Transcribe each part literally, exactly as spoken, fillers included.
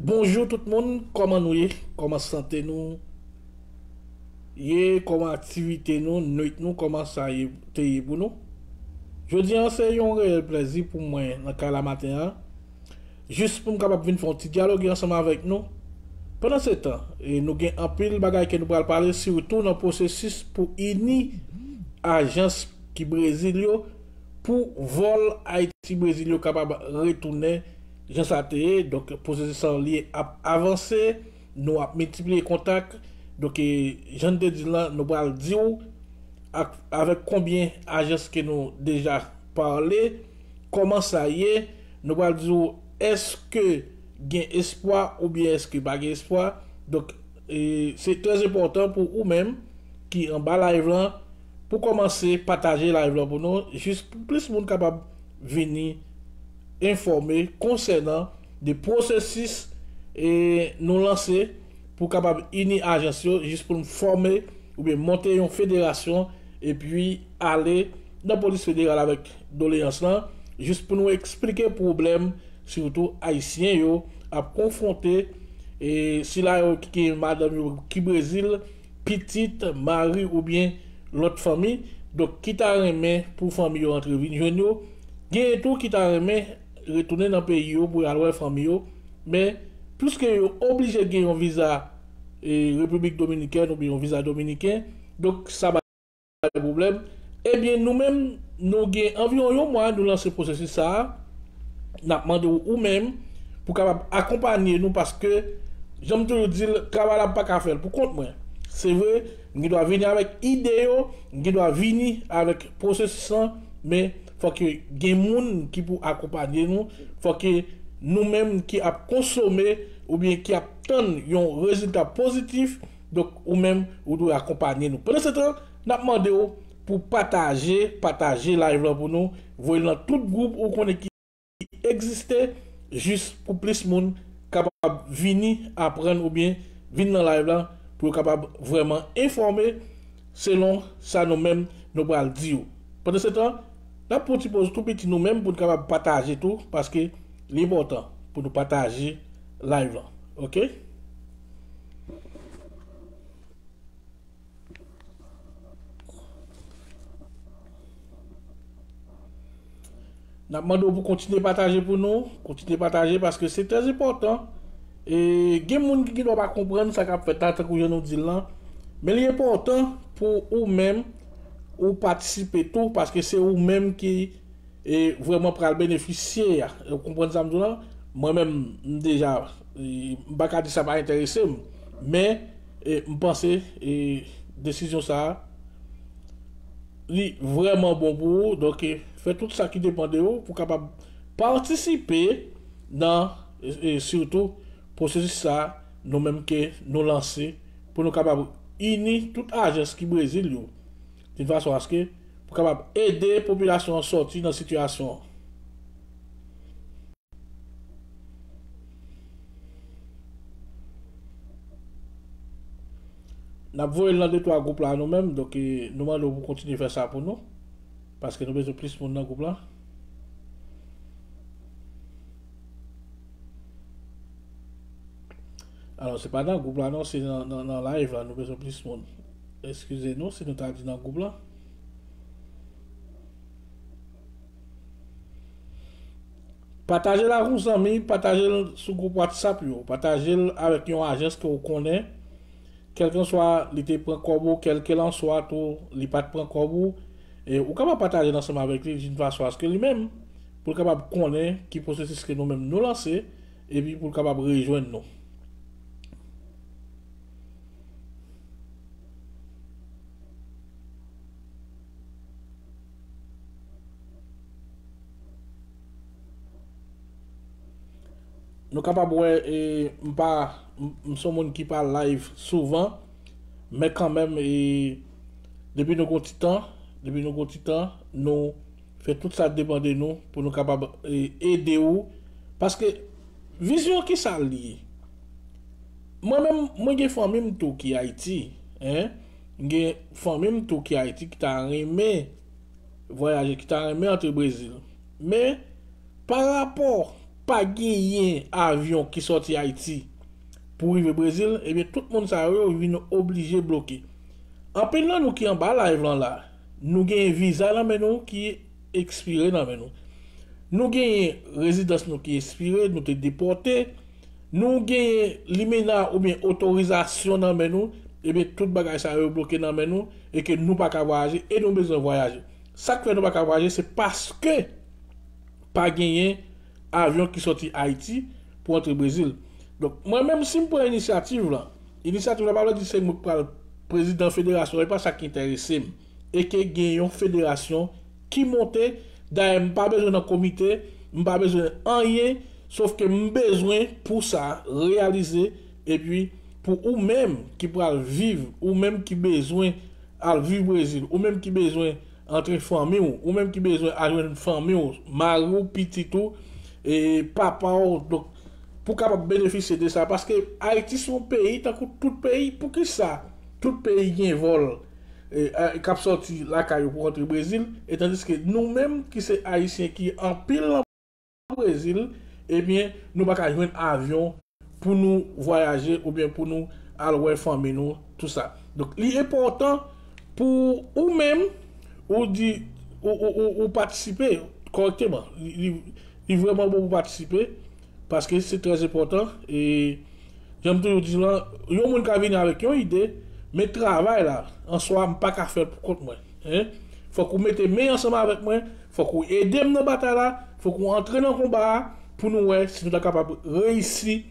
Bonjou tout moun, kòman nou ye? Kòman sante nou ye? Kòman aktivite nou, nwit nou, kòman sa ye, te ye pou nou? Jodi an, se yon reyèl plèzi pou mwen nan kay la maten an, jis pou m kapab vin fè yon ti dyaloge ansanm avèk nou. Pandan se tan, e nou gen anpil bagay ke nou pral pale, sitou nan pwosesis pou ini ajans ki Brezil yo, pou vòl Ayiti Brezil yo kapab retounen jan sa te ye. Donk, pwosesis lan li ap avanse, nou ap miltipliye kontak. Donk, e, jan n te di l lan, nou pral di w ak, avèk konbyen ajans ke nou deja pale, kòman sa ye, nou pral di w èske gen espwa oubyen èske pa gen espwa. Donk, e, se trè enpòtan pou ou menm ki anba live lan, pou kòmanse pataje live lan pou nou, jis pou plis moun kapab vini enfòme konsènan de pwosesis e nou lanse pou kapab ini ajans yo, jis pou n fòme oubyen monte yon federasyon, epi ale nan polis federal avèk doleyans lan, jis pou nou eksplike pwoblèm, sitou ayisyen yo ap konfwonte, e sila yo ki gen madanm yo ki Brezil, pitit, mari oubyen lòt fanmi. Donk, ki ta renmen pou fanmi yo antre vin jwenn yo. Genyen tou ki ta renmen retounen nan peyi yo pou y al wè fanmi yo. Men, piske yo oblije gen yon viza, e, Repiblik Dominikèn oubyen yon viza dominiken, donk sa bay pwoblèm. Ebyen, nou menm, nou gen anviwon yon mwa, nou lanse pwosesis sa a. N ap mande w, ou menm, pou kapab akonpanye nou, paske, jan m toujou di l, travay la m pa ka fè l pou kont mwen. Se vre, m gen dwa vini avèk ide yo, m gen dwa vini avèk pwosesis lan, men fòk gen moun ki pou akonpanye nou, fòk nou menm ki ap konsome oubyen ki ap tann yon rezilta pozitif, donk ou menm, ou dwe akonpanye nou. Pandan se tan, n ap mande w pou pataje, pataje live lan pou nou, voye l nan tout gwoup ou konnen ki egziste, jis pou plis moun kapab vini aprann oubyen vin nan live lan, pou yo kapab vrèman enfòme selon sa nou menm nou pral di yo. Pandan se tan, n ap pran ti poz tou piti nou menm pou n kapab pataje tou, paske li enpòtan pou nou pataje live lan. Oke? N ap mande w pou kontinye pataje pou nou, kontinye pataje paske se trè enpòtan. E gen moun ki gen dwa pa konprann sa k ap fèt la, tankou jan nou di l lan. Men li enpòtan pou ou menm, ou patisipe tou, paske se ou menm ki e vrèman pral benefisye a. Ou konprann sa m di w lan? Mwen menm, m deja, e, m pa ka di sa pa enterese m, men, e, m panse, e, desizyon sa a, li vrèman bon pou ou. Donk, e, fè tout sa ki depann de ou pou kapab patisipe nan, e, e, sitou pwosesis sa a, nou menm ke nou lanse, pou nou kapab ini tout ajans ki Brezil yo, d'une façon à ce que pou kapab ede popilasyon an sòti nan sitiyasyon an. N ap voye l nan de twa gwoup la nou menm, donk, e, nou mande w pou kontinye fè sa pou nou, paske nou bezwen plis moun nan gwoup la. Alò, se pa nan gwoup la non, se nan, nan, nan live la, nou bezwen plis moun. Eskize nou si nou ta di nan gwoup la. Pataje l ak yon zanmi, pataje l sou gwoup WhatsApp yo, pataje l avèk yon ajans ke w konnen, kèlkanswa li te pran kòb ou, kèlkelanswa tou li pa t pran kòb ou, e ou kapab pataje l ansanm avèk li d'une façon à ce que li menm, pou l kapab konnen ki pwosesis ke nou menm nou lanse, epi pou l kapab rejwenn nou. Nou kapab wè, e, m pa, m, m se yon moun ki pa live souvan, men kanmenm, e, depi nou gon ti tan, depi nou gon ti tan, nou fè tout sa depann de nou pou nou kapab, e, ede ou. Paske vizyon ki sa l ye? Mwen menm, mwen gen fanmi m tou ki Ayiti, en. M gen fanmi m tou ki Ayiti ki ta renmen vwayaje, ki ta renmen antre Brezil. Men, pa rapò pa genyen avyon ki sòti Ayiti pou rive Brezil, ebyen, tout moun sa yo vin oblije bloke. Anpil nan nou ki anba live lan la, nou genyen viza nan men nou ki ekspire nan men nou. Nou genyen rezidans nou ki ekspire, nou te depòte. Nou genyen limena oubyen otorizasyon nan men nou, ebyen, tout bagay sa yo bloke nan men nou e ke nou pa ka vwayaje e nou bezwen vwayaje. Sa k fè nou pa ka vwayaje, se paske pa genyen avyon ki sòti Ayiti pou antre Brezil. Donk, mwen menm, si m pran inisyativ lan, inisyativ lan pa vle di se mwen k pral prezidan federasyon, e pa sa ki enterese m. E ke gen yon federasyon ki monte, dayè m pa bezwen nan komite, m pa bezwen anyen, sof ke m bezwen pou sa reyalize, epi pou ou menm ki pral viv, ou menm ki bezwen al viv Brezil, ou menm ki bezwen antre fanmi w, ou menm ki bezwen al jwenn fanmi w, mari w, pitit ou, e papa w, donk, pou kapab benefisye de sa, paske Ayiti se yon peyi tankou tout peyi, poukisa tout peyi gen vòl, e, e, k ap sòti lakay yo pou antre Brezil, e tandiske nou menm ki se Ayisyen ki anpil nan Brezil, ebyen, nou pa ka jwenn avyon pou nou vwayaje oubyen pou nou al wè fanmi nou, tou sa. Donk, li enpòtan pou ou menm, ou di, ou, ou, ou, ou patisipe kòrèkteman. Li, li, li vrèman bon pou patisipe, paske se trè enpòtan. E, jan m toujou di lan, yon moun ka vini avèk yon ide, men travay la, an swa, m pa ka fè l pou kont mwen. Hein? Fòk ou mete men ansanm avèk mwen, fòk ou ede m nan batay la, fòk ou antre nan konba a, pou nou wè si nou ta kapab reyisi,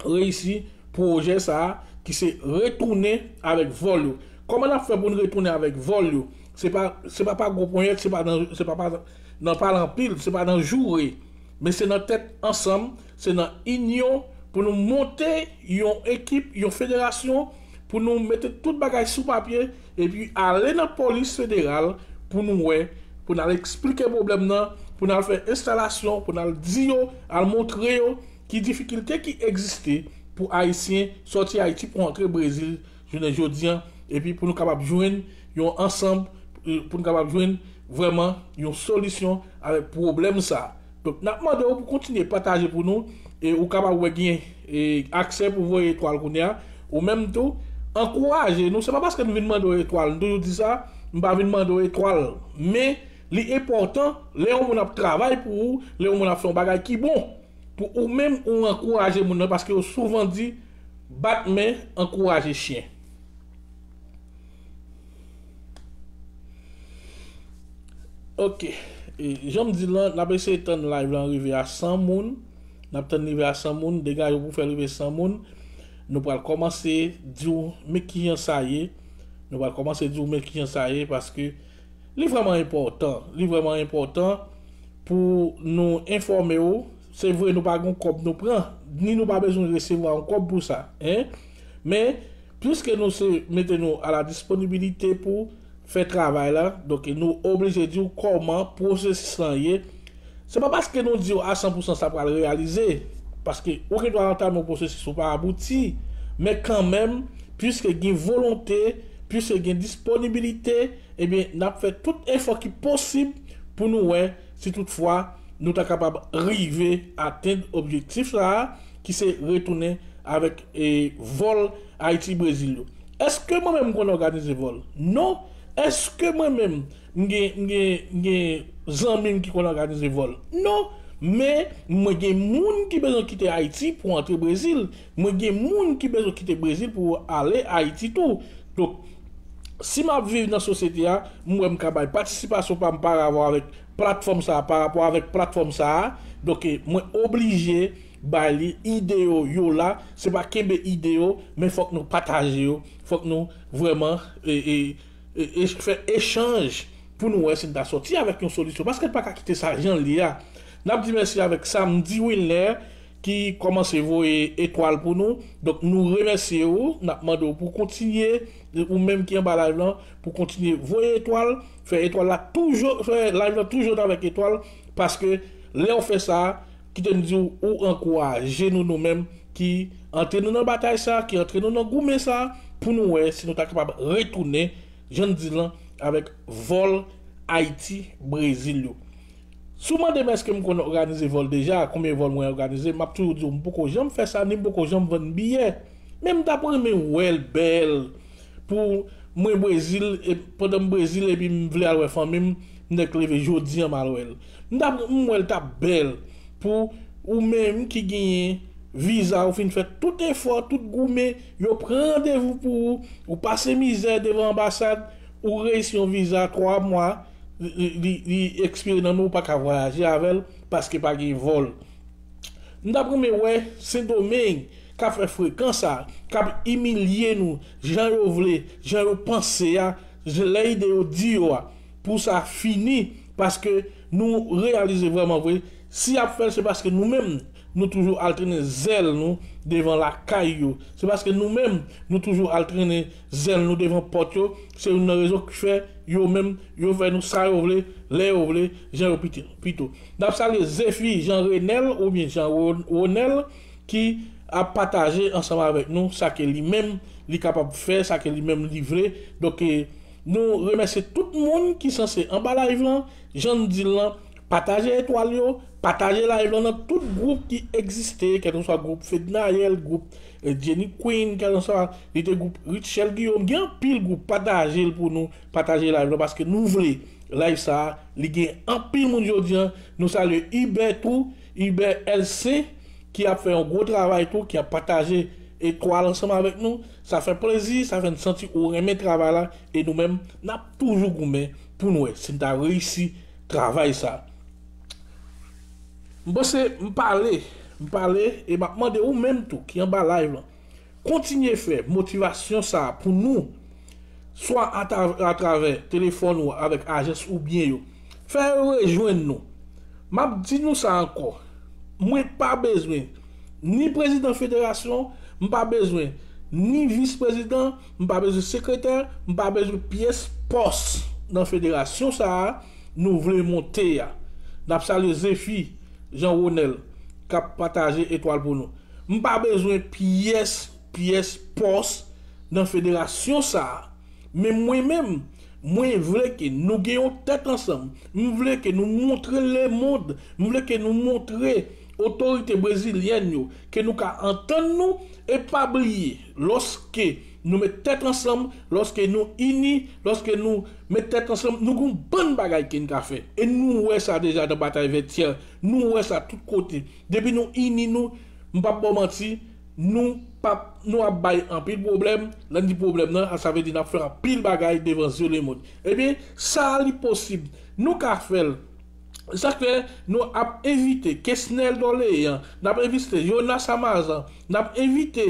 reyisi pwojè sa a, ki se retounen avèk vòl yo. Kòman n ap fè pou n retounen avèk vòl yo? Se pa, se pa pa gwo ponyèt, se pa nan, se pa, pa nan pale anpil, se pa nan joure, men se nan tèt ansanm, se nan inyon pou nou monte yon ekip, yon federasyon, pou nou mete tout bagay sou papye, epi ale nan polis federal pou nou wè, pou n al eksplike pwoblèm nan, pou n al fè enstalasyon, pou n al di yo, al montre yo ki difikilte ki egziste pou Ayisyen sòti Ayiti pou antre Brezil jounen jodi an, epi pou nou kapab jwenn yon ansanm, e, pou nou kapab jwenn vrèman yon solisyon avèk pwoblèm sa a. Donk, n ap mande w pou kontinye pataje pou nou, e ou kapab wè gen, e, aksè pou voye etwal kounye a. Ou menm tou, ankouraje nou. Se pa paske nou vin mande w etwal, nou toujou di sa, m pa vin mande w etwal. Men, li enpòtan, lè yon moun ap travay pou ou, lè yon moun ap fè yon bagay ki bon, pou ou menm ou ankouraje moun nan, paske yo souvan di, bat men, ankouraje chen. Ok. E, jan m di l lan, n ap eseye tann live lan rive a san moun. N ap tann rive a san moun. Degaje w pou fè l rive san moun. Nou pral kòmanse di w men kijan sa ye. Nou pral kòmanse di w men kijan sa ye, paske li vrèman enpòtan. Li vrèman enpòtan pou nou enfòme w. Se vre, nou pa gen kòb nou pran, ni nou pa bezwen resevwa yon kòb pou sa, hein? Men, piske nou se mete nou a la disponibilite pou fè travay la, donk nou oblije di w kòman pwosesis lan ye. Se pa paske nou di w a san pou san sa pral reyalize, paske ou gen dwa antame yon pwosesis ou pa abouti, men kanmenm, piske gen volonte, piske gen disponibilite, ebyen, n ap fè tout efò ki posib pou nou wè si toutfwa nou ta kapab rive atenn objektif sa a, ki se retounen avèk, e, vòl Ayiti Brezil yo. Èske mwen menm m konn òganize vòl? Non. Èske mwen menm m gen, m gen, m gen zanmi m ki konn òganize vòl? Non. Men mwen gen moun ki bezwen kite Ayiti pou antre Brezil. Mwen gen moun ki bezwen kite Brezil pou ale Ayiti tou. Donk, si m ap viv nan sosyete a, m wè m ka bay patisipasyon pa m parapò avèk platfòm sa a, parapò avèk platfòm sa a. Donk, e, mwen oblije bay li ide yo, yo la. Se pa kenbe ide yo, men fòk nou pataje yo. Fòk nou vrèman, e, e, e, e, fè echanj pou nou wè si n ta sòti avèk yon solisyon. Paske n pa ka kite sa jan l ye a. N ap di mèsi avèk Samedi Wilner ki kòmanse voye etwal pou nou. Donk, nou remèsye ou, n ap mande w pou kontinye, ou menm ki anba live lan, pou kontinye voye etwal, fè etwal la toujou, fè live lan toujou avèk etwal, paske lè w fè sa, kite n di w, ou ankouraje nou, nou menm ki antre nou nan batay sa, ki antre nou nan goumen sa, pou nou wè si nou ta kapab retounen, jan n di lan, avèk vòl Ayiti, Brezil yo. Si w mande m èske m konn òganize vòl deja, konbyen vòl mwen òganize, m ap toujou di w m poko janm fè sa, ni m poko janm vann biyè. Men m t ap renmen wè l bèl pou mwen Brezil, e pandan m Brezil epi m vle al wè fanmi m, m nèk leve jodi an m al wè l. M t ap m wè l t ap bèl pou ou menm ki genyen viza, ou fin fè tout efò, tout goumen, yo pran randevou pou ou, ou pase mizè devan anbasad, ou reyisi yon viza twa mwa, li, li, li ekspire nan men ou, ou pa ka vwayaje avè l paske pa gen vòl. M t ap renmen wè Sendomeng k ap fè frekan sa, k ap imilye nou jan yo vle, jan yo panse a, lè ide yo di yo a, pou sa fini, paske nou reyalize vrèman vre, si y ap fè l, se paske nou menm, nou toujou al trennen zèl nou devan lakay yo. Se paske nou menm, nou toujou al trennen zèl nou devan pòt yo. Se youn nan rezon ki fè yo menm, yo fè nou sa yo vle, lè yo vle, jan yo pito. Pito. N ap salye Zefi Jean Renel oubyen Jean Ron- Ronel ki ap pataje ansanm avèk nou sa ke li menm li kapab fè, sa ke li menm li vle. Donk, e, nou remèsye tout moun ki sanse anba live lan, jan n di l lan, pataje etwal yo, pataje live lan nan tout gwoup ki egziste, kèlkeswa gwoup Fednaelle, gwoup, e, Jenny Queen, kèlkeswa li te gwoup Rutshelle Guillaume, gen anpil gwoup, pataje l pou nou, pataje live lan, paske nou vle live sa a, li gen anpil moun jodi an, nou salye Hubert tou, Hubert L C, ki ap fè yon gwo travay tou, ki ap pataje etwal ansanm avèk nou. Sa fè plezi, sa fè n santi ou renmen travay la, e nou menm, n ap toujou goumen pou n wè si n ta reyisi travay sa. M panse m pale, m pale, e m ap mande ou menm tou ki anba live lan, kontinye fè motivasyon sa a pou nou, swa atra- atravè telefòn ou avèk ajans ou byen yo. Fè yo rejwenn nou. M ap di nou sa ankò. Mwen pa bezwen ni prezidan federasyon, m pa bezwen ni vis prezidan, m pa bezwen sekretè, m pa bezwen pyès pòs nan federasyon sa a nou vle monte a. N ap salye Zefi Jean Ronel k ap pataje etwal pou nou. M pa bezwen pyès, pyès pòs nan federasyon sa a. Men mwen menm, mwen vle ke nou gen yon tèt ansanm. M vle ke nou montre lemonn, m vle ke nou montre otorite brezilyèn yo ke nou ka antann nou e pa bliye, lòske nou met tèt ansanm, lòske nou ini, lòske nou met tèt ansanm, nou gon bann bagay ke n ka fè. E nou wè sa deja nan Batay Vètyè, nou wè sa tout kote. Depi nou ini nou, m p ap ba w manti, nou p ap, nou ap bay anpil pwoblèm. Lè n di pwoblèm nan, sa vle di n ap fè anpil bagay devan zye lemonn. Ebyen, sa a li posib. Nou ka fè l. Sa k fè nou ap envite Kesnel Dorlean, n ap envite Jonas Amazan, n ap envite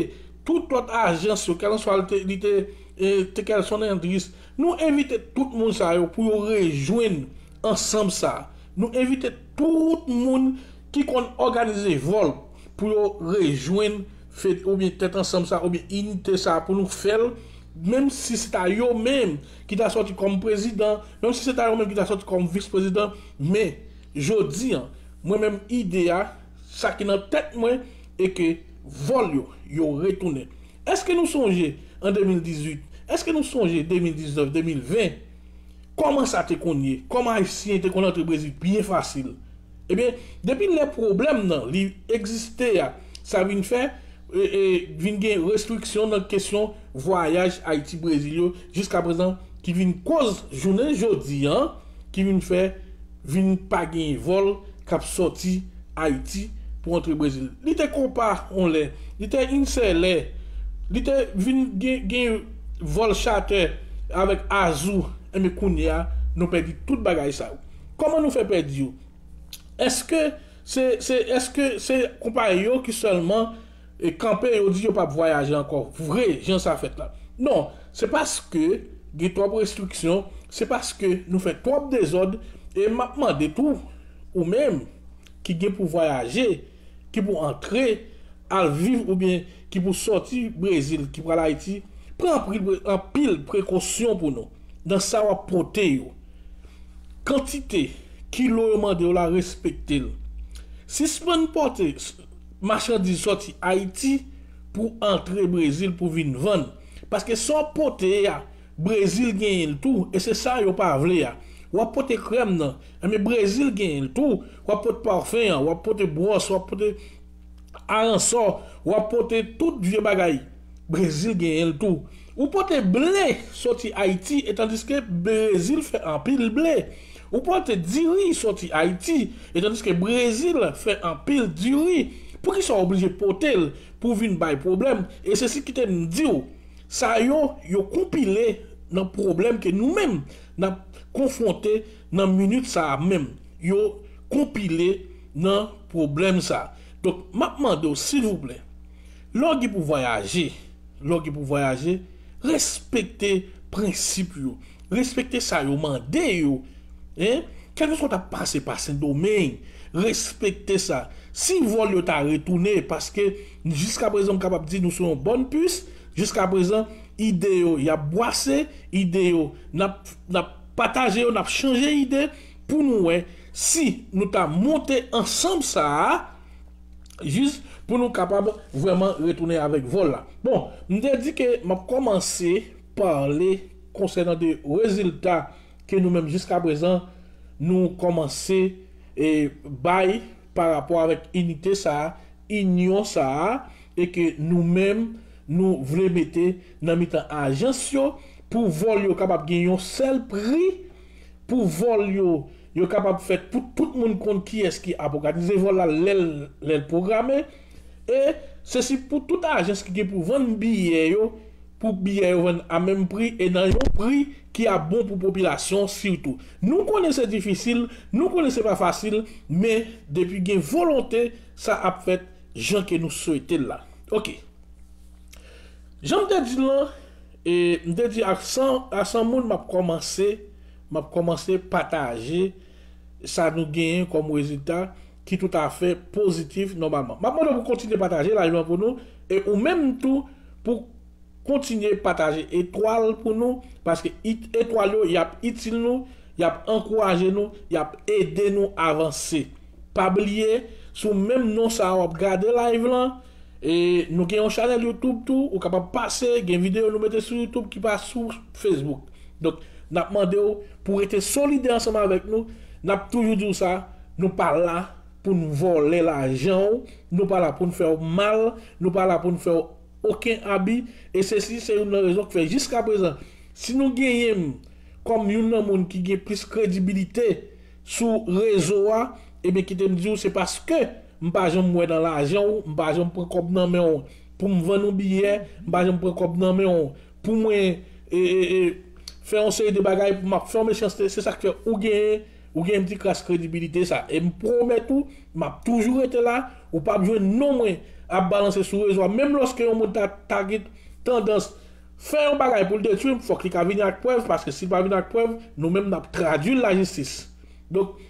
tout lòt ajans yo, kèlkanswa li te, li te, e, te Kelson Andris. Nou envite tout moun sa yo pou yo rejwenn ansanm sa a. Nou envite tout moun ki konn òganize vòl pou yo rejwenn fed oubyen tèt ansanm sa oubyen inite sa pou nou fè l, menm si se ta yo menm ki ta sòti kòm prezidan, menm si se ta yo menm ki ta sòti kòm vis prezidan, men jodi an, mwen menm ide a, sa ki nan tèt mwen, e ke vòl yo, yo retounen. Èske nou sonje an de mil dizuit? Èske nou sonje de mil diznèf, de mil ven? Kòman sa te konn ye? Kòman Ayisyen te konn antre Brezil byen fasil? Ebyen, depi lè pwoblèm nan li egziste a, sa vin fè, e, e, vin gen restriksyon nan kesyon vwayaj Ayiti-Brezil yo, jiskaprezan, ki vin koz jounen jodi an, ki vin fè vin pa gen vòl k ap sòti Ayiti pou antre Brezil. Li te Copa yon lè, li te Insele, li te vin gen, gen vòl chatè avèk Azou, enben kounye a, nou pèdi tout bagay sa yo. Kòman nou fè pèdi yo? Èske se, se, èske se konpayi yo ki sèlman, e, kanpe, yo di yo p ap vwayaje ankò vre, jan sa fèt la? Non, se paske gen twòp restriksyon, se paske nou fè twòp dezòd, e m ap mande tou, ou menm ki gen pou vwayaje, ki pou antre, al viv oubyen ki pou sòti Brezil, ki pral Ayiti, pran anpil, anpil prekosyon pou nou nan sa w ap pote yo. Kantite kilo yo mande w la, respekte l. Sispann pote s- machandiz sòti Ayiti pou antre Brezil pou vin vann. Paske sa w ap pote a, Brezil genyen l tou, e se sa yo pa vle a. W ap pote krèm nan. Enben, Brezil genyen l tou. W ap pote pafen an, w ap pote bwòs, w ap pote aransò, w ap pote tout vye bagay. Brezil genyen l tou. Ou pote ble soti Ayiti, etandiske Brezil fè anpil ble. Ou pote diri soti Ayiti, etandiske Brezil fè anpil diri. Poukisa w oblije pote l pou vin bay pwoblèm? E se sa ki te m di w. Sa yo, yo konpile nan pwoblèm ke nou menm n ap konfwonte nan minit sa a menm. Yo konpile nan pwoblèm sa a. Donk, m ap mande w, silvouplè, lè w gen pou vwayaje, lè w gen pou vwayaje, respekte prensip yo. Respekte sa yo mande yo. Hein? Kèlkeswa w t ap pase pa Sendomeng, respekte sa. Si vòl yo ta retounen, paske jiskaprezan m kapab di nou se yon bòn pis, jiskaprezan ide yo y ap bwase, ide yo n ap, n ap pataje yo, n ap chanje ide pou nou wè si nou ta monte ansanm sa a, jis pou nou kapab vrèman retounen avèk vòl la. Bon, m te di ke m ap kòmanse pale konsènan de rezilta ke nou menm jiskaprezan nou kòmanse e, bay pa rapò avèk inite sa a, inyon sa a, e ke nou menm nou vle mete nan mitan ajans yo pou vòl yo kapab gen yon sèl pri, pou vòl yo, yo kapab fèt pou tout moun konn kiyès ki ap òganize vòl la lè l, lè l pwograme. E se si pou tout ajans ki gen pou vann biyè yo, pou biyè yo vann a menm pri e nan yon pri ki ap bon pou popilasyon sitou. Nou konnen se difisil, nou konnen se pa fasil, men depi gen volonte, sa ap fèt jan ke nou swete l la. Oke. Jan m te di l lan, e, m te di ak san, a san moun m ap kòmanse, m ap kòmanse pataje sa nou genyen kòm rezilta ki toutafè pozitif nòmalman. M ap mande w pou kontinye pataje live lan pou nou, e ou menm tou pou kontinye pataje etwal pou nou, paske it-, etwal yo, y ap itil nou, y ap ankouraje nou, y ap ede nou avanse. Pa bliye, sou menm non sa a w ap gade live lan, e nou gen yon chanèl YouTube tou, ou kapab pase, gen videyo nou mete sou YouTube ki pa sou Facebook. Donk, n ap mande w pou rete solidè ansanm avèk nou. N ap toujou di w sa, nou pa la pou n vòlè lajan w, nou pa la pou n fè w mal, nou pa la pou n fè w okenn abi, e sesi se youn nan rezon k fè jiskaprezan, si nou genyen m kòm youn nan moun ki gen plis kredibilite sou rezo a, ebyen, kite m di w, se paske m pa janm wè nan lajan w, m pa janm pran kòb nan men w pou m vann yon biyè, m pa janm pran kòb nan men w pou mwen, e, e, e, fè yon seri de bagay pou m ap fè yon mechanste, se sa k fè ou genyen, ou genyen yon ti kras kredibilite sa. E m pwomèt ou, m ap toujou rete la, ou p ap jwenn non mwen ap balanse sou rezo a, menm lòske yon moun ta, ta gen tandans fè yon bagay pou l detwi m, fòk li ka vini ak prèv, paske si l pa vini ak prèv, nou menm n ap tradui l lajistis. Donk,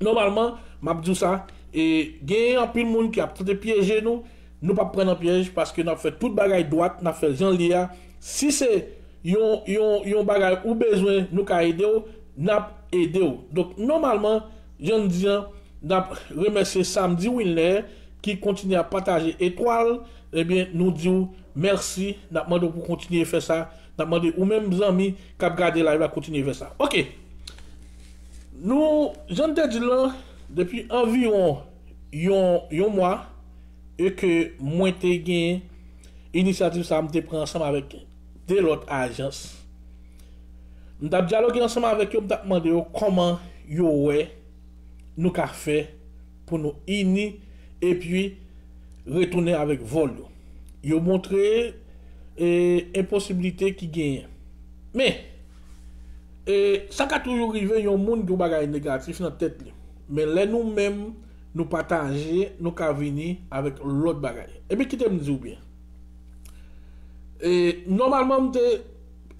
nòmalman, m ap di w sa, e genyen anpil moun ki ap tante pyeje nou, nou p ap pran nan pyèj, paske n ap fè tout bagay dwat, n ap fè l jan l ye a. Si se yon, yon, yon bagay ou bezwen, nou ka ede w, n ap ede w. Donk, nòmalman, jan n di an, n ap remèsye Samedi Wilner ki kontinye ap pataje etwal, ebyen, nou di w mèsi, n ap mande w pou kontinye fè sa, n ap mande ou menm zanmi k ap gade live la kontinye fè sa. Oke. Nou, jan n te di l lan, depi anviwon yon, yon mwa, e ke mwen te gen inisyativ sa a, m te pran ansanm avèk de lòt ajans. M t ap dyaloge ansanm avèk yo, m t ap mande yo kòman yo wè nou ka fè pou nou ini epi retounen avèk vòl yo. Yo montre, e, enposiblite ki genyen. Men, e, sa ka toujou rive yon moun gen yon bagay negatif nan tèt li. Men lè nou menm, nou pataje, nou ka vini avèk lòt bagay. Ebyen, kite m di w byen. E, nòmalman, m te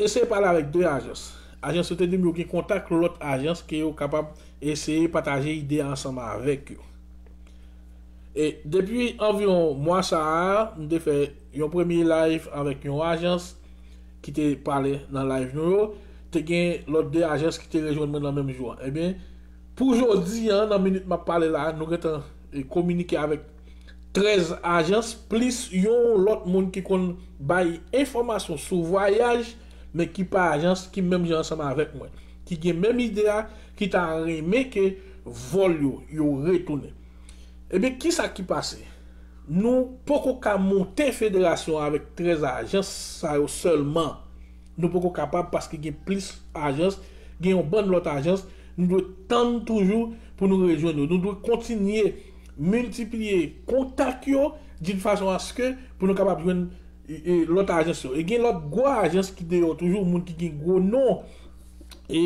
eseye pale avèk de ajans. Ajans yo te di m yo gen kontak lòt ajans ke yo kapab eseye pataje ide a ansanm avèk yo. E depi anviwon mwa sa a, m te fè yon premye live avèk yon ajans ki te pale nan live nou yo. Te gen lòt de ajans ki te rejwenn mwen nan menm jou a. Ebyen, pou jodi a, nan minit m ap pale la, nou gentan, e, kominike avèk trèz ajans, plis yon lòt moun ki konn bay enfòmasyon sou vwayaj, men ki pa ajans, ki menm jan ansanm avèk mwen, ki gen menm ide a, ki ta renmen ke vòl yo, yo retounen. Ebyen, kisa ki pase? Nou poko ka monte federasyon avèk trèz ajans sa yo sèlman. Nou poko kapab paske gen plis ajans, gen yon bann lòt ajans, nou dwe tann toujou pou nou rejwenn yo. Nou dwe kontinye miltipliye kontak yo d'une façon à ce que pou nou kapab jwenn e, e, lòt ajans yo. E gen lòt gwo ajans ki deyò toujou, moun ki gen gwo non. E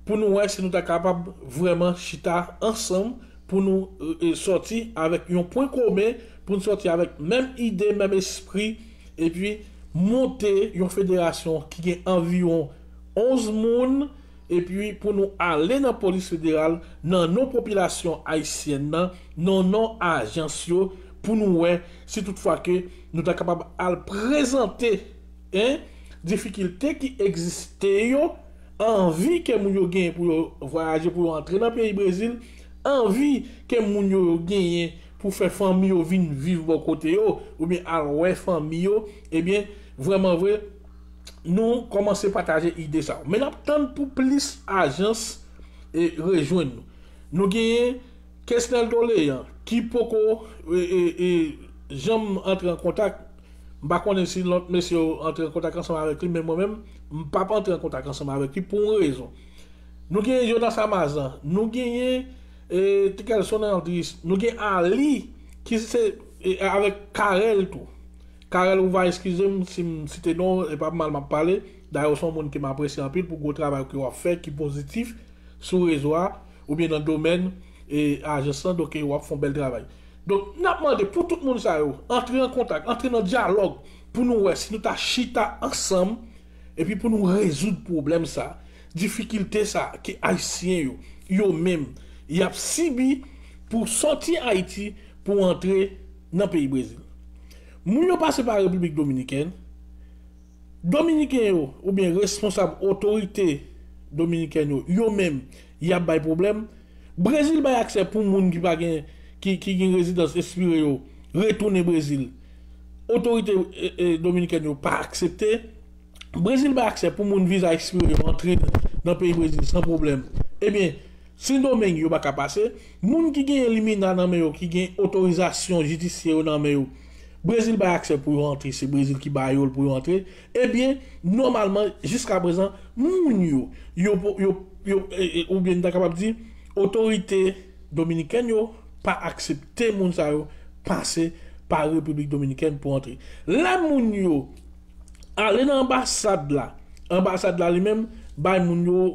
pou nou wè si nou ta kapab vrèman chita ansanm pou nou e, e, sòti avèk yon pwen komen, pou nou sòti avèk menm ide, menm espri, epi monte yon federasyon ki gen anviwon onz moun, epi pou nou ale nan polis federal, nan non popilasyon ayisyèn nan, nan non ajans yo, pou nou wè si toutfwa ke nou ta kapab al prezante, en, difikilte ki egziste yo, anvi ke moun yo genyen pou yo vwayaje, pou yo antre nan peyi Brezil, anvi ke moun yo genyen pou fè fanmi yo vin viv bò kote yo, oubyen al wè fanmi yo, ebyen, vrèman vre, nou kòmanse pataje ide sa yo. Men n ap tann pou plis ajans e rejwenn nou. Nou genyen Kesnel Doleyan, ki poko e, e, e, janm antre an kontak. M pa konnen si lòt mesye yo antre an kontak ansanm avèk li, men mwen menm, m p ap antre an kontak ansanm avèk li pou yon rezon. Nou genyen Jonas Amazan, nou genyen e, Tikelson Andris, nou gen Ali, ki se e, avèk Karel tou. Karel, ou va eskize m si m site non, e pa mal m ap pale. Dayè, w se yon moun ke m apresye anpil pou gwo travay ke w ap fè, ki pozitif sou rezo a, oubyen nan domèn e, ajans lan, donk w ap fè yon bèl travay. Donk, n ap mande pou tout moun sa yo antre an kontak, antre nan dyalòg, pou nou wè si nou ta chita ansanm, epi pou nou rezoud pwoblèm sa, difikilte sa ke Ayisyen yo, yo menm, y ap sibi pou sòti Ayiti, pou antre nan peyi Brezil. Moun yo pase pa Repiblik Dominikèn, Dominiken yo, oubyen responsab otorite dominikèn yo, yo menm, y ap bay pwoblèm. Brezil bay aksè pou moun ki pa gen, ki, ki gen rezidans ekspire yo, retounen Brezil. Otorite e, e, dominikèn yo pa aksepte. Brezil bay aksè pou moun viza ekspire yo antre nan peyi Brezil san pwoblèm. Ebyen, Sendomeng yo pa ka pase. Moun ki genyen limina nan men yo, ki gen otorizasyon jidisyè yo nan men yo, Brezil bay aksè pou yo antre, se Brezil ki ba yo l pou yo antre. Ebyen, nòmalman, jiskaprezan, moun yo, yo, yo, yo, e, e, oubyen n ta kapab di, otorite dominikèn yo pa aksepte moun sa yo pase pa Repiblik Dominikèn pou antre. Lè moun yo ale nan anbasad la, anbasad la li menm bay moun yo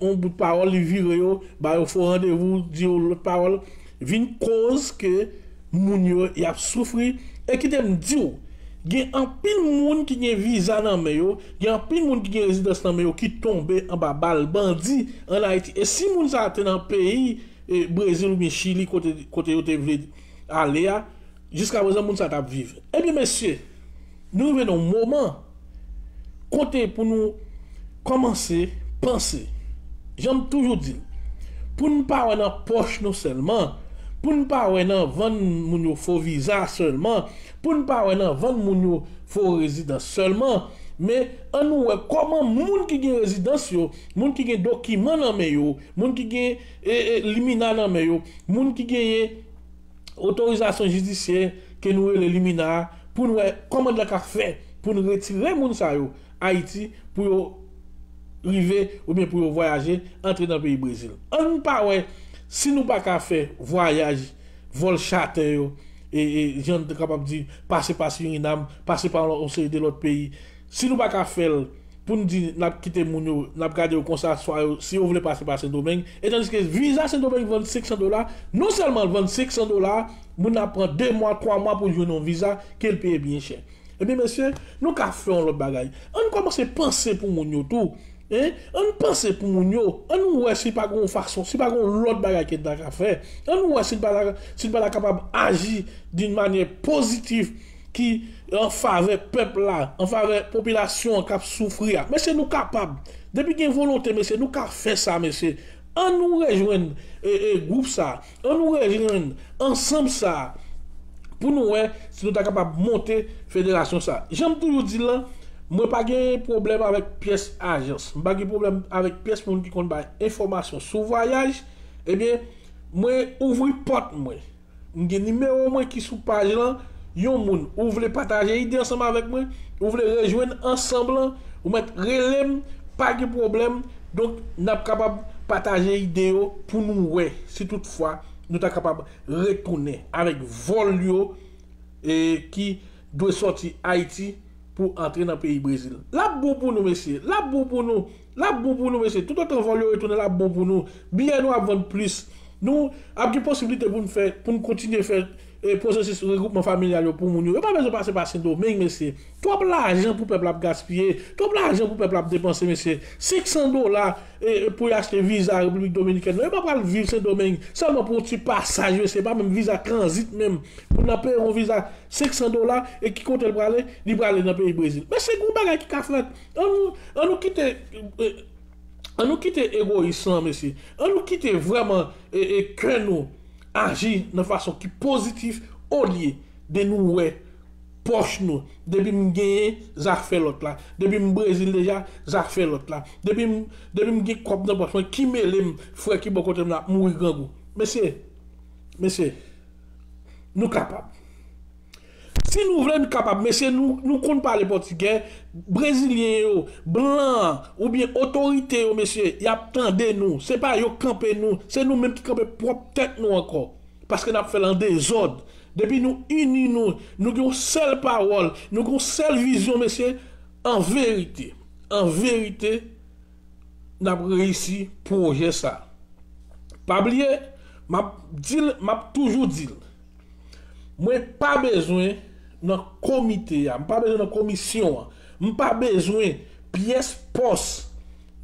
yon bout pawòl, li vire yo, ba yo fo randevou, di yo lòt pawòl, vin koz ke moun yo y ap soufri. E kite m di w, gen anpil moun ki gen viza nan men yo, gen anpil moun ki gen rezidans nan men yo ki tonbe anba bal bandi ann Ayiti. E si moun sa a te nan peyi e, Brezil oubyen Chili, kote, kote yo te vle ale a, jiskaprezan moun sa t ap viv. Ebyen, mesye, nou rive nan yon moman kote pou nou kòmanse panse. Jan m toujou di l, pou n pa wè nan pòch nou sèlman, pou n pa wè nan vann moun yo fo viza sèlman, pou n pa wè nan vann moun yo fo rezidans sèlman, men ann nou wè kòman moun ki gen rezidans yo, moun ki gen dokiman nan men yo, moun ki gen e, e, limina nan men yo, moun ki genyen otorizasyon jidisyè ke nou rele limina a, pou n wè kòman n ta ka fè pou n retire moun sa yo Ayiti, pou yo rive oubyen pou yo vwayaje antre nan peyi Brezil. Ann pa wè si nou pa ka fè vwayaj vòl chatè yo, e, e, jan n te kapab di, pase pa Sirinam, pase pa yon seri de lòt peyi. Si nou pa ka fè l, pou n di n ap kite moun yo, n ap gade yo konsa, swa yo, si yo vle pase pa Sendomeng, e tandiske viza Sendomeng vann senk san dola, non sèlman l vann senk san dola, moun nan ap pran de mwa, twa mwa pou l jwenn yon viza ke l peye byen chè. Ebyen, mesye, nou ka fè yon lòt bagay. Ann kòmanse panse pou moun yo tou. En, ann panse pou moun yo. Ann wè si pa gen yon fason, si pa gen yon lòt bagay ke n ta ka fè. Ann wè si n pa ta, si n pa ta kapab aji d'une manière positive ki an favè pèp la, an favè popilasyon an k ap soufri a. Mesye, nou kapab. Depi gen volonte, mesye, nou ka fè sa, mesye. Ann nou rejwenn e, e, gwoup sa. Ann nou rejwenn ansanm sa. Pou nou wè si nou ta kapab monte federasyon sa. Jan m toujou di l lan, Mwen pa gen pwoblèm avèk pyès ajans. M pa gen pwoblèm avèk pyès moun ki konn bay enfòmasyon sou vwayaj. Ebyen, mwen ouvri pòt mwen. M gen nimewo mwen ki sou paj lan. Yon moun, ou vle pataje ide ansanm avèk mwen, ou vle rejwenn ansanm lan, ou mèt rele m, pa gen pwoblèm. Donk, n ap kapab pataje ide yo pou nou wè si toutfwa nou ta kapab retounen avèk vòl yo e ki dwe sòti Ayiti pou antre nan peyi Brezil. L ap bon pou nou, mesye. L ap bon pou nou. L ap bon pou nou, mesye. Toutotan vòl yo retounen, l ap bon pou nou. Biyè nou ap vann plis. Nou ap gen posiblite pou n fè, pou n kontinye fè e, pwosesis regwoupman familyal yo pou moun yo. Yo pa bezwen pase pa Sendomeng, mesye. Twòp lajan pou pèp la ap gaspiye. Twòp lajan pou pèp la ap depanse, mesye. Senk san dola e, e, pou y achte viza Repiblik Dominikèn nan. Yo pa pral viv Sendomeng sèlman pou yon ti pasaj, mesye. Pa menm viza tranzit menm. Moun nan peye yon viza senk san dola e ki kote l prale? Li prale nan peyi Brezil. Mesye, gen yon bagay ki ka fèt. An nou, an nou kite, e, an nou kite egoyis lan, mesye. An nou kite vrèman e, e, kè nou aji nan fason ki pozitif olye de nou wè pòch nou. Depi m genyen, zafè lòt la. Depi m Brezil deja, zafè lòt la. Depi m, depi m gen kòb nan pòch mwen, ki mele m, frè ki bò kote m la ap mouri grangou. Mesye, mesye, nou kapab. Si nou vle, nou kapab. Mesye, nou, nou konn pale pòtigè, brezilyen yo, blan an, oubyen otorite yo, mesye, y ap tande nou. Se pa yo kanpe nou, se nou menm ki kanpe pwòp tèt nou ankò. Paske n ap fè l an dezòd. Depi nou ini nou, nou gen yon sèl pawòl, nou gen yon sèl vizyon, mesye, an verite, an verite, n ap reyisi pwojè sa. Pa bliye, m ap di l, m ap toujou di l. Mwen pa bezwen nan komite a, m pa bezwen nan komisyon an, m pa bezwen pyès pòs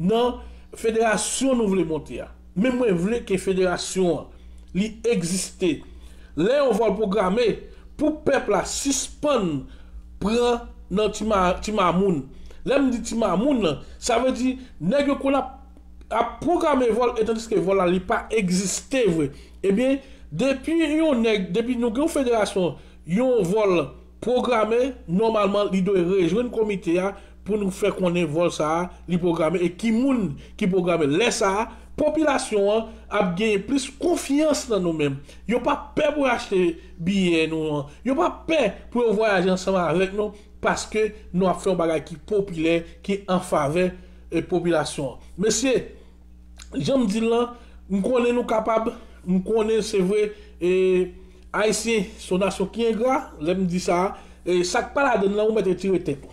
nan federasyon nou vle monte a. Men mwen vle ke federasyon an, li egziste. Lè yon vòl pwograme, pou pèp la sispann pran nan ti ma-, ti mamoun. Lè m di ti mamoun nan, sa vle di nèg yo konn ap, ap pwograme vòl, etandiske vòl la, li pa egziste vre. Ebyen, depi yon nèg, depi nou gen yon federasyon, yon vòl pwograme, nòmalman, li dwe rejwenn komite a pou nou fè konnen vòl sa a, li pwograme, e ki moun ki pwograme. Lè sa a, popilasyon an ap genyen plis konfyans nan nou menm. Yo p ap pè pou yo achte biyè nou an. Yo p ap pè pou yo vwayaje ansanm avèk nou, paske nou ap fè yon bagay ki popilè, ki an favè, e, popilasyon an. Mesye, jan m di l lan, m konnen nou kapab, m konnen se vre, e, Ayisyen se yon nasyon ki engra, lè m di sa, e, sa k pa ladann lan, ou mèt retire tèt ou.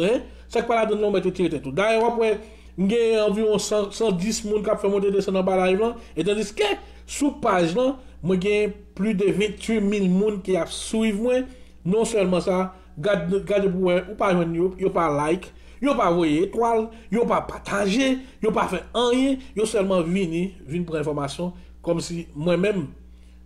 Hein? Sa k pa ladann lan, ou mèt retire tèt ou. Dayè, w ap wè, m gen anviwon san, san dis moun k ap fè monte desann anba live lan, etandiske sou paj lan, mwen gen plis de venntuit mil moun ki ap swiv mwen. Non sèlman sa, gad, gade pou wè, ou pa jwenn yo, yo pa like, yo pa voye etwal, yo pa pataje, yo pa fè anyen, yo sèlman vini, vin pran enfòmasyon, kòmsi mwen menm,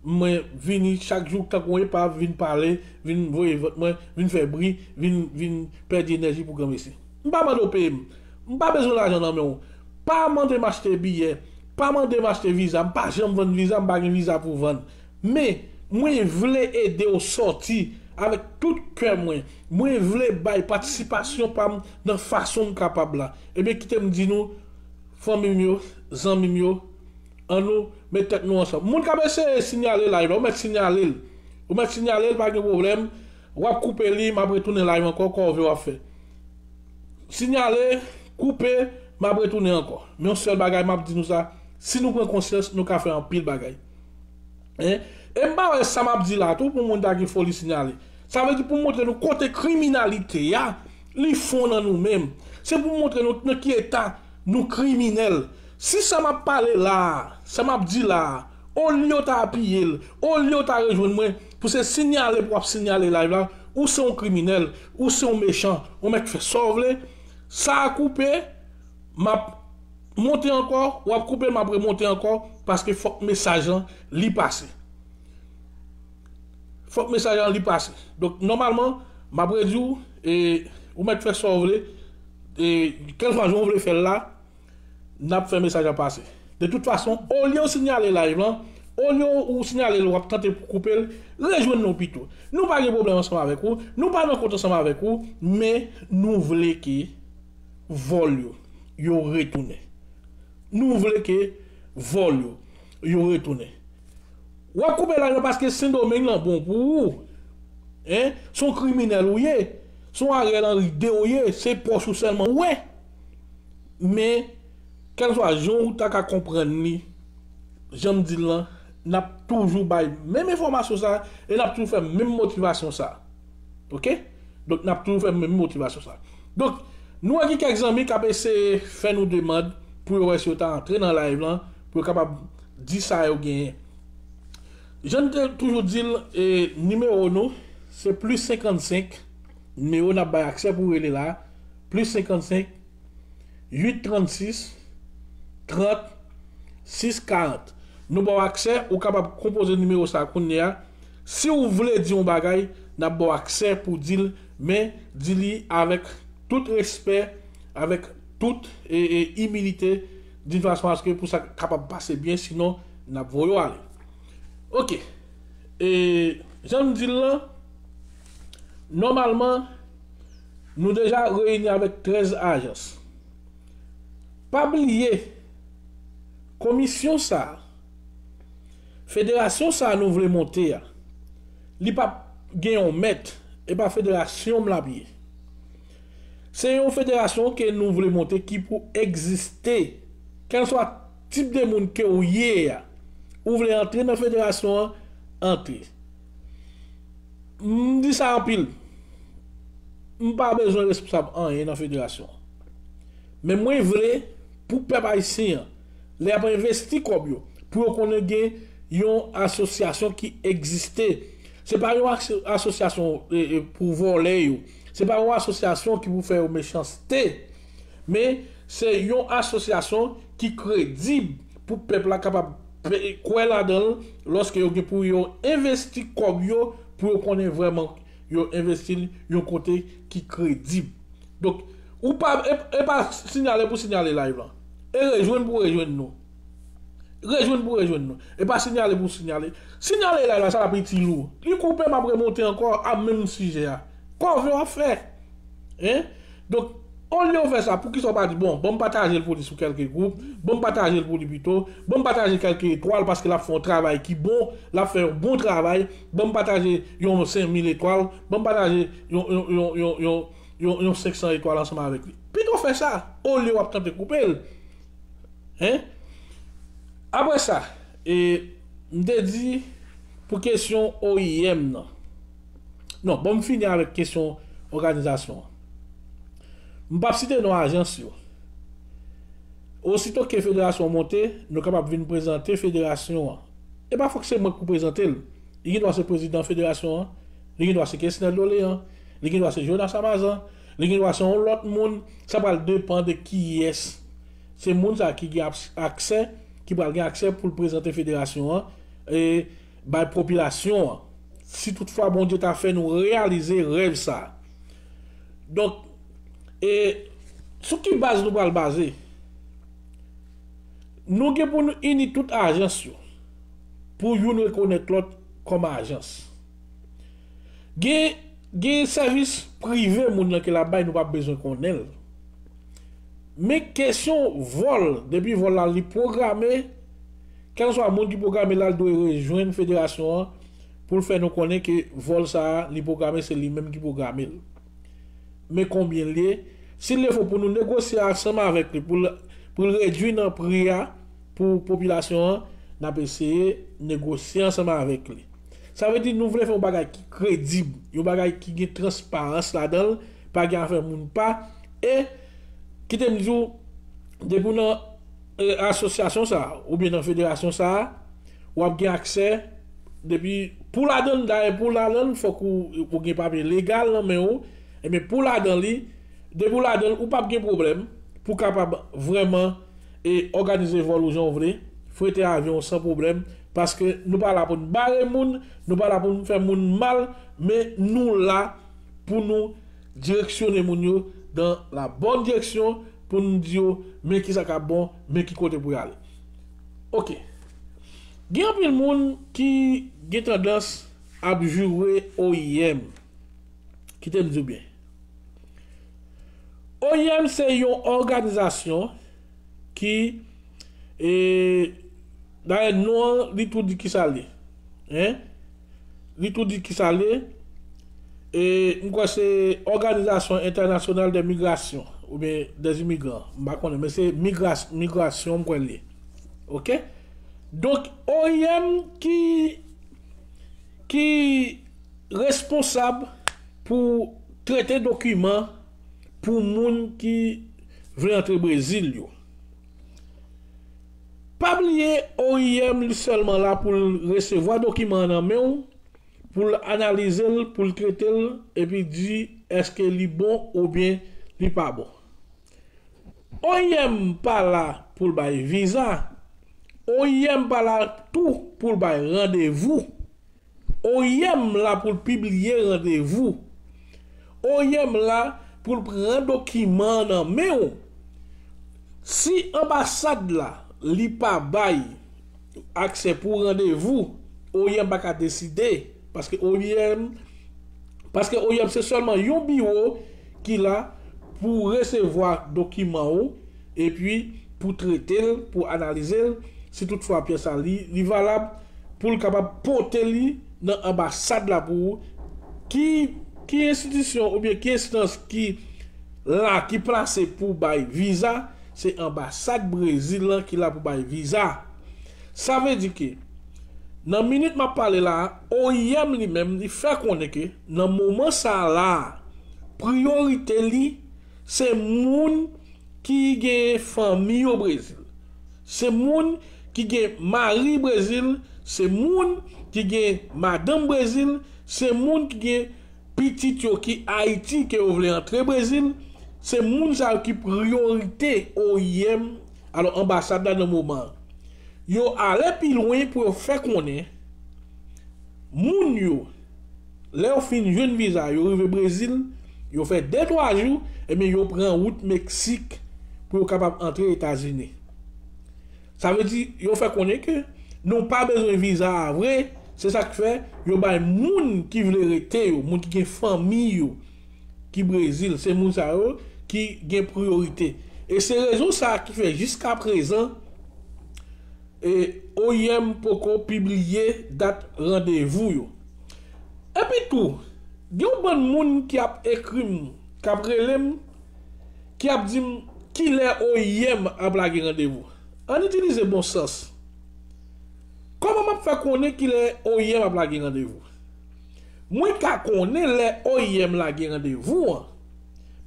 mwen vini chak jou tankou yon epav, vin pale, vin voye vant mwen, vin fè bri, vin, vin pèdi enèji pou granmesi. M pa mande w peye m. M pa bezwen lajan nan men w. Pa mande m achte biyè. Pa mande m achte viza. M pa janm vann viza, m pa gen viza pou vann. Men, mwen vle ede w sòti avèk tout kè mwen. Mwen vle bay patisipasyon pa m nan fason m kapab la. Ebyen, kite m di nou, fanmi m yo, zanmi m yo, ann nou met tèt nou ansanm. Moun k ap eseye sinyale live la, ou mèt sinyale l. Ou mèt sinyale l, pa gen pwoblèm. W ap koupe li, m ap retounen live ankò, kòve w ap fè. Sinyale, koupe, m ap retounen ankò. Men yon sèl bagay, m ap di nou sa, si nou pran konsyans, nou ka fè anpil bagay. Hein? E m pa wè sa m ap di la tou pou moun ta gen foli sinyale. Sa vle di pou montre nou kote kriminalite a, li fon nan nou menm. Se pou montre nou nan ki eta nou kriminèl. Si sa m ap pale la a, sa m ap di la a, olye w ta apiye l, olye w ta rejwenn mwen, pou se sinyale pou w ap sinyale live la, ou se yon kriminèl, ou se yon mechan, ou mèt fè sa w vle, sa a koupe, m ap monte ankò, w ap koupe, m ap remonte ankò, paske fòk mesaj lan li pase. Fòk mesaj lan li pase. Donk, nòmalman, m ap redi w, e, ou mèt fè sa w vle, e, kèlswa jan w vle fè l la, n ap fè mesaj la pase. De tout fason, olye w sinyale live lan, Olye ou sinyale l, w ap tante pou koupe l, rejwenn nou pito. Nou pa gen pwoblèm ansanm avèk ou, nou pa nan kont ansanm avèk ou, men nou vle ke vòl yo, yo retounen. Nou vle ke vòl yo, yo retounen. W ap koupe live la paske Sendomeng lan bon pou ou. Hein? Se yon kriminèl ou ye. Se yon Ariel Henry de ou ye. Se pòch ou sèlman ou wè. Men, kèlkeswa jan ou ta ka konprann li, jan m di l lan, n ap toujou bay menm enfòmasyon sa a e n ap toujou fè menm motivasyon sa a. Oke? Donk, n ap toujou fè menm motivasyon sa a. Donk, nou wè gen kèk zanmi k ap eseye fè nou demann pou yo wè si yo ta antre nan live lan, pou yo kapab di sa yo genyen. Jan n te toujou di l, e, nimewo nou, se plis senkannsenk, nimewo n ap bay aksè pou rele la, plis senkannsenk, uit trannsis, trant, sis karant. Nou ba w aksè, ou kapab konpoze nimewo sa a kounye a. Si w vle di yon bagay, n ap ba w aksè pou di l, men di li avèk tout respè, avèk tout, e, e, imilite, d'une façon à ce que pou sa kapab pase byen, sinon n ap voye w ale. Oke. E, jan m di l lan, nòmalman, nou deja reyini avèk trèz ajans. Pa bliye, komisyon sa a, federasyon sa a nou vle monte a, li p ap gen yon mèt, e pa federasyon m l ap ye. Se yon federasyon ke nou vle monte ki pou egziste. Kèlswa tip de moun ke w ye a, ou vle antre nan federasyon an, antre. M di sa anpil. M pa bezwen responsab anyen nan federasyon an. Men mwen vle pou pèp ayisyen an, lè y ap envesti kòb yo, pou yo konnen gen yon asosyasyon ki egziste. Se pa yon aso-, asosyasyon, e, e, pou vòlè yo. Se pa yon asosyasyon ki pou fè yo mechanste. Men, se yon asosyasyon ki kredib pou pèp la kapab pe-, kwè ladan l lòske yo gen pou yo envesti kòb yo, pou yo konnen vrèman yo envesti l yon kote ki kredib. Donk, ou pa, e, e pa sinyale pou sinyale live lan. E rejwenn pou rejwenn nou. Rejwenn pou rejwenn nou. E pa sinyale pou sinyale. Sinyale live la, sa l ap itil ou. Li koupe, m ap remonte ankò a menm sijè a. Kòve w ap fè. Hein? Donk, olye w fè sa, poukisa w pa di, bon, ban m pataje l pou li sou kèlke gwoup, ban m pataje l pou li pito, ban m pataje kèlke etwal, paske l ap fè yon travay ki bon, l ap fè yon bon travay, ban m pataje yon senk mil etwal, ban m pataje yon, yon, yon, yon, yon, yon, yon senk san etwal ansanm avèk li. Pito fè sa, olye w ap tante koupe l. Hein? Apre sa, e, m te di pou kesyon O I M nan. Non, bon, m fini avèk kesyon òganizasyon an. M p ap site non ajans yo. Osito ke federasyon an monte, nou kapab vin prezante federasyon an. E pa fòk se mwen k pou prezante l. Li gen dwa se prezidan federasyon an, li gen dwa se Kesnel Doléan, li gen dwa se Jonas Amazan, li gen dwa se yon lòt moun, sa pral depann de kiyès. Se moun sa ki gen aks-, aksè, ki pral gen aksè pou l prezante federasyon an, e bay popilasyon an. Si toutfwa Bondye ta fè nou reyalize rèv sa. Donk, e sou ki baz nou pral baze? Nou gen pou nou ini tout ajans yo, pou youn rekonèt lòt kòm ajans. Gen, gen sèvis prive moun nan ke l ap bay, nou p ap bezwen konnen l. Men kesyon vòl, depi vòl la li pwograme, kèlkeswa moun ki pwograme l la, l dwe rejwenn federasyon an pou l fè nou konnen ke vòl sa a, li pwograme, se li menm ki pwograme l. Men konbyen l ye? Si l defo pou nou negosye ansanm avèk li, pou l, pou l redui nan pri a, pou popilasyon an, n ap eseye negosye ansanm avèk li. Sa vle di nou vle fè yon bagay ki kredib, yon bagay ki gen transparans ladan l, pa gen afè moun pa. E kite m di w, depi w nan, e, asosyasyon sa a, oubyen nan federasyon sa a, w ap gen aksè, depi pou ladan l, dayè pou ladan l, fòk ou, ou gen papye legal nan men w, ebyen pou ladan li, depi w ladan l, ou p ap gen pwoblèm pou kapab vrèman, e, òganize vòl ou jan w vle, frete avyon w san pwoblèm, paske nou pa la pou n bare moun, nou pa la pou n fè moun mal, men nou la pou nou direksyone moun yo dan la bòn direksyon, pou n di yo men kisa k ap bon, men ki kote pou y ale. Oke. Gen anpil moun ki gen tandans ap joure O I M. Kite m di w byen. O I M se yon òganizasyon ki, e, dayè non an, li tou di ki sa l ye. Hein? Li tou di ki sa l ye. E, m kwè se Organisation Internationale des Migrations, oubyen des Immigrants. M pa konnen, men se migras-, migrasyon, m kwè l ye. Oke? Donk, O I M ki, ki responsab pou trete dokiman pou moun ki vle antre Brezil yo. Pa bliye, O I M li sèlman la pou l resevwa dokiman an nan men w, pou l analize l, pou l trete l, epi di èske li bon oubyen li pa bon. O I M pa la pou l bay viza. O I M pa la tou pou l bay randevou. O I M la pou l pibliye randevou. O I M la pou l pran dokiman an nan men w. Si anbasad la, li pa bay aksè pou randevou, O I M pa ka deside, paske O I M, paske O I M se sèlman yon biwo ki la pou resevwa dokiman ou, epi pou trete l, pou analize l, si toutfwa pyès la li, li valab, pou l kapab pote li nan anbasad la pou ou. Ki, ki enstitisyon oubyen ki enstans ki la, ki plase pou bay viza? Se anbasad Brezil lan ki la pou bay viza. Sa vle di ke, nan minit m ap pale la a, O I M li menm, li fè konnen ke nan moman sa a la a, priyorite li, se moun ki gen fanmi yo Brezil. Se moun ki gen mari Brezil, se moun ki gen madanm Brezil, se moun ki gen pitit yo ki Ayiti ke yo vle antre Brezil, se moun sa yo ki priyorite O I M, alò anbasad la nan moman an. Yo ale pi lwen pou yo fè konnen moun yo, lè yo fin jwenn viza, yo rive Brezil, yo fè de twa jou, ebyen yo pran wout Meksik pou yo kapab antre Etazini. Sa vle di, yo fè konnen ke nou pa bezwen viza a vre, se sa k fè yo bay moun ki vle rete yo, moun ki gen fanmi yo, ki Brezil, se moun sa yo ki gen priyorite. E se rezon sa a ki fè jiska prezan, e, O I M poko pibliye dat randevou yo. Epi tou, gen yon bann moun ki ap ekri m, k ap rele m, ki ap di m kilè O I M ap lage randevou. Ann itilize bon sans. Kòman m ap fè konnen kilè O I M ap lage randevou? Mwen ka konnen lè O I M lage randevou an,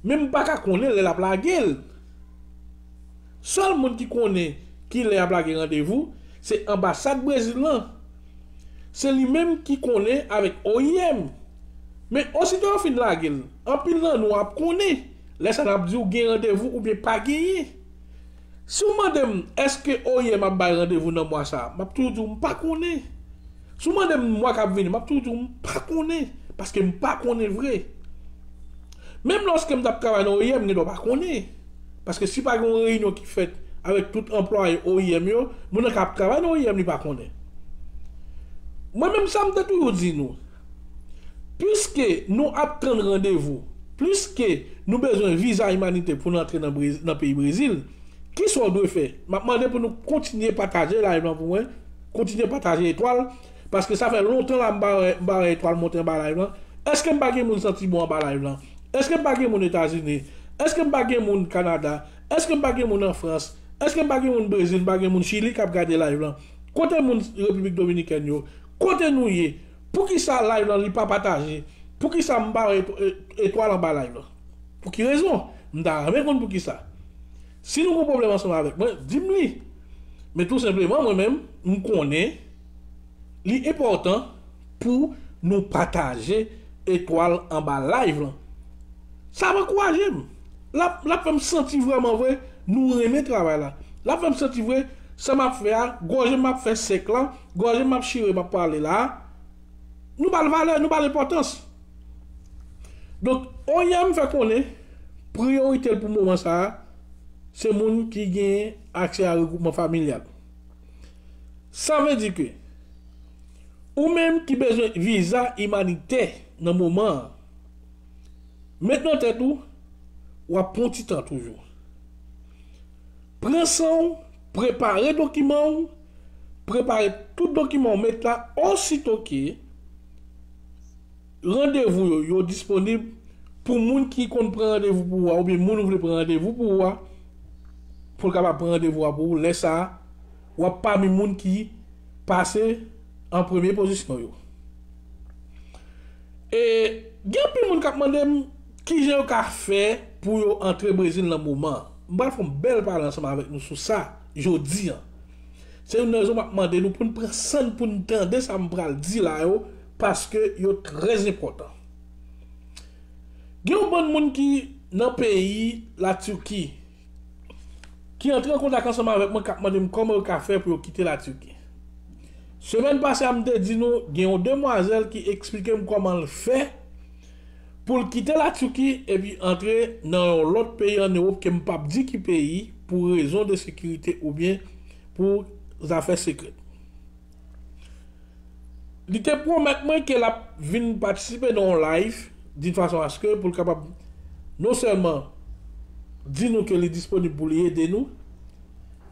men m pa ka konnen lè l ap lage l. Sèl moun ki konnen kilè y ap lage randevou, se anbasad Brezil lan. Se li menm ki konnen avèk O I M. Men osito yo fin lage l, anpil nan nou ap konnen. Lè sa a n ap di w gen randevou oubyen pa genyen. Si w mande m, èske O I M ap bay randevou nan mwa sa a? M ap toujou di w m pa konnen. Si w mande m mwa k ap vini, m ap toujou di w m pa konnen, paske m pa konnen vre. Menm lòske m t ap travay nan O I M, m gen dwa pa konnen. Paske si pa gen yon reyinyon ki fèt avèk tout anplwaye O I M yo, moun nan k ap travay nan O I M li pa konnen. Mwen menm sa m te toujou di nou, piske nou ap tann randevou, piske nou bezwen viza imanitè pou n antre nan Brez-, nan peyi Brezil, kisa w dwe fè? M ap mande pou nou kontinye pataje live lan pou mwen, kontinye pataje etwal, paske sa fè lontan la m pa wè, m pa wè etwal monte anba live lan. Èske m pa gen moun Santibon anba live lan? Èske m pa gen moun Etazini? Èske m pa gen moun Kanada? Èske m pa gen moun an Frans? Èske m pa gen moun Brezil, m pa gen moun Chili k ap gade live lan? Kote moun Repiblik Dominikèn yo? Kote nou ye? Poukisa live lan li pa pataje? Poukisa m pa wè etw-, e-, etwal anba live lan? Pou ki rezon? M ta renmen konn poukisa. Si nou gen pwoblèm ansanm avèk mwen, di m li. Men tou senpleman, mwen menm, m konnen li enpòtan pou nou pataje etwal anba live lan. Sa ap ankouraje m. L ap, l ap fè m santi vrèman vre nou renmen travay la. L ap fè m santi vre sa m ap fè a, gòje m ap fè sèk la, gòje m ap chire m ap pale la a, nou ba l valè, nou ba l enpòtans. Donk, O I M fè konnen priyorite l pou moman sa a, se moun ki gen aksè a regwoupman familyal. Sa vle di ke ou menm ki bezwen viza imanitè nan moman an, met nan tèt ou, w ap pran ti tan toujou. Pran san w, prepare dokiman w, prepare tout dokiman w met la, osito ke randevou yo, yo disponib pou moun ki konn pran randevou pou ou a, oubyen moun ou vle pran randevou pou ou a, pou l kapab pran randevou a pou ou. Lè sa a, w ap pami moun ki pase an premye pozisyon yo. E gen anpil moun k ap mande m kijan yo ka fè pou yo antre Brezil nan moman an. M pral fè yon bèl pale ansanm avèk nou sou sa jodi a. Se youn nan rezon m ap mande nou pou n pran san n pou n tande sa m pral di la yo, paske yo trè enpòtan. Gen yon bann moun ki nan peyi Latiki ki antre an kontak ansanm avèk mwen, k ap mande m kòman yo ka fè pou yo kite Latiki. Semèn pase a, m te di nou, gen yon demwazèl ki eksplike m kòman l fè pou l kite Latiki epi antre nan yon lòt peyi ann Ewòp ke m p ap di ki peyi, pou rezon de sekirite oubyen pou zafè sekrè. Li te pwomèt mwen ke l ap vin patisipe nan yon live d'une façon à ce que pou l kapab non sèlman di nou ke li disponib pou li ede nou,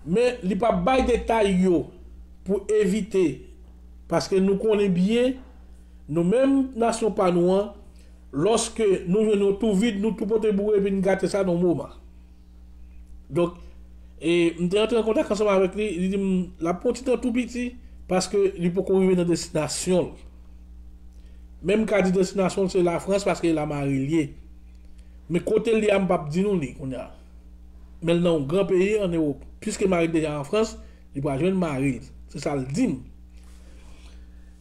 men li p ap bay detay yo pou evite, paske nou konnen byen, nou menm nasyon pa nou an, lòske nou jwenn yon tou vid, nou tou pote boure epi n gate sa nan yon moman. Donk, e, m te antre an kontak ansanm avèk li, li di m l ap pran ti tan tou piti, paske li poko rive nan destinasyon l. Men m ka di destinasyon l se Lafrans, paske Lamari l ye. Men kote l ye a, m p ap di nou li kounye a. Men l nan yon gran peyi ann Ewòp. Piske mari l deja an Frans, li pral jwenn mari l. Se sa l di m.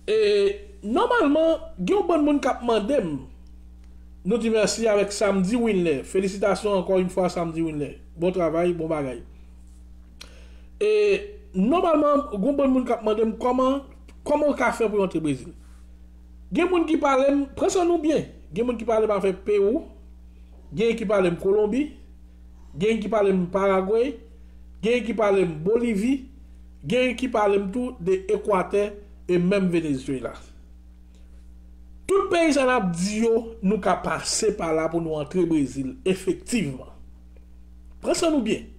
E, nòmalman, gen yon bann moun k ap mande m. Nou di mèsi avèk Samdi Winler. Felisitasyon ankò yon fwa, Samdi Winler. Bon travay, bon bagay. E, nòmalman, gen yon bann moun k ap mande m kòman, kòman w ka fè pou w antre Brezil. Gen moun ki pale m, pran san nou byen. Gen moun ki pale m avèk Pewou. Gen ki pale m Kolonbi. Gen ki pale m Paragwe. Gen ki pale m Bolivi. Gen ki pale m tou de Ekwatè e menm Venezuela. Tout peyi sa n ap di yo, nou ka pase pa la pou nou antre Brezil, efektivman. Pran san nou byen.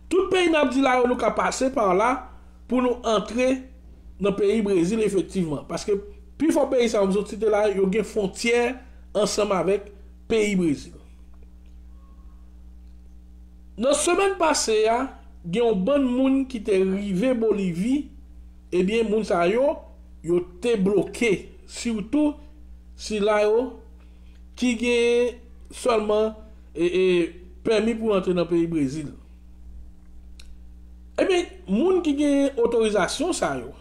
Tout peyi n ap di la yo, nou ka pase pa la pou nou antre nan peyi Brezil, efektivman. Paske pifò peyi sa yo m sot site la, yo gen fwontyè ansanm avèk peyi Brezil. Nan semèn pase a, gen yon bann moun ki te rive Bolivi, ebyen, moun sa yo, yo te bloke, sitou sila yo ki gen sèlman, e, e, pèmi pou antre nan peyi Brezil. Ebyen, moun ki gen otorizasyon sa yo,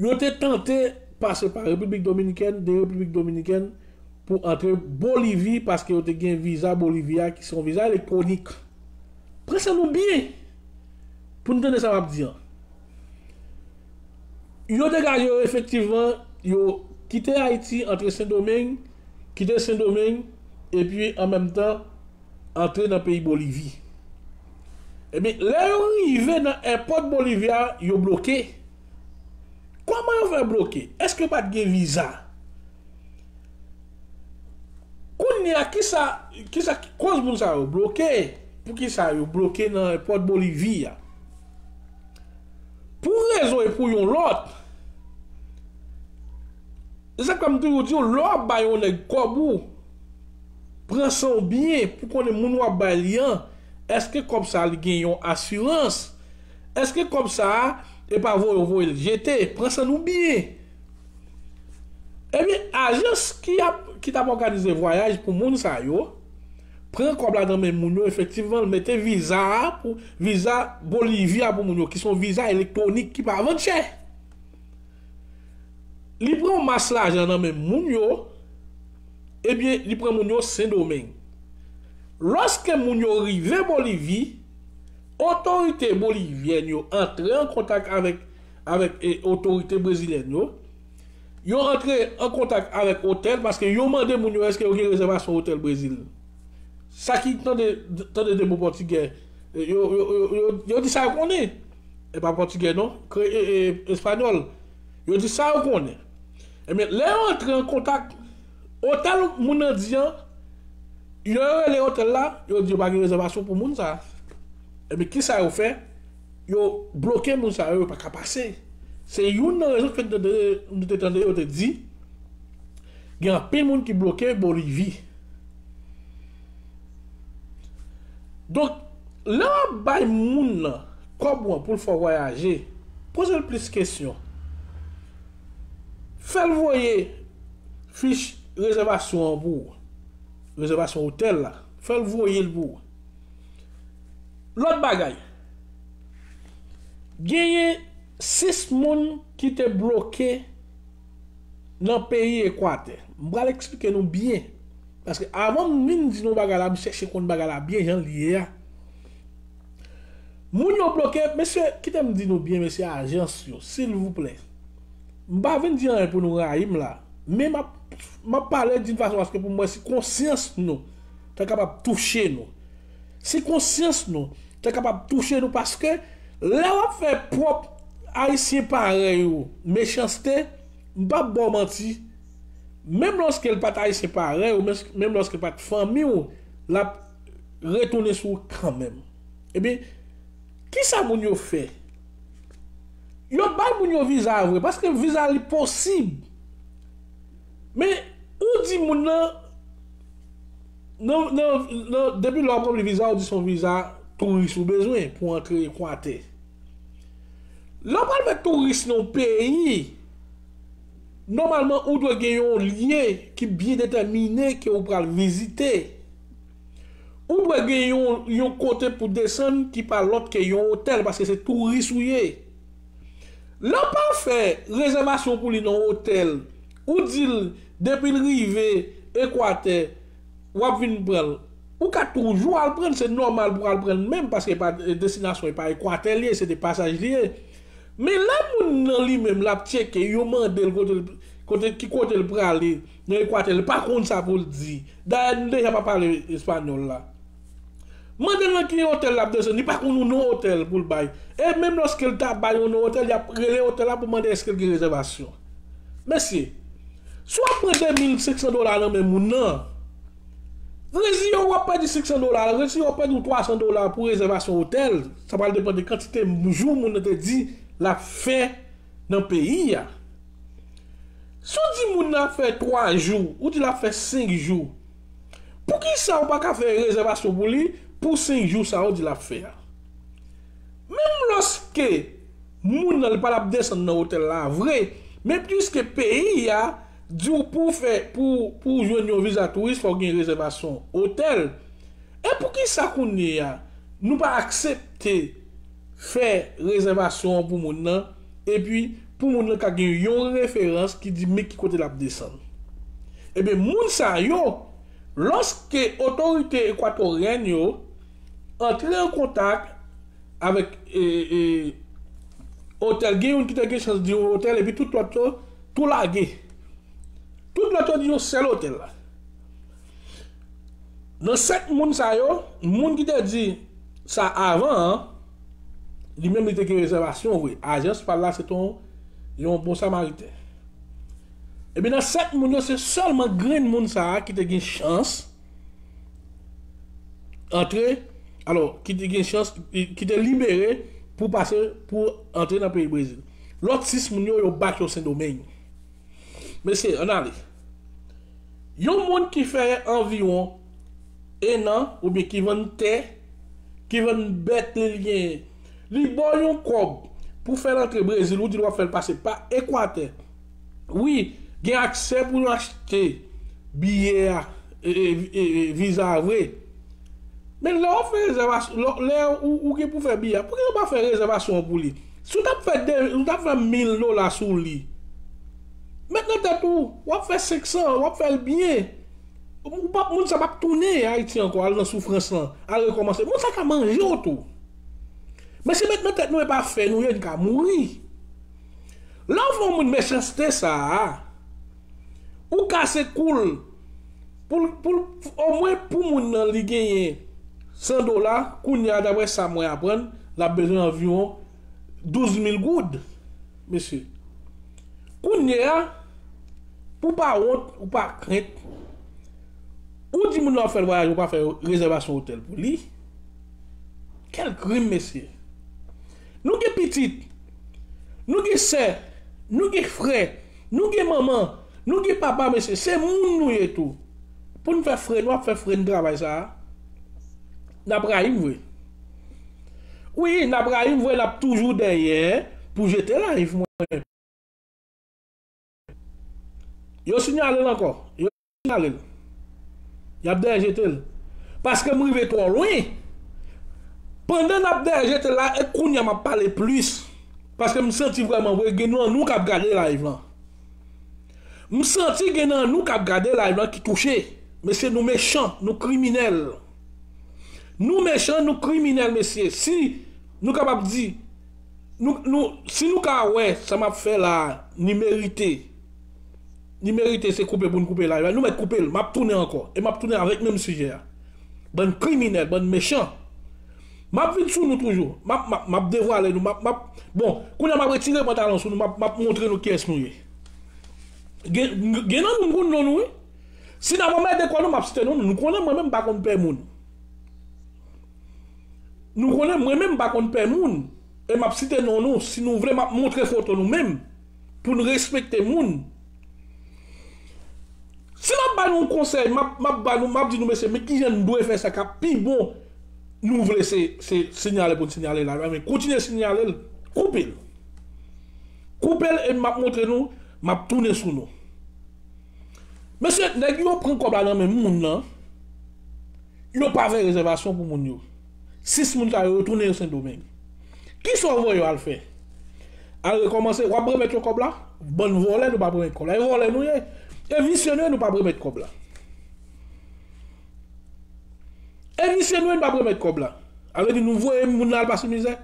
yo te tante pase pa Repiblik Dominikèn, de Repiblik Dominikèn, pou antre Bolivi, paske yo te gen viza Bolivi a, ki se yon viza elektwonik. Pran san nou byen pou n tande sa m ap di an. Yo degaje yo efektivman, yo kite Ayiti, antre Sendomeng, kite Sendomeng, epi an menm tan, antre nan peyi Bolivi. Ebyen, lè yo rive nan èpòt Bolivi a, yo bloke. Kòman yo fè bloke? Èske yo pa t gen viza? Kounye a, kisa, kisa ki koz moun sa yo bloke? Poukisa yo bloke nan èpòt Bolivi a? Pou rezon e pou yon lòt, se sa k fè m toujou di w, lè w ap bay yon nèg kòb ou, pran san w byen pou konnen moun w ap bay li an, èske kòb sa a li gen yon asirans? Èske kòb sa a, e pa voye w voye l jete? Pran san nou byen. Ebyen, ajans ki ap, ki t ap òganize vwayaj pou moun sa yo, pran kòb la nan men moun yo, efektivman, l mete viza a pou, viza Bolivi a pou moun yo, ki se yon viza elektwonik ki pa vann chè. Li pran yon mas lajan nan men moun yo, ebyen, li pran moun yo Sendomeng. Lòske moun yo rive Bolivi, otorite bolivyèn yo antre an kontak avèk, avèk, e, otorite brezilyèn yo. Yo antre an kontak avèk otèl, paske yo mande moun yo èske yo gen rezèvasyon otèl Brezil. Sa ki tande, tande de mo pòtigè, yo, yo, yo, yo, yo di sa yo konnen. E pa pòtigè non, kre, e, e, espanyòl. Yo di sa yo konnen. Ebyen, lè yo antre an kontak, otèl moun nan di an, yo rele otèl la, yo di yo pa gen rezèvasyon pou moun sa. Ebyen, kisa yo fè? Yo bloke moun sa yo, yo pa ka pase. Se youn nan rezon k fè nou te tande yo te di, gen anpil moun ki bloke Bolivi. Donk, lè w ap bay moun nan kòb ou an pou l fè w vwayaje, poze l plis kesyon. Fè l voye fich rezèvasyon an pou ou. Rezèvasyon otèl la. Fè l voye l pou ou. Lòt bagay. Genyen sis moun ki te bloke nan peyi Ekwatè. M pral eksplike nou byen. Paske avan m vin di nou bagay la, m chèche konn bagay la byen jan l ye a. Moun yo bloke, mesye, kite m di nou byen, mesye ajans yo, silvouplè. M pa vin di anyen pou nou rayi m la. Men m ap, m ap pale d'une façon paske pou m wè si konsyans nou ta kapab touche nou. Si konsyans nou ta kapab touche nou, paske lè w ap fè pwòp Ayisyen parèy ou mechanste, m p ap ba w manti, menm lòske l pa t Ayisyen parèy ou, menm, menm lòske l pa t fanmi w, l ap retounen sou ou kanmenm. Ebyen, kisa moun yo fè? Yo bay moun yo viza vre, paske viza li posib. Men, ou di moun nan, nan, nan, nan, depi lè w ap ranpli viza, ou di se yon viza touris ou bezwen pou antre Ekwatè. Lè w pral fè touris nan yon peyi, nòmalman, ou dwe gen yon lye ki byen detèmine ke ou pral vizite. Ou dwe gen yon, yon kote pou desann ki pa lòt ke yon otèl, paske se touris ou ye. Lè w pa fè rezèvasyon pou li nan otèl, ou di l, depi l rive Ekwatè, w ap vin pran l. Ou ka toujou al pran l, se nòmal pou w al pran l menm, paske e pa, e, destinasyon, e pa Ekwatè l ye, se de pasaj li ye. Men lè moun nan li menm l ap tcheke, yo mande l kote l, kote, ki kote l prale nan Ekwatè, li pa konn sa pou l di. Dayè, nou deja pa pale espanyòl la. Mande l nan ki otèl l ap desann, li pa konn yon non otèl pou l bay. E menm lòske l ta bay yon non otèl, y ap rele otèl la pou mande èske l gen rezèvasyon. Mesye, si w ap pran de mil senk san dola nan men moun nan, reziye w, w ap pèdi senk san dola, reziye w, w ap pèdi twa san dola pou rezèvasyon otèl. Sa pral depann de kantite jou moun nan te di l ap fè nan peyi a. Si w di moun nan ap fè twa jou, ou di l ap fè senk jou, poukisa ou pa ka fè rezèvasyon pou li pou senk jou sa ou di l ap fè a? Menm lòske moun nan li pa t ap desann nan otèl la vre, men piske peyi a di w pou w fè, pou, pou w jwenn yon viza touris, fò w gen rezèvasyon otèl. E poukisa kounye a nou pa aksepte fè rezèvasyon an pou moun nan, epi pou moun nan ka gen yon referans ki di men ki kote l ap desann? Ebyen, moun sa yo, lòske otorite ekwatoryèn yo antre an kontak avèk, e, e, otèl, gen youn ki te gen chans di yon otèl, epi tout lòt yo tou lage. Tout lòt yo di yon sèl otèl la. Nan sèt moun sa yo, moun ki te di sa avan an, li menm li te gen rezèvasyon vre. Ajans pa l la se te yon, yon bon samariten. Epi nan sèt moun yo, se sèlman grenn moun sa a ki te gen chans antre, alò, ki te gen chans, ki te libere pou pase, pou antre nan peyi Brezil. Lòt sis moun yo, yo bat yo Sendomeng. Mesye, ann ale. Yon moun ki fè anviwon en an, oubyen ki vann tè, ki vann bèt li, li genyen, li ba w yon kòb pou fè l antre Brezil, ou di l w ap fè l pase pa Ekwatè. Wi, gen aksè pou nou achte biyè a, e, e, e, e, viza a vre. Men lè w ap fè rezèvasyon, lè, lè ou, ou gen pou fè biyè a, poukisa w pa fè rezèvasyon an pou li? Si w t ap fè de, ou t ap fè mil dola sou li, met nan tèt ou, w ap fè senk san, w ap fè l byen. Ou p ap, moun sa p ap tounen Ayiti ankò, al nan soufrans lan, al rekòmanse. Moun sa ka manje w tou. Men se met nan tèt nou, e pa fè nou ye, n ka mouri. Lè w fè yon moun mechanste sa a, ou kase kou l, pou l, pou l, omwen pou moun nan li genyen san dola, kounye a, daprè sa mwen aprann, l ap bezwen anviwon Douz mil goud, mesye. Kounye a, pou pa wont, ou pa krent, ou di moun nan w ap fè l vwayaje, ou pa fè rezèvasyon otèl pou li. Kèl krim, mesye! Nou gen pitit, nou gen sè, nou gen frè, nou gen manman, nou gen papa, mesye. Se moun nou ye tou. Pou n fè frè nou, ap fè frè n travay sa a. N ap rayi m vre. Wi, n ap rayi m vre, n ap toujou dèyè pou jete live mwen. Yo sinyale l ankò. Yo sinyale l. Y ap dèyè jete l. Paske m rive twò lwen. Pandan n ap dèyè jete l la, e kounye a m ap pale plis. Paske m santi vrèman vre, gen nan nou k ap gade live lan. M santi gen nan nou k ap gade live lan ki touche. Mesye, nou mechan, nou kriminèl. Nou mechan, nou kriminèl, mesye. Si nou kapab di, nou, nou, si nou ka wè sa m ap fè la, ni merite. Ni merite se koupe pou n koupe live la. Nou mèt koupe l. M ap tounen ankò. E m ap tounen avèk menm sijè a. Bann kriminèl, bann mechan. M ap vin sou nou toujou. M ap, m ap, m ap devwale nou. M ap, m ap, bon, kounye a m ap retire pantalon sou nou. M ap, m ap montre nou kiyès nou ye. Gen, gen nan nou m konn non nou, wi. Si n ap anmède kò nou, m ap site non nou. Nou konnen mwen menm m pa konn pè moun. Nou konnen mwen menm m pa konn pè moun. E m ap site non nou. Si nou vle, m ap montre foto nou menm. Pou n respekte moun. Si m ap ba nou yon konsèy, m ap, m ap ba nou, m ap di nou, mesye, men kijan n dwe fè sa k ap pi bon. Nou vle se, se sinyale pou n sinyale la. Men kontinye sinyale l. Koupe l. Koupe l e m ap montre nou, m ap tounen sou nou. Mesye, nèg yo pran kòb la nan men moun nan. Yo pa fè rezèvasyon pou moun yo. Sis moun sa yo, yo tounen yo Sendomeng. Kisa w voye yo al fè? Al rekòmanse, w ap remèt yo kòb la? Bann vòlè, nou p ap remèt kòb la. E vòlè nou ye. E visye nou ye, nou p ap remèt kòb la. E visye nou ye, nou p ap remèt kòb la. A vle di nou voye moun nan al pase mizè.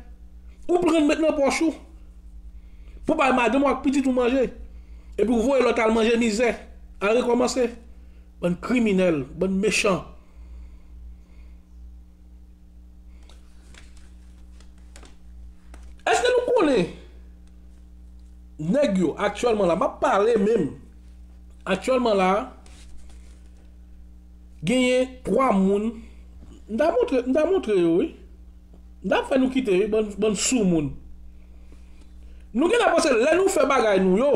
Ou pran met nan pòch ou. Pou bay madanm ou ak pitit ou manje. Epi ou voye lòt al manje mizè. Al rekòmanse. Bann kriminèl, bann mechan. Èske nou konnen nèg yo aktyèlman la, m ap pale menm. Aktyèlman la, genyen twa moun, m ta montre, m ta montre yo, wi. M ta fè nou kite, wi, bann, bann soumoun. Nou gentan panse lè nou fè bagay nou yo,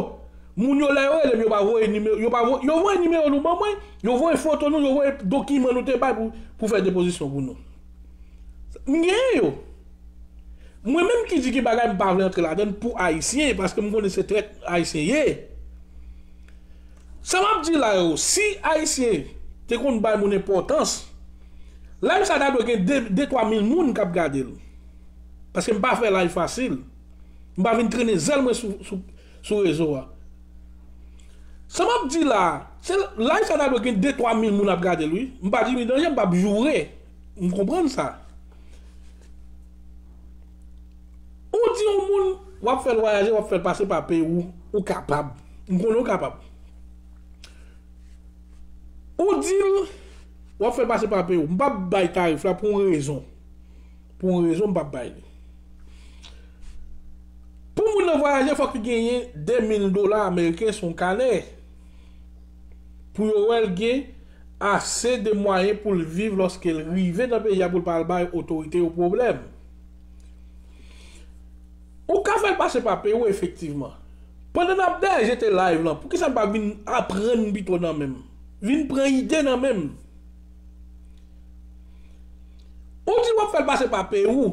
moun yo lè yo rele m, yo pa voye nimewo, yo pa vo-, yo voye nimewo nou ban mwen, yo voye foto nou, yo voye dokiman nou te bay pou, pou fè depozisyon pou nou. M genyen yo. Mwen menm ki di gen bagay m pa vle antre ladann pou Ayisyen, paske m konnen se trèt Ayisyen ye. Sa m ap di la yo, si Ayisyen te konn bay moun enpòtans, live sa ta dwe gen de, de, twa mil moun k ap gade l. Paske m pa fè live fasil. M pa vin trennen zèl mwen sou, sou, sou rezo a. Sa m ap di la, se live sa ta dwe gen de, twa mil moun ap gade l, wi. M pa di li danje, m p ap joure. M konprann sa. Ou di yon moun, w ap fè l vwayaje, w ap fè l pase pa peyi w, ou kapab. M konnen ou kapab. Ou di l, w ap fè l pase pa peyi w. M p ap bay tarif la pou yon rezon. Pou yon rezon, m p ap bay li. Pou moun nan vwayaje, fòk li genyen de mil dola ameriken sou yon kanè. Pou yo wè l gen ase de mwayen pou l viv lòske l rive nan peyi a pou l pa al bay otorite yo pwoblèm. Ou ka fè l pase pa peyi w efektivman. Pandan n ap dèyè jete live lan, poukisa n pa vin aprann pito nan men m? Vin pran ide nan men m. Ou di w ap fè l pase pa peyi w.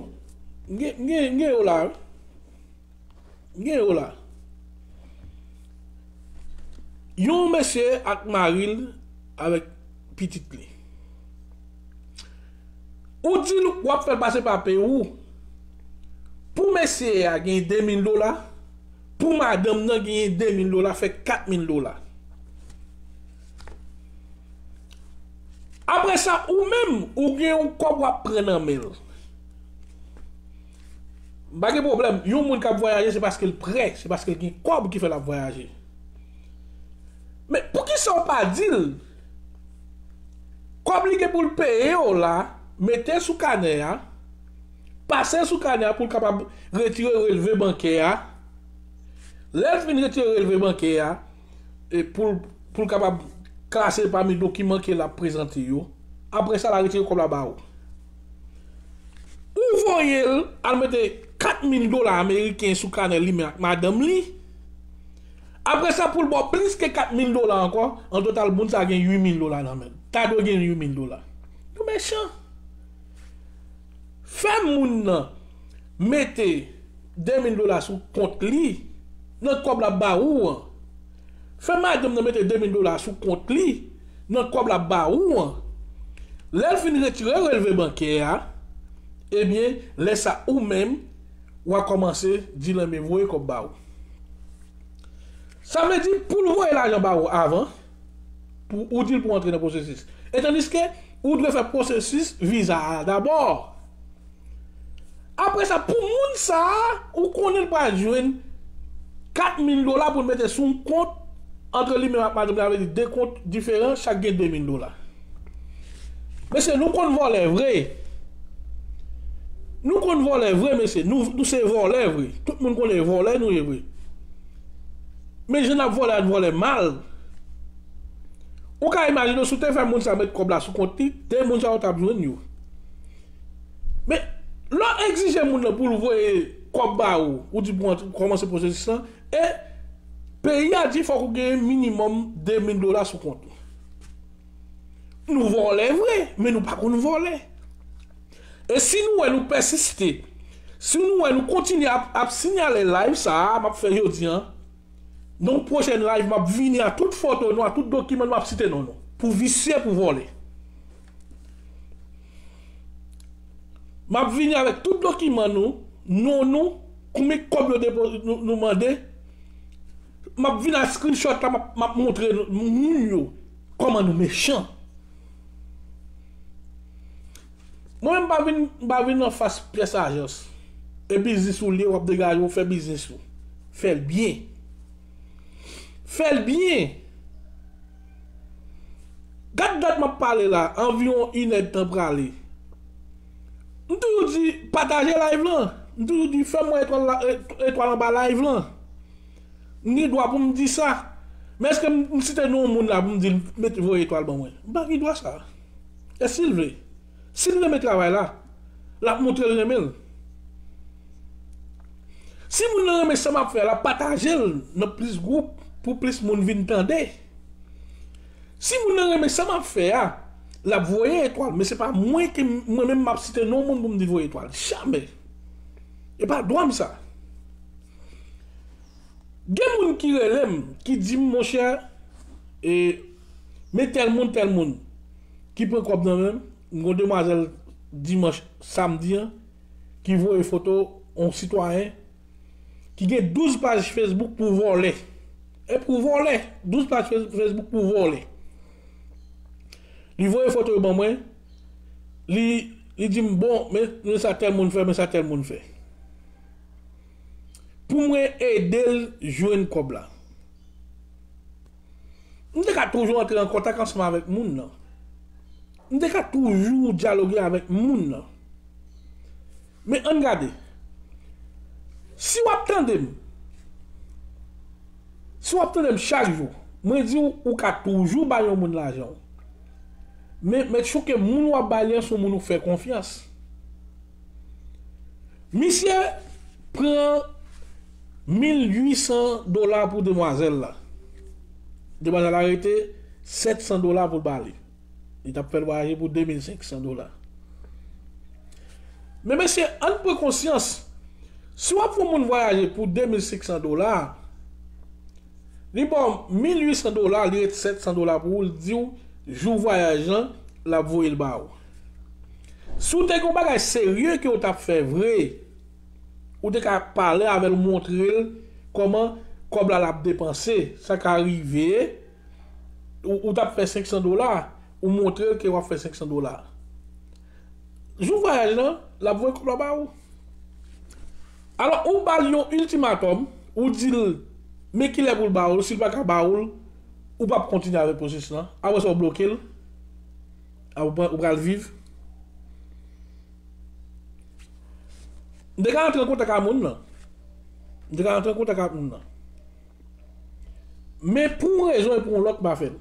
M gen, m gen, m gen yo la, wi. M gen yo la. Yon mesye ak mari l avèk pitit li. Ou di l w ap fè l pase pa peyi w. Pou mesye a genyen de mil dola, pou madanm nan genyen de mil dola, fè kat mil dola. Apre sa, ou menm, ou gen yon kòb w ap pran nan men l. M pa gen pwoblèm. Yon moun k ap vwayaje, se paske l prè, se paske l gen kòb ki fè l ap vwayaje. Men poukisa w pa di l? Kòb li gen pou l peye w la, mete sou kanè a, pase l sou kanè a pou l kapab retire relve bankè a. Lè l fin retire relve bankè a, e pou l, pou l kapab klase l pami dokiman ke l ap prezante yo, apre sa, l a retire kòb la ba ou. Ou voye l al mete kat mil dola ameriken sou kanè li menm ak madanm li. Apre sa, pou l ba w plis ke kat mil dola ankò, an total, moun sa gen uit mil dola nan men l. Ta dwe gen uit mil dola. Nou mechan. Fè moun nan mete de mil dola sou kont li nan kòb l ap ba ou an. Fè madanm nan mete de mil dola sou kont li nan kòb l ap ba ou an. Lè l fin retire relve bankè a, ebyen, lè sa ou menm, w a kòmanse di l, "Enben, voye kòb ba ou." Sa vle di, pou l voye lajan ba ou avan, pou ou di l pou antre nan pwosesis. E tandiske ou dwe fè pwosesis viza a dabò. Apre sa, pou moun sa a, ou konnen l pral jwenn kat mil dola pou l mete sou yon kont, antre li menm ak madanm li, sa vle di de kont diferan, chak gen de mil dola. Mesye, nou konn vòlè vre. Nou konn vòlè vre, mesye. Nou, nou se vòlè vre. Tout moun konnen vòlè nou ye vre. Men jan n ap vòlè a, n vòlè mal. Ou ka imajine w, si w te fè moun sa met kòb la sou kont li, de moun sa yo t ap jwenn yo. Men, lè w egzije moun nan pou l voye kòb ba ou, ou di pou w kòmanse pwosesis lan, e peyi a di fòk ou gen minimòm de mil dola sou kont ou. Nou vòlè vre, men nou pa konn vòlè. E si nou wè nou pèsiste, si nou wè nou kontinye ap, ap sinyale live sa a, m ap fè jodi a, nan yon pwochèn live, m ap vini a tout foto nou, a tout dokiman nou, m ap site non nou. Pou visye, pou vòlè. M ap vini avèk tout dokiman nou, non nou, konbyen kòb yo depo-, nou, nou mande. M ap vin ak screenshot la, m ap, m ap montre nou, moun yo, kòman nou mechan. Mwen menm, m pa vin, m pa vin anfas pyès ajans. E biznis ou l ye, w ap degaje w, fè biznis ou. Fè l byen. Fè l byen. Gad dat m ap pale la, anviwon inèdtan prale. M toujou di, pataje live lan. M toujou di, fè m wè etwal la, et-, etwal anba live lan. M gen dwa pou m di sa. Men èske m, m site non yon moun la pou m di l met voye etwal ban mwen? M pa gen dwa sa. E si l vle? Si l renmen travay la, l ap montre l renmen l. Si moun nan renmen sa m ap fè a, l ap pataje l nan plis gwoup pou plis moun vin tande. Si moun nan renmen sa m ap fè a, l ap voye etwal. Men se pa mwen ke m-, mwen menm m ap site non moun pou m di voye etwal. Jamè. E pa dwa m sa. Gen moun ki rele m, ki di m, monchè, e, men tèl moun, tèl moun, ki pran kòb nan men m. M gon demwazèl dimanch, samdi an, ki voye foto yon sitwayen ki gen douz paj Facebook pou vòlè. E pou vòlè, douz paj Face-, Facebook pou vòlè. Li voye foto yo ban mwen, li, li di m, bon, men, men sa tèl moun fè, men sa tèl moun fè. Pou mwen ede l jwenn kòb la. M te ka toujou antre an kontak ansanm avèk moun nan. M te ka toujou dyaloge avèk moun nan. Men ann gade. Si w ap tande m, si w ap tande m chak jou, mwen di w, ou ka toujou bay yon moun lajan w. Men, men chouke moun w ap bay li an, se yon moun ou fè konfyans. Misye pran mil uit san dola pou demwazèl la. Demwazèl la rete sèt san dola pou l ba li. Li t ap fè l vwayaje pou de mil senk san dola. Men mesye, ann pran konsyans. Si w ap fè yon moun vwayaje pou de mil senk san dola, li ba w mil uit san dola, li ret sèt san dola pou ou, li di w, jou vwayaj lan, l ap voye l ba ou. Si w te gen yon bagay serye ke w t ap fè vre, ou te ka pale avè l, montre l kòman kòb la l ap depanse, sa ka rive, ou, ou t ap fè senk san dola, ou montre l ke w ap fè senk san dola. Jou vwayaj lan, l ap voye kòb la ba ou. Alò, ou ba l yon iltimatòm, ou di l, men kilè pou l ba ou l, si l pa ka ba ou l, ou p ap kontinye avèk pwosesis lan. Apre sa, ou bloke l, a, ou pran, ou pral viv. M te ka antre an kontak ak moun nan. M te ka antre an kontak ak moun nan. Men pou yon rezon e pou yon lòt, m pa fè l.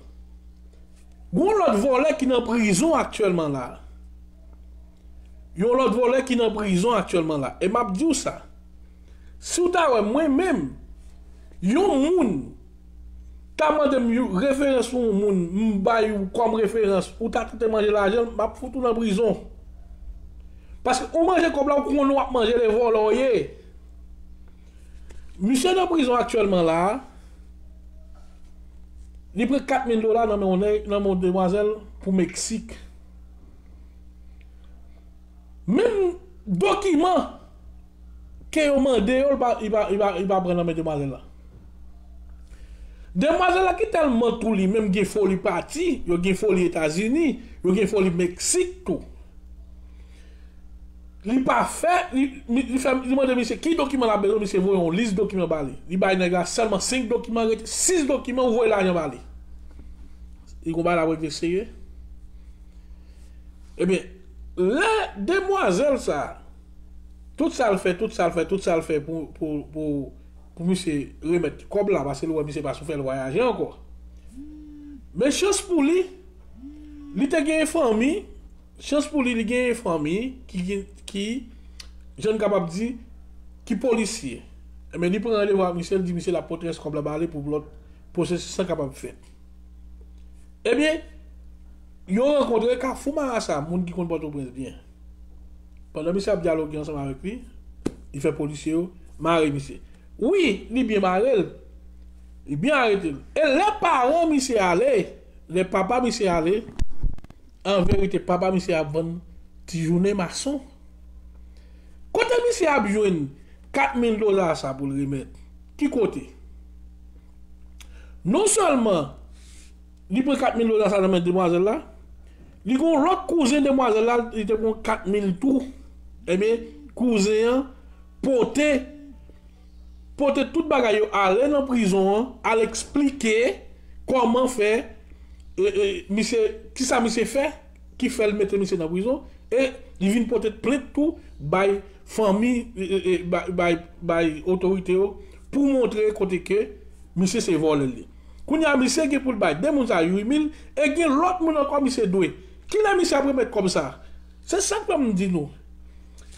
Gon lòt vòlè ki nan prizon aktyèlman la. Yon lòt vòlè ki nan prizon aktyèlman la. E m ap di w sa. Si w ta wè mwen menm, yon moun ta mande m yon referans pou yon moun, m bay ou kòm referans, ou ta tante manje lajan l, m ap fout ou nan prizon. Paske ou manje kòb la, ou konnen w ap manje l, e vòlè w ye. Misye nan prizon aktyèlman la a, li pran kat mil dola nan men yon nèg, nan men yon demwazèl pou Meksik. Menm dokiman ke yo mande yo, li pa, li pa, li pa, li pa pran nan men demwazèl la. Demwazèl la ki tèlman tou li menm gen foli pati, yo gen foli Etazini, yo gen foli Meksik tou. Li pa fè, li, li, li fè, li mande misye ki dokiman l ap bezwen, misye voye yon lis dokiman ba li. Li bay nèg la sèlman senk dokiman, rete sis dokiman, ou voye lajan ba li. Li gon bagay la pou rete serye. Ebyen, lè demwazèl sa, tout sa l fè, tout sa l fè, tout sa l fè pou, pou, pou, pou misye remèt kòb la, paske li wè misye pa sou fè l vwayaje ankò. Men chans pou li, li te gen fanmi, chans pou li, li gen fanmi ki, ki, ki, jan n kapab di, ki polisye. Ebyen, li pran randevou ak misye, li di misye l ap pote rès kòb la ba li pou lòt pwosesis lan kapab fèt. Ebyen, yo rankontre Kafou Marasa, moun ki konn Pòtoprens byen. Pandan misye ap dyaloge ansanm avèk li, li fè polisye yo mare misye. Wi, li byen mare l. Li byen arete l. E lè paran misye ale, lè papa misye ale, an verite, papa misye ap vann ti jounen mason. Kote misye ap jwenn kat mil dola sa pou l remèt? Ki kote? Non sèlman li pran kat mil dola sa nan men demwazèl la, li gen yon lòt kouzen demwazèl la, li te pran kat mil tou. Ebyen, kouzen an pote, pote tout bagay yo, ale nan prizon an, al eksplike kòman fè, e, e, misye, kisa misye fè, ki fè l mete misye nan prizon, e li vin pote plent tou bay fanmi, e, e, e, bay, bay, bay otorite yo pou montre kote ke misye se vòlè l ye. Kounye a, misye gen pou l bay de moun sa uit mil, e gen lòt moun ankò misye dwe. Kilè misye ap remèt kòb sa? Se sa k fè m di nou,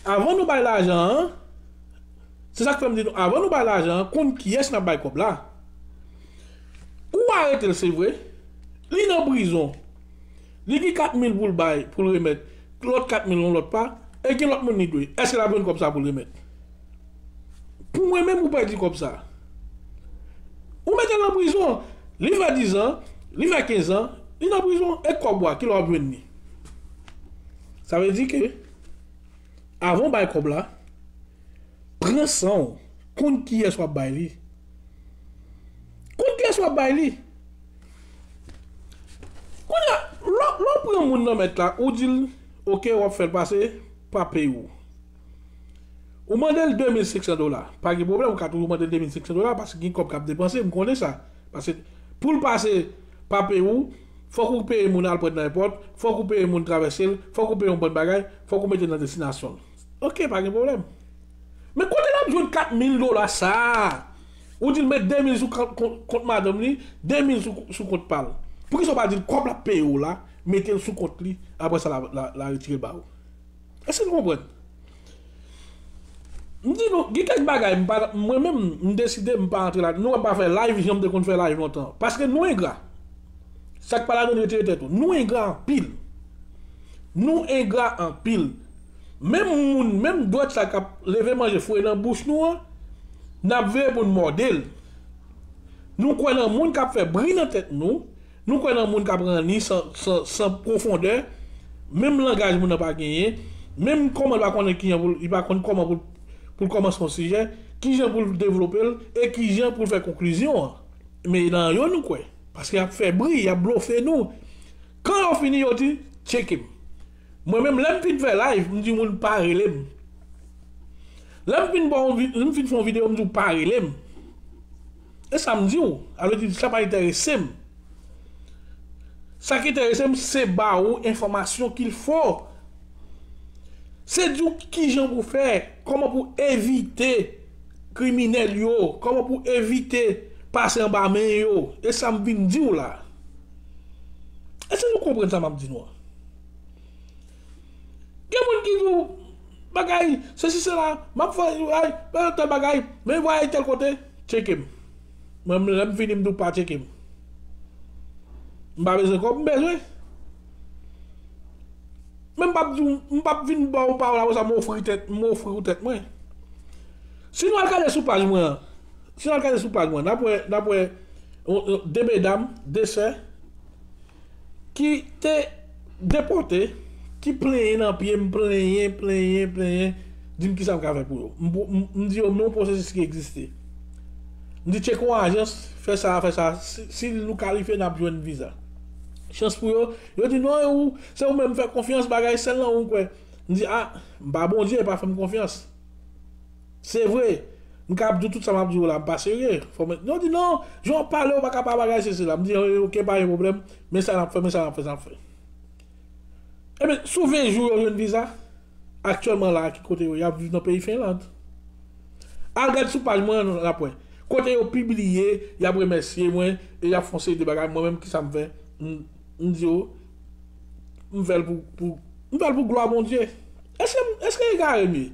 avan nou bay lajan an, se sa k fè m di nou, avan nou bay lajan an, konn kiyès n ap bay kòb la. Ou arete l, se vre, li nan prizon, li gen kat mil pou l bay, pou l remèt, lòt kat mil yon lòt pa, e gen lòt moun li dwe. Èske l ap jwenn kòb sa pou l remèt? Pou mwen menm, ou pèdi kòb sa. Ou mete l nan prizon, li fè dizan, li fè kenzan, li nan prizon, e kòb ou a, kilè w ap jwenn li? Sa vle di ke, avan w bay kòb la, pran san w, konn kiyès w ap bay li. Konn kiyès w ap bay li. Kounye a, lè, lè w pran moun nan mèt la, ou di l, oke, w ap fè l pase pa peyi w. Ou mande l de mil senk san dola. Pa gen pwoblèm, ou ka toujou mande l de mil senk san dola, paske gen kòb k ap depanse, m konnen sa. Paske pou l pase pa peyi w, fòk ou peye moun al pran nan èpòt, fòk ou peye moun travèse l, fòk ou peye yon bann bagay, fòk ou mete l nan destinasyon l. Oke, pa gen pwoblèm. Men kote l ap jwenn kat mil dola sa a? Ou di l met de mil sou kont, kont, kont madanm li, de mil sou, sou kont pa l. Poukisa w pa di l kòb l ap peye w la, mete l sou kont li, apre sa l a, l a, l a retire l ba ou? Èske nou konprann? M di nou, gen kèk bagay, m pa, mwen menm, m deside, m pa antre la. Nou wè m pa fè live, jan m te konn fè live lontan. Paske nou engra. Sa k pa ladan, retire tèt ou. Nou engra anpil. Nou engra anpil. Menm moun, menm dwèt sa k ap leve manje foure nan bouch nou an, n ap veye pou n mòde l. Nou kwè nan moun k ap fè bri nan tèt nou, nou kwè nan moun k ap ranni san, san, san pwofondè, menm langaj moun nan pa genyen, menm kòman l pa konnen kijan pou l, li pa konn kòman pou l, pou l kòmanse yon sijè, kijan pou l devlope l, e kijan pou l fè konklizyon an. Men nan yo nou kwè, paske y ap fè bri, y ap blofe nou. Kan yo fini, yo di, tcheke m. Mwen menm, lè m fin fè live, m di moun pa rele m. Lè m fin ba yon vi-, m fin fè yon videyo, m di w pa rele m. E sa m di w, sa vle di sa pa enterese m. Sa ki enterese m, se ba ou enfòmasyon qu'il faut. Se di w kijan pou fè, kòman pou evite kriminèl yo, kòman pou evite pase anba men yo. E sa m vin di w la. Èske nou konprann sa m ap di nou an? Gen moun ki di w bagay, sesi, sela, m ap fè, ay, tèl bagay, men vwayaje tèl kote, tcheke m. Mwen, lè m fini, m di w pa tcheke m. M pa bezwen kòb, m bezwen. Men m p ap di w, m p ap vin ba w pawòl apre sa, m ofri tèt, m ofri w tèt mwen. Si nou al gade sou paj mwen an, si nou al gade sou paj mwen, n ap wè, n ap wè, on, on, de medam, de sè, ki te depòte, ki plenyen nan pye m, plenyen, plenyen, plenyen, di m kisa m ka fè pou yo. M, m, m di yo, men yon pwosesis ki egziste. M di, tcheke yon ajans, fè sa, fè sa. Si, si nou kalifye, n ap jwenn viza. Chans pou yo, yo di, non, e ou, se ou menm fè konfyans, bagay, sèl nan ou m kwè. M di, a, m pa Bondye, pa fè m konfyans. Se vre, m ka ap di w tout sa m ap di w la, m pa serye. Fò mwen, yo di, non, jan w ap pale, ou pa ka pa bagay, se, se la. M di, oke, pa gen pwoblèm, men sa n ap fè, men sa n ap fè, sa n ap fè. Ebyen, sou ven jou yo jwenn viza, aktyèlman la, ki kote yo, y ap viv nan peyi Finland. Al gade sou paj mwen, n ap wè. Kote yo pibliye, y ap remèsye mwen, e y ap fè yon seri de bagay, mwen menm, kisa m fè? M, m di yo, m fè l pou, pou, m fè l pou glwa Bondye. Èske, èske egare m ye?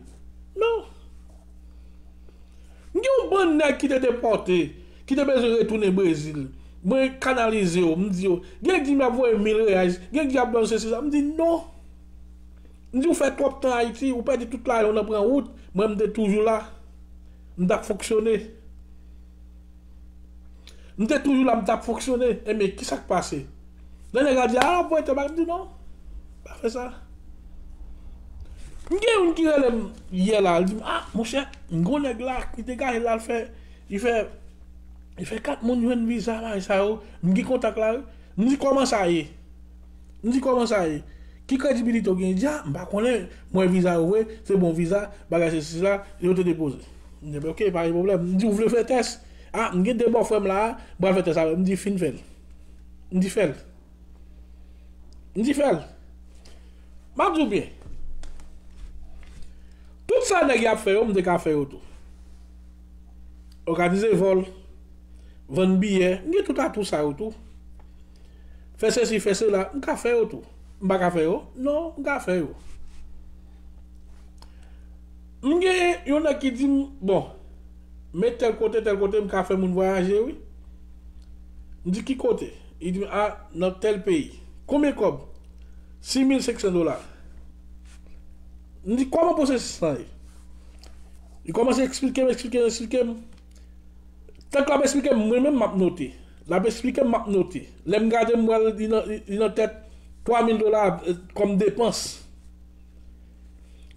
Non. M gen yon bann nèg ki te depòte, ki te bezwen retounen Brezil. Mwen kanalize yo, m di yo, gen ki di m ap voye mil reyal, gen ki di ap ban sesi sa. M di non. M di ou fè twòp tan Ayiti, ou pèdi tout lajan w nan pran wout, mwen m te toujou la. M t ap fonksyone. M te toujou la, m t ap fonksyone. Ebyen, kisa k pase? Lè nèg la di, a, ap voye tèl bagay, m di, non, pa fè sa. M gen youn ki rele m yè la, li di m, a, monchè, m gon nèg la, ki degaje l al fè, li fè, li fè kat moun jwenn viza, bagay sa yo. M gen kontak la, wi. M di, kòman sa ye? M di, kòman sa ye? Ki kredibilite w gen? Li di, a, m pa konnen, mwen viza yo vre, se bon viza, bagay sesi la, yo te depoze. M di, oke, pa gen pwoblèm. M di, ou vle fè tès? A, m gen de bòfrè m la, m pral fè tès avè l. M di, fin fè l. M di, fè l. M di, fè l. M ap di w byen. Tout sa nèg y ap fè yo, m te ka fè yo tou. Òganize vòl, vann biyè, m gen tout atou sa yo tou. Fè sesi, fè sela, m ka fè yo tou. M pa ka fè yo? Non, m ka fè yo. M gen yon nèg ki di m, bon, men tèl kote, tèl kote, m ka fè moun vwayaje, wi. M di, ki kote? Li di m, a, nan tèl peyi. Konbyen kòb? Sis mil senk san dola. M di, kòman pwosesis lan ye? Li kòmanse eksplike m, eksplike m, eksplike m. Tank l ap eksplike m, mwen menm m ap note. L ap eksplike m, m ap note. Lè m gade, m wè li nan, li nan tèt twa mil dola, eh, kòm depans.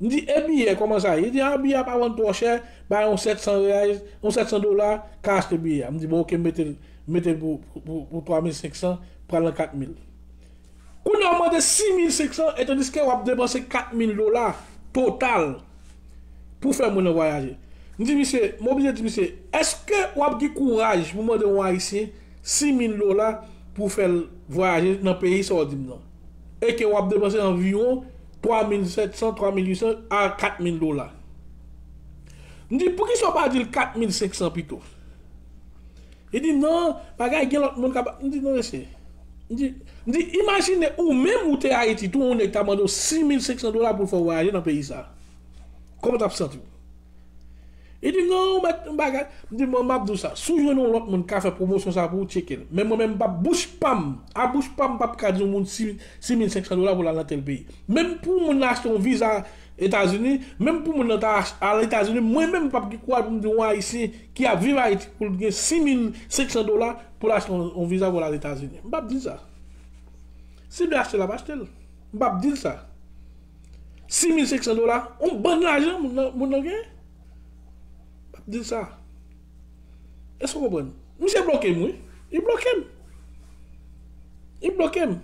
M di, e biyè, kòman sa ye? Li di, a, biyè a pa vann twò chè, bay yon sèt san reyal, yon sèt san dola, ka achte biyè a. M di, bon, oke, m mete l, m mete l pou, pou, pou, pou twa mil senk san, pral nan kat mil. Kounye a, w mande sis mil senk san, e tandiske w ap depanse kat mil dola total pou fè moun nan vwayaje. M di misye, m oblije di misye, èske w ap gen kouraj pou mande yon Ayisyen sis mil dola pou fè l vwayaje nan peyi sa w di m nan? E ke w ap depanse anviwon twa mil sèt san, twa mil uit san a kat mil dola. M di, poukisa w pa di l kat mil senk san pito? Li di, non, bagay gen lòt moun k ap. M di, non, mesye. M di, m di, imajine ou menm ou te Ayiti, tou yon nèg ta mande w sis mil senk san dola pou l fè w vwayaje nan peyi sa. Kòman w t ap santi w? Li di, non, ou mèt yon bagay. M di, bon, m ap di w sa. Si w jwenn yon lòt moun k ka fè pwomosyon sa pou ou, tcheke l. Men mwen menm, m p ap bouch pa m. A bouch pa m, m p ap ka di yon moun sis mil senk san dola pou l al nan tèl peyi. Menm pou moun nan achte yon viza Etazini, menm pou moun nan ta ach-, al Etazini, mwen menm, m p ap gen kouraj pou m di yon Ayisyen ki ap viv Ayiti pou l gen sis mil senk san dola pou l achte yon, yon viza pou l al Etazini. M p ap di l sa. Si l vle achte l, l ap achte l. M p ap di l sa. Sis mil senk san dola, yon bann lajan moun nan, moun nan gen. M p ap di l sa. Èske w konprann? Misye bloke m, wi. Li bloke m. Li bloke m.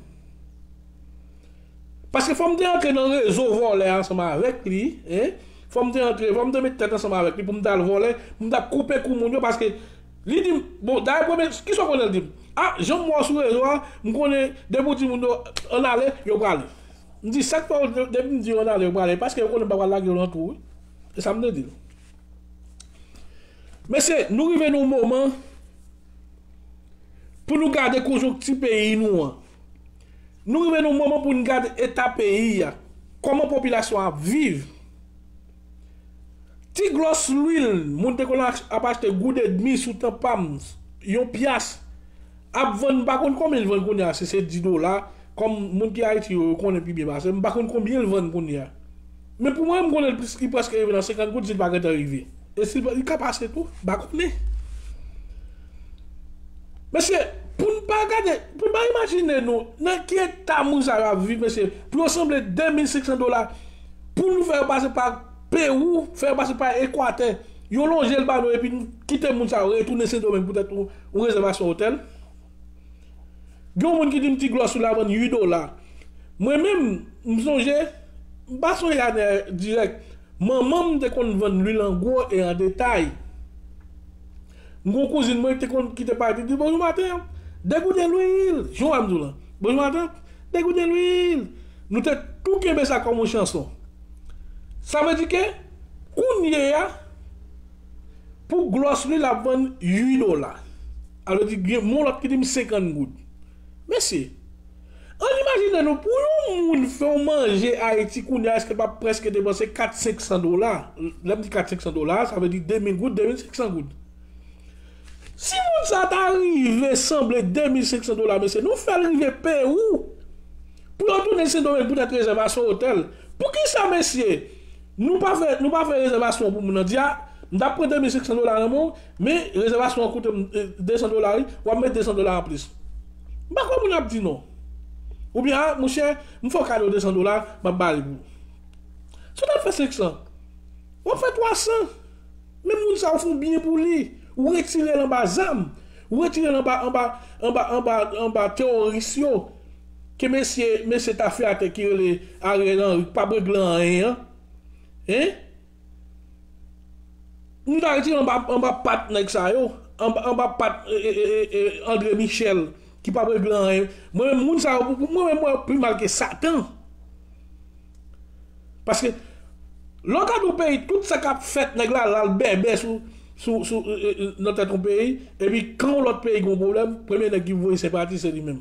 Paske fò m te antre nan rezo vòlè ansanm avèk li, en. Fò m te antre, fò m te met tèt ansanm avèk li pou m t al vòlè, pou m t ap koupe kou moun yo, paske li di m, bon, dayè premye, kisa w konnen l di m? A, jan m wè w sou rezo a, m konnen depi w di moun yo ann ale, yo prale. M di, sa k fè yo, depi m di yo ann ale, yo prale, paske yo konnen m pa pral lage yo nan twou, wi. E sa m te di l. Mesye, nou rive nan yon moman pou nou gade konjonkti peyi nou an. Nou rive nan yon moman pou n gade eta peyi a, kòman popilasyon an ap viv. Ti glòs lwil, moun te konn ach- ap achte goud edmi sou tan pa m, yon pyas, ap vann, m pa konn konbyen l vann kounye a, si se dis dola, kòm moun ki Ayiti yo, yo konnen pi byen pase m, m pa konn konbyen l vann kounye a. Men pou mwen, m konnen l plis, li prèske rive nan senkant goud si l pa gentan rive. E si l pa- li ka pase tou, m pa konnen. Mesye, pou n pa gade, pou n pa imajine nou nan ki eta moun sa yo ap viv, mesye, pou yo sanble de mil senk san dola, pou nou fè yo pase pa Pewou, fè yo pase pa Ekwatè, yo lonje l ba nou epi nou kite moun sa yo retounen Sendomeng poutèt yon, yon rezèvasyon otèl. Gen yon moun ki di m ti glòs lwil la vann uit dola. Mwen menm, m sonje, m pa sonje ane dirèk, manman m te konn vann lwil an gwo e an detay. M gen yon kouzin mwen ki te konn, ki te pale, li di, "Bonjou maten, de gouden lwil." Jan w a m di w lan. "Bonjou maten, de gouden lwil." Nou te tou kenbe sa kòm yon chanson. Sa vle di ke, kounye a, pou glòs lwil ap vann uit dola. Sa vle di, gen yon lòt ki di m senkant goud. Mesye, ann imajine nou, pou yon moun fè yon manje Ayiti kounye a, èske l pa prèske depanse kat senk san dola? Lè m di kat senk san dola, sa vle di de mil goud, de mil senk san goud. Si moun sa ta rive sanble de mil senk san dola, mesye, nou fè l rive Pewou. Pou yo tounen Sendomeng poutèt rezèvasyon otèl. Poukisa, mesye, nou pa fè, nou pa fè rezèvasyon pou moun nan? Di a, "M t ap pran de mil senk san dola nan men w, men rezèvasyon an koute m, eh, de san dola, wi, w ap met de san dola anplis." M pa kwè moun ap di non. Oubyen, "A, monchè, m fè w kado de san dola, m ap ba li pou ou." Si w t ap fè senk san, w ap fè twa san. Men moun sa yo fè yon byen pou li. Ou retire l anba zam. Ou retire l anba, anba, anba, anba, anba teworis yo. Ke mesye, mesye ta fè atè ki rele Ariel Henry, k p ap regle anyen an. Hein? Nou ta retire anba, anba pat nèg sa yo. Anba, anba pat, e, e, e, e, André Michel, ki p ap regle anyen. Mwen menm, moun sa yo, pou, pou mwen menm, mwen pi mal ke Satan. Paske, lè w gade yon peyi, tout sa k ap fèt, nèg la, l al bèbè sou, sou, sou, e, e, e, nan tèt yon peyi, epi kan yon lòt peyi gen yon pwoblèm, premye nèg ki voye senpati, se li menm.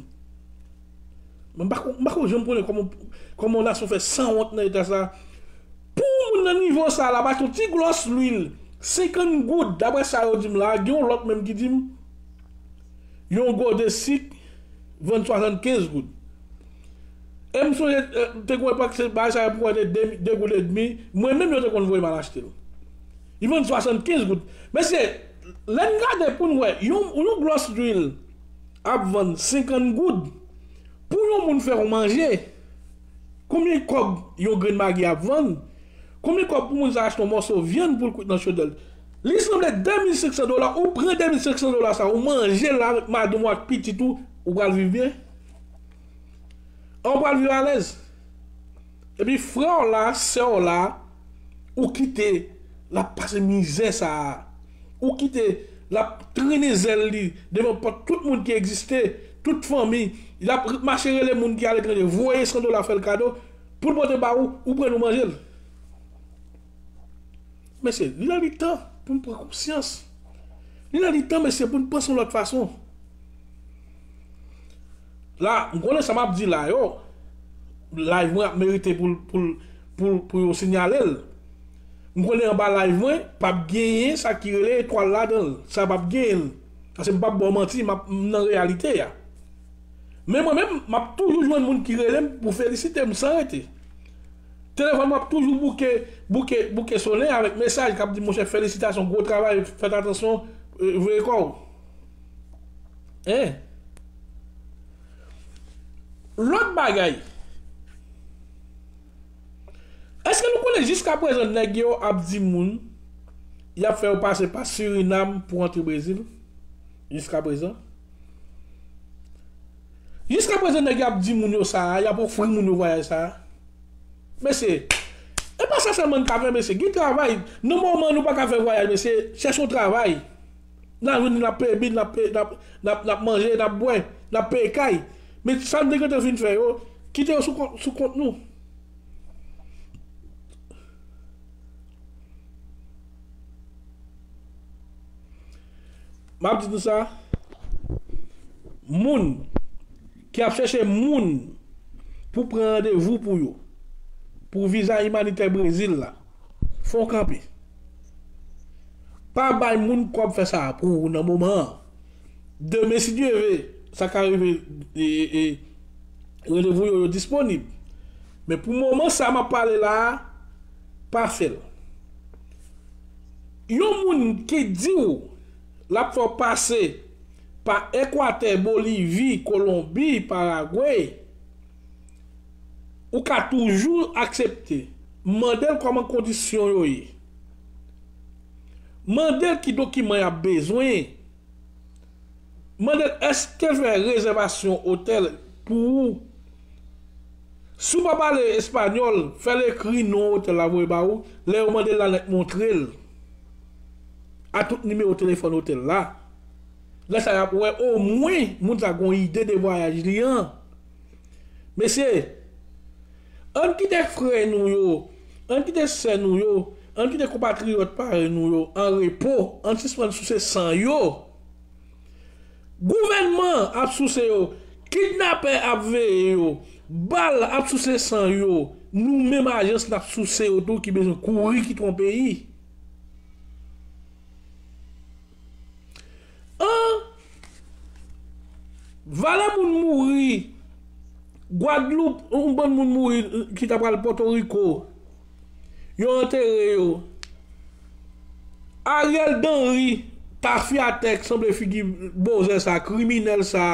Men m pa ko-, m pa ko janm konnen kòman, kòman yon nasyon fè sanwont nan eta sa. Pou yon moun nan nivo sa, l ap achte yon ti glòs lwil, senkant goud, daprè sa yo di m la, gen yon lòt menm ki di m, yon gode sik vann swasannkenz goud. E m sonje, eh, te gen yon epòk, se bagay sa yo pou wè te de, de goud edmi. Mwen menm, yo te konn voye m al achte l. Li vann swasannkenz goud. Mesye, lè n gade pou n wè, yon, yon glòs lwil ap vann senkant goud. Pou yon moun fè yon manje, konbyen kòb yon grenn magi ap vann? Konbyen kòb pou moun sa achte yon mòso vyann pou l kwit nan chandèl? Li sanble de mil senk san dola, ou pran de mil senk san dola sa, ou manje l avèk madanm ou ak pitit ou, ou pral viv byen? An, ou pral viv alèz? Epi frè w la, sè w la, ou kite l ap pase mizè sa a. Ou kite l ap trennen zèl li devan pòt tout moun ki egziste, tout fanmi. L ap mache rele moun ki aletranje, voye san dola fè l kado, pou l pote ba ou, ou pran l ou manje l. Mesye, li lè li tan pou n pran konsyans. Li lè li tan, mesye, pou n panse yon lòt fason. La, m konnen sa m ap di la yo, live mwen ap merite pou, pou, pou, pou yo siyale l. M konnen anba live mwen, p ap genyen sa ki rele etwal ladan l. Sa p ap genyen l. Paske m p ap ba w manti, m ap, m nan reyalite a. Men mwen menm, m ap toujou jwenn moun ki rele m pou felisite m san rete. Telefòn mwen ap toujou bouke, bouke, bouke sonnen avèk mesaj k ap di, "Monchè, felisitasyon, gwo travay, fèt atansyon, eh, veye kò w." Hein? Lòt bagay, èske nou konnen jiskaprezan nèg yo ap di moun y ap fè yo pase pa Sirinam pou antre Brezil? Jiskaprezan. Jiskaprezan nèg y ap di moun yo sa a, y ap ofri moun yo vwayaj sa a. Mesye, e pa sa sèlman n ka fè, mesye. Gen travay. Nan moman nou pa ka fè vwayaj, mesye, chèche yon travay. N a jwenn, n ap peye bil, n ap peye, n ap, n ap, n ap manje, n ap bwè, n ap peye kay. Men sa n te gentan fin fè yo, kite yo sou kont, sou kont nou. M ap di nou sa, moun ki ap chèche moun pou pran randevou pou yo, pou viza imanitè Brezil la, fò w kanpe. Pa bay moun kòb fè sa pou ou nan moman an. Demen, si Dye vle, sa ka rive, e, e, e, randevou yo, yo disponib. Men pou moman sa m ap pale la a, pa fè l. Yon moun ki di w l ap fè w pase pa Ekwatè, Bolivi, Kolonbi, Paragwe, ou ka toujou aksepte. Mande l kòman kondisyon yo ye. Mande l ki dokiman y ap bezwen. Mande l èske l fè rezèvasyon otèl pou ou. Si w pa pale espanyòl, fè l ekri non otèl la voye ba ou. Lè yo mande l la nèt, montre l a tout nimewo telefòn otèl la. Lè sa y ap wè omwen moun sa gon ide de vwayaj li an. Mesye, ann kite frè nou yo, ann kite sè nou yo, ann kite konpatriyòt parèy nou yo an repo, ann sispann souse san yo. Gouvènman ap souse yo, kidnapè ap veye yo, bal ap souse san yo, nou menm ajans n ap souse yo tou ki bezwen kouri kite yon peyi. An, valè moun mouri Gwadloup, yon bann moun mouri ki ta pral Pòtoriko. Yo antere yo. Ariel Danri, tafyatè k sanble figi bozè sa, kriminèl sa,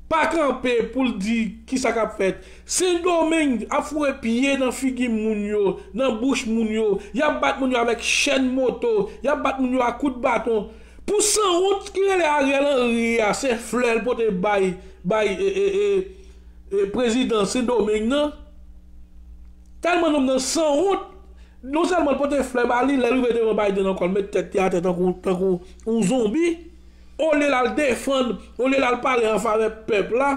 pa kanpe pou l di kisa k ap fèt. Sendomeng ap foure pye nan figi moun yo, nan bouch moun yo. Y ap bat moun yo avèk chèn moto, y ap bat moun yo ak kout baton. Pou sanwont ki rele Ariel Henry a, se flè l pote bay, bay, e, e, e, e, prezidan Sendomeng nan. Tèlman nonm nan sanwont, non sèlman l pote flè ba li, lè l rive devan Biden ankò, l met tèt li atè tankou, tankou yon zonbi. Olye l al defann, olye l al pale an favè pèp la,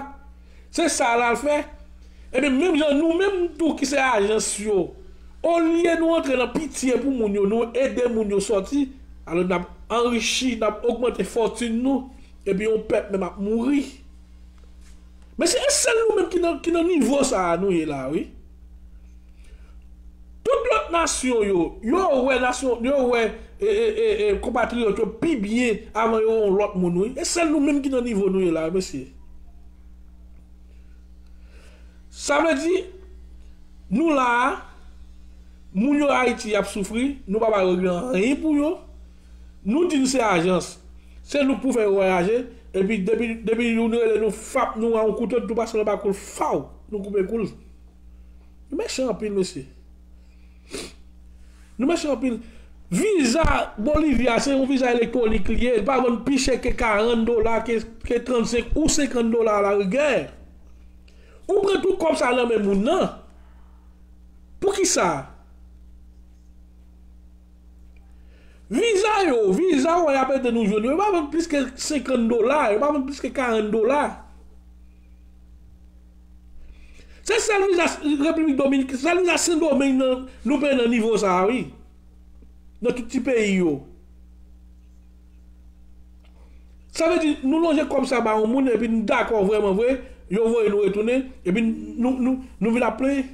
se sa l al fè. Ebyen, menm jan nou menm tou ki se ajans yo, olye nou antre nan pitye pou moun yo, nou ede moun yo sòti, alò n ap anrichi, n ap ogmante fòtin nou, epi yon pèp menm ap mouri. Men se sèl nou menm ki nan, ki nan nivo sa a nou ye la, wi. Tout lòt nasyon yo, yo wè nasyon, yo wè, e, e, e, e, konpatriyòt yo pi byen avan yo wè yon lòt moun, wi. E sèl nou menm ki nan nivo nou ye la, mesye. Sa vle di, nou la a, moun yo Ayiti y ap soufri, nou pa ba regle anyen pou yo. Nou di n se ajans, se nou k pou fè yo vwayaje, epi depi, depi nou rele nou, fap, nou a yon kouto, nou pase l anba kou l, faw, nou koupe kou l. Nou mechan anpil, mesye. Nou mechan anpil. Viza Bolivi a, se yon viza elektwonik li ye. Li pa vann pi chè ke karant dola, ke, ke trannsenk ou senkant dola alarigè. Ou pran tout kòb sa nan men moun nan. Poukisa? Viza yo, viza yo y ap ede nou jwenn yo, yo pa vann plis ke senkant dola, yo pa vann plis ke karant dola. Se sèl viza Repiblik Dominikèn, sèl viza Sendomeng nan, nou peye nan nivo sa a, wi. Nan tout ti peyi yo. Sa vle di, nou lonje kòb sa ba yon moun, epi n dakò vrèman vre, yo voye nou retounen, epi nou, nou, nou vin ap plenyen.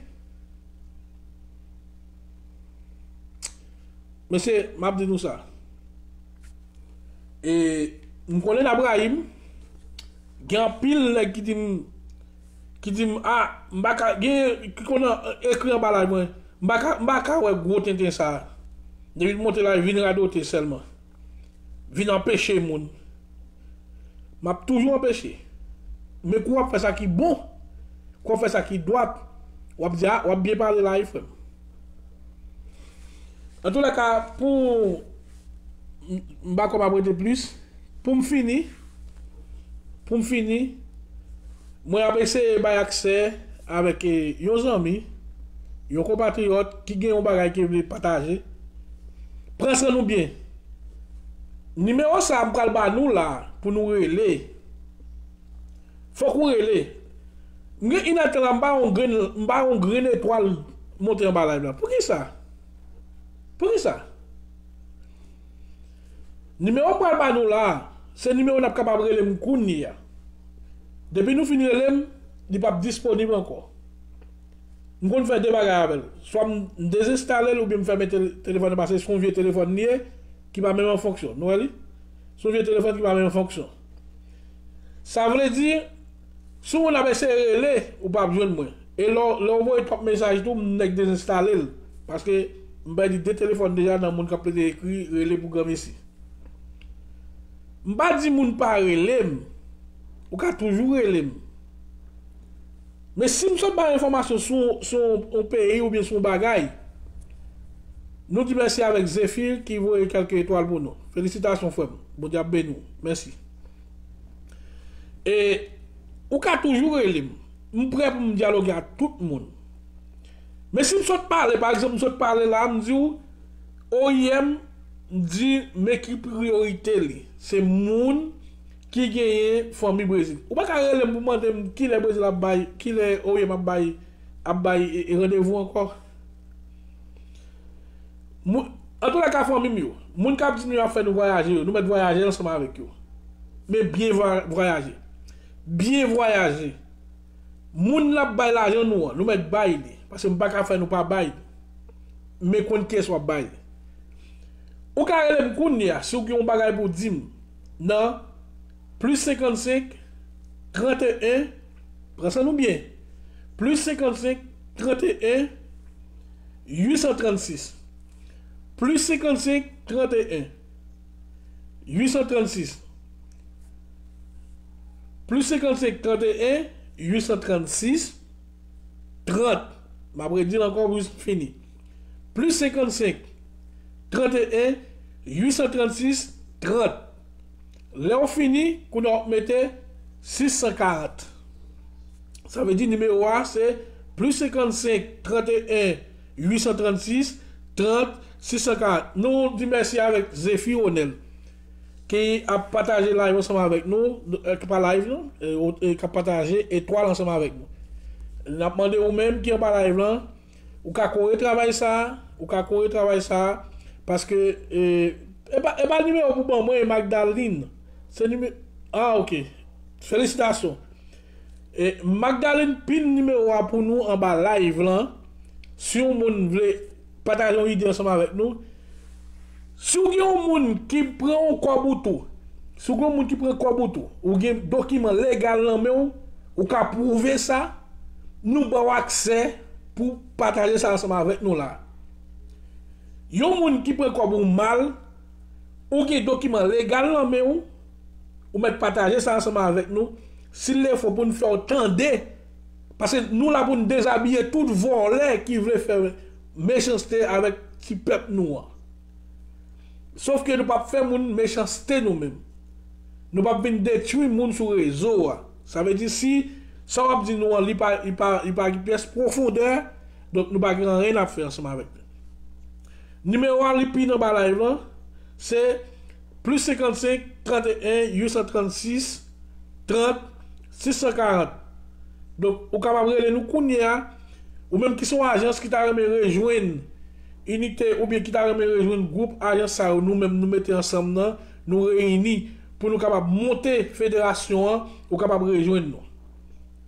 Mesye, m ap di nou sa. E, m konnen n ap rayi m. Gen anpil nèg ki di m, ki di m, a, m pa ka, gen ki konn ekri anba live mwen, m pa ka, m pa ka wè gwo tenten sa. Depi l monte la, vin radote sèlman. Vin anpeche moun. M ap toujou anpeche. Men kou w ap fè sa ki bon, kou w ap fè sa ki dwat, w ap di, a, w ap byen pale la, wi, frè m. Antoulèka, pou m, m pa kwè m ap rete plis. Pou m fini, pou m fini, mwen ap eseye bay aksè avèk, e, yon zanmi, yon konpatriyòt ki gen yon bagay ke l vle pataje. Pran san nou byen. Nimewo sa a m pral ba nou la pou nou rele. Fòk ou rele. M gen inèdtan la, m pa yon grenn, m pa yon grenn etwal monte anba live la. Poukisa? Poukisa? Nimewo m pral ba nou la a, se nimewo n ap kapab rele m kounye a. Depi nou fin rele m, li p ap disponib ankò. M konn fè de bagay avè l. Swa m dezenstale l oubyen m fèmen tele- telefòn nan, paske se yon vye telefòn li ye, ki pa menm an fonksyon. Nou wè li? Se yon vye telefòn ki pa menm an fonksyon. Sa vle di, si yon moun ap eseye rele, ou p ap jwenn mwen. E lè w- lè w voye twòp mesaj tou, m nèk dezenstale l. Paske m pèdi de telefòn deja nan moun k ap plede ekri, rele pou granmesi. M pa di moun pa rele m. Ou ka toujou rele m. Men si m sot bay enfòmasyon sou, sou yon peyi oubyen sou yon bagay, nou di mèsi avèk Zefi ki voye kèlke etwal pou nou. Felisitasyon, frè m. Bondye ap beni w. Mèsi. E ou ka toujou rele m. M prè pou m dyaloge ak tout moun. Men si m sot pale, pa egzanp, m sot pale la, m di w, O I M di men ki priyorite li. Se moun ki genyen fanmi Brezil. Ou pa ka rele m pou mande m kilè Brezil ap bay, kilè O I M ap bay, ap bay e, e randevou ankò. Moun, antoulèka, fanmi m yo, moun k ap di nou y ap fè nou vwayaje yo, nou mèt vwayaje ansanm avèk yo. Men byen vwa- vwayaje. Byen vwayaje. Moun l ap bay lajan nou an, nou mèt bay li. Paske m pa ka fè nou pa bay li. Men konn kiyès w ap bay li. Ou ka rele m kounye a si w gen yon bagay pou w di m nan plis senkannsenk, tranteyen, pran san nou byen, plis senkannsenk, tranteyen, uit san trannsis. Plis senkannsenk, tranteyen, uit san trannsis. Plis senkannsenk, tranteyen, uit san trannsis, trant. M ap redi l ankò pou fini. Plis senkannsenk, tranteyen, uit san trannsis, trant. Lè w fini, kounye a w ap mete sis san karant. Sa vle di nimewo a se plis senkannsenk, tranteyen, uit san trannsis, trant, sis san karant. Nou di mèsi avèk Zefi Onèl ki ap pataje live ansanm avèk nou, eh, ki pa live non, eh, o- eh, k ap pataje etwal ansanm avèk nou. N ap mande ou menm ki anba live lan, ou ka kore travay sa, ou ka kore travay sa, paske, eh, e pa, e pa nimewo pou ban mwen, e Magdalene. Se nimewo, ah, ok. Felisitasyon. E Magdalene pin nimewo a pou nou anba live lan. Si yon moun vle pataje yon ide ansanm avèk nou, si w gen yon moun ki pran yon kòb ou tou, si w gen yon moun ki pran kòb ou tou, ou gen dokiman legal nan men w, ou ka pwouve sa, nou ba w aksè pou pataje sa ansanm avèk nou la. Yon moun ki pran kòb ou mal, ou gen dokiman legal nan men w, ou mèt pataje sa ansanm avèk nou, si l lefo pou n fè w tande, paske nou la pou n dezabiye tout vòlè ki vle fè mechanste avèk ti pèp nou an. Sòf ke nou p ap fè moun mechanste nou menm. Nou p ap vin detwi moun sou rezo a. Sa vle di si sa w ap di nou an, li pa, li pa, li pa gen pyès pwofondè, donk nou pa gen anyen n ap fè ansanm avèk li. Nimewo a li pin anba live lan, se plis senkannsenk, tranteyen, uit san trannsis, trant, sis san karant. Donk, ou kapab rele nou kounye a, ou menm ki se yon ajans ki ta renmen rejwenn inite oubyen ki ta renmen rejwenn gwoup ajans sa yo, nou menm nou mete ansanm nan, nou reyini pou nou kapab monte federasyon an, ou kapab rejwenn nou.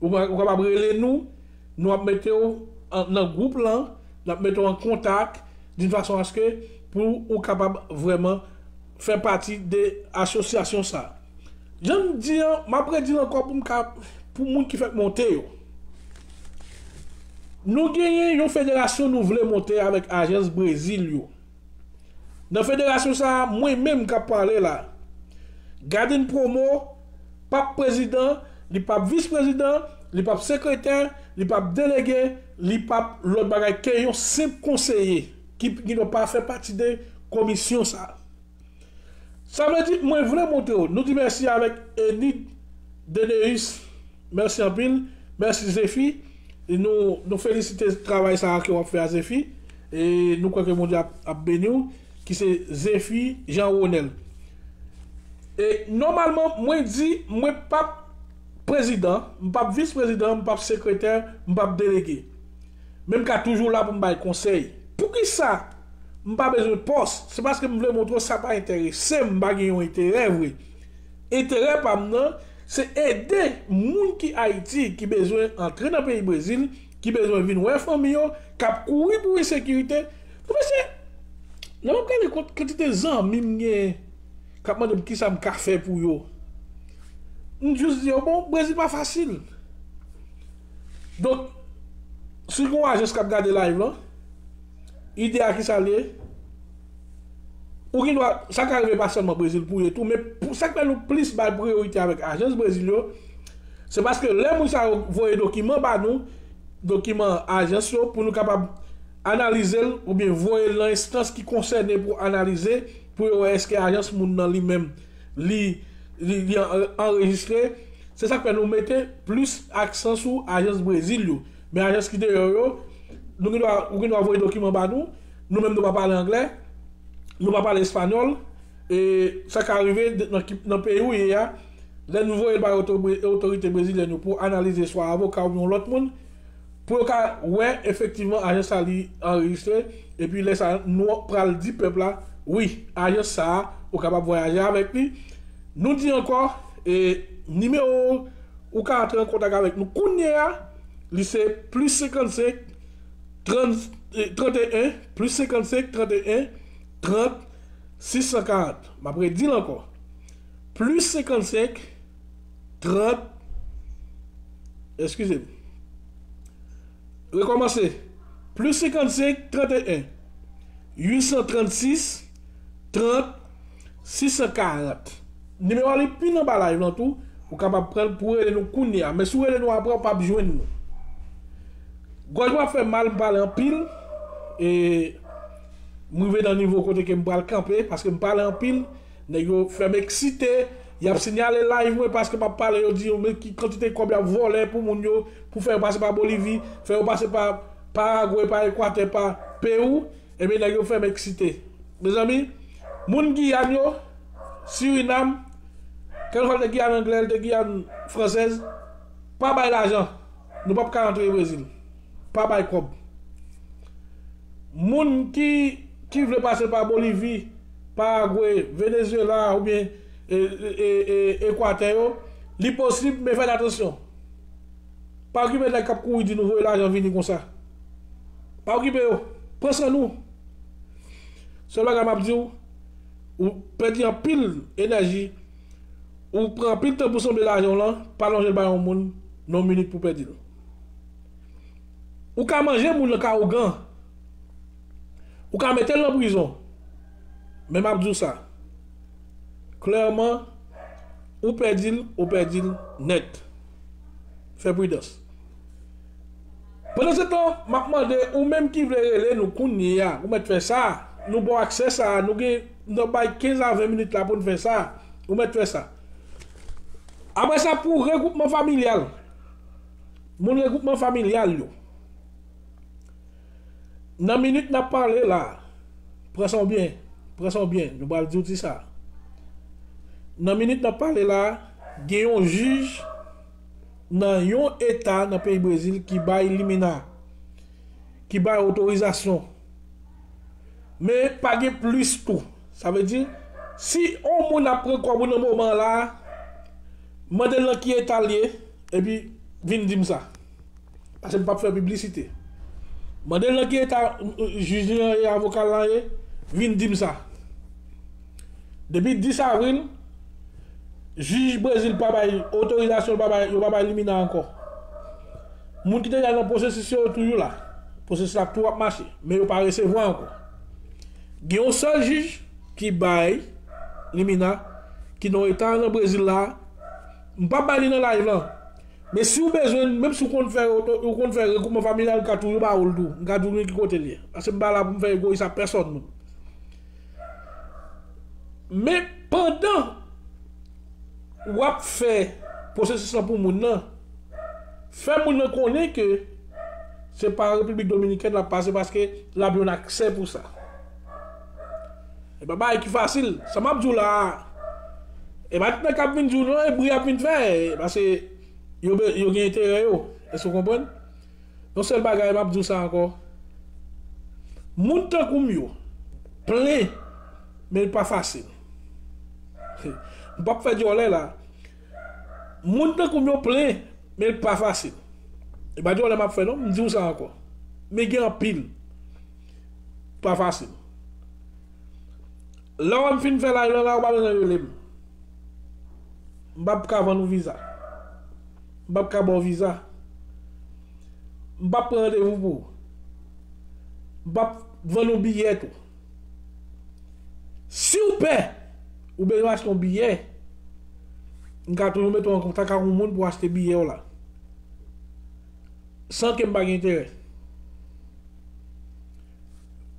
Ou, ou kapab rele nou, nou ap mete w an- nan gwoup lan, n ap mete w an kontak d'une façon à ce que pou ou kapab vrèman fè pati de asosyasyon sa. Jan m di an, m ap redi l ankò pou m ka, pou moun ki fèk monte yo. Nou genyen yon federasyon nou vle monte avèk ajans Brezil yo. Nan federasyon sa a, mwen menm k ap pale la, Garden Promo p ap prezidan, li p ap vis prezidan, li p ap sekretè, li p ap delege, li p ap lòt bagay ke yon senp konseye ki, ki pa fè pati de komisyon sa a. Sa vle di, mwen vle montre w. Nou di mèsi avèk Enid Deneus. Mèsi anpil. Mèsi Zefi. E nou, nou felisite travay sa a ke w ap fè a Zefi. E nou kwè ke Bondye ap, ap beni w. Ki se Zefi Jean Ronel. E nòmalman, mwen di, mwen p ap prezidan, m p ap vis prezidan, m p ap sekretè, m p ap delege. Men m ka toujou la pou m bay konsèy. Poukisa M pa bezwen pòs. Se paske m vle montre w sa pa enterese m, m pa gen yon enterè vre. Enterè pa m nan, se ede moun ki Ayiti, ki bezwen antre nan peyi Brezil, ki bezwen vin wè fanmi yo, k ap kouri pou ensekirite. Bon, mesye, lè m ap gade kont-, kantite zanmi m gen, k ap mande m kisa m ka fè pou yo. M jis di yo, bon, Brezil pa fasil. Donk, si gen yon ajans k ap gade live lan, ide a kisa l ye? Ou gen dwa, sa ka rive pa sèlman Brezil pou ye tou, men pou sa k fè nou plis bay priyorite avèk ajans Brezil yo, se paske lè moun sa yo voye dokiman ba nou, dokiman ajans yo, pou nou kapab analize l oubyen voye l nan enstans ki konsène pou analize, pou yo wè èske ajans moun nan li menm, li, li, li an-, anrejistre. Se sa k fè nou mete plis aksan sou ajans Brezil yo. Men ajans ki deyò yo, nou gen dwa, ou gen dwa voye dokiman ba nou, nou menm nou pa pale anglè, nou pa pale espanyòl, e sa ka rive de-, nan ki, nan peyi ou ye a, lè nou voye l bay oto-, otorite brezilyèn yo pou analize swa avoka oubyen yon lòt moun, pou yo ka wè efektivman ajans sa li anrejistre, epi lè sa nou pral di pèp la, wi, ajans sa a, ou kapab vwayaje avèk li. Nou di ankò, e, nimewo ou ka antre an kontak avèk nou kounye a, li se plis senkannsenk, trant, e, tranteyen, plis senkannsenk, tranteyen, trant, sis san karant. M ap redi l ankò. Plis senkannsenk, trant, eskize m. Rekòmanse. Plis senkannsenk, tranteyen, uit san trannsis, trant, sis san karant. Nimewo a li pi anba live lan tou, ou kapab pran l pou rele nou kounye a. Men si w rele nou apre, w p ap jwenn nou. Gòj mwen ap fè mal, m pale anpil, e m rive nan nivo kote ke m pral kanpe, paske m pale anpil, nèg yo fè m eksite, y ap sinyale live mwen paske m ap pale, yo di yo, men ki kantite kòb y ap vòlè pou moun yo, pou fè yo pase pa Bolivi, fè yo pase pa Paragwe, pa Ekwatè, pa Pewou, ebyen nèg yo fè m eksite. Mezanmi, moun Giyàn yo, Sirinam, kèlkeswa l te Giyàn anglè, l te Giyàn fransèz, pa bay lajan. Nou p ap ka antre Brezil. Pa bay kòb. Moun ki, ki vle pase pa Bolivi, Paragwe, Venezuela oubyen, e, e, e, e, Ekwatè yo, li posib, men fè atansyon. Pa okipe nèg k ap kouri di nou voye lajan vini konsa. Pa okipe yo. Pran swen nou. Sèl bagay m ap di w, ou pèdi anpil enèji, ou pran anpil tan pou sanble lajan w lan, pa lonje l bay yon moun, nan yon minit pou pèdi l. Ou ka manje moun nan ka ougan. Ou ka mete l nan prizon. Men m ap di w sa. Klèman, ou pèdi l, ou pèdi l nèt. Fè pridans. Pandansetan, m ap mande ou menm ki vle rele nou kounye a, ou mèt fè sa. Nou ba w aksè sa, nou gen, nou bay kenz a ven minit la pou n fè sa. Ou mèt fè sa. Apre sa, pou regwoupman familyal, moun regwoupman familyal yo, nan minit n ap pale la, pran sa w byen, pran sa w byen, nou pral di w ti sa. Nan minit n ap pale la, gen yon jij nan yon eta nan peyi Brezil ki bay limina, ki bay otorizasyon. Men pa gen plis tou. Sa vle di, si yon moun ap pran kòb ou nan moman la, mande l nan ki eta l ye, epi vin di m sa. Paske m p ap fè piblisite. Mande l nan ki eta, euh, jij li an ye, avoka l lan ye, vin di m sa. Depi dis avril, jij Brezil pa bay otorizasyon, pa bay, yo pa bay limina ankò. Moun ki te deja nan pwosesis yo, yo toujou la. Pwosesis la tou ap mache, men yo pa resevwa ankò. Gen yon sèl jij ki bay limina, ki nan eta nan Brezil la. M p ap bay li nan live lan. Men si w bezwen l, menm si w konn fè, ou konn fè regwoupman familyal, m ka toujou ba ou l tou. M ka di w ki kote l ye. Paske m pa la pou m fè egoyis a pèsòn moun. Men pandan w ap fè pwosesis lan pou moun nan, fè moun nan konnen ke se pa Repiblik Dominikèn l ap pase paske l ap jwenn aksè pou sa. E pa bagay ki fasil. Sa m ap di w la a, e pa tout nèg k ap vin di w non, e bri y ap vin fè, e, paske yo be-, yo gen enterè yo. Èske w konprann? Yon sèl bagay, m ap di w sa ankò. Moun tankou m yo, plen, men l pa fasil. M p ap fè djòlè la. Moun tankou m yo plen, men l pa fasil. E pa djòlè m ap fè non, m di w sa ankò. Men gen anpil. Pa fasil. Lè w wè m fin fè live lan la, ou pa bezwen rele m. M p ap ka vann ou viza. M p ap ka ba w viza. M p ap pran randevou pou ou. M p ap vann ou biyè tou. Si w pè, ou bezwen achte yon biyè, m ka toujou mete w an kontak ak yon moun pou achte biyè w la. San ke m pa gen enterè.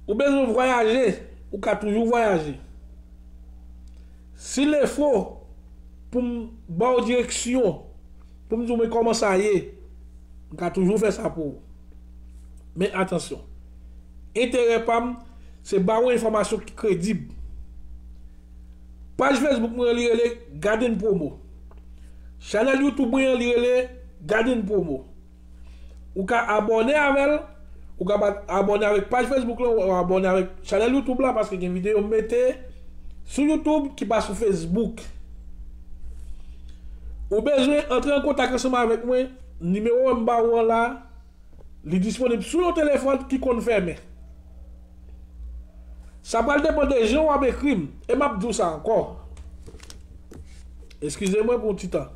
Ou bezwen vwayaje, ou ka toujou vwayaje. Si lefo pou m ba w direksyon, pou m di w men kòman sa ye, m ka toujou fè sa pou ou. Men atansyon, enterè pa m, se ba w enfòmasyon ki kredib. Paj Facebook mwen an, li rele Garden Promo. Chanèl YouTube mwen an, li rele Garden Promo. Ou ka abòne avè l, ou ka pa abòne avèk paj Facebook la, ou abòne avèk chanèl YouTube la, paske gen videyo m mete sou YouTube ki pa sou Facebook. Ou bezwen antre an kontak ansanm avèk mwen, nimewo m ba ou an la, li disponib sou yon telefòn ki konn fèmen. Sa pral depann de jan w ap ekri m, e m ap di w sa ankò. Eskize mwen pou yon ti tan.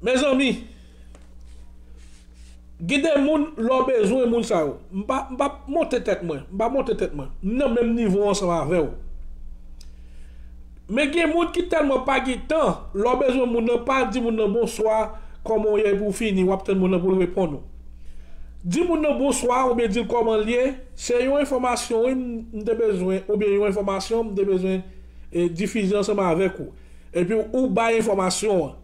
Mezanmi, gen de moun, lè w bezwen moun sa yo, m pa, m pa monte tèt mwen, m pa monte tèt mwen. M nan menm nivo ansanm avè w. Men gen moun ki tèlman pa gen tan, lè w bezwen moun nan, pa di moun nan bonswa, kòman w ye, epi w fini, w ap tann moun nan pou l reponn ou. Di moun nan bonswa oubyen di l kòman l ye, se yon enfòmasyon, wi, m, m te bezwen, oubyen yon enfòmasyon m te bezwen, e, difize ansanm avèk ou. Epi ou bay enfòmasyon an.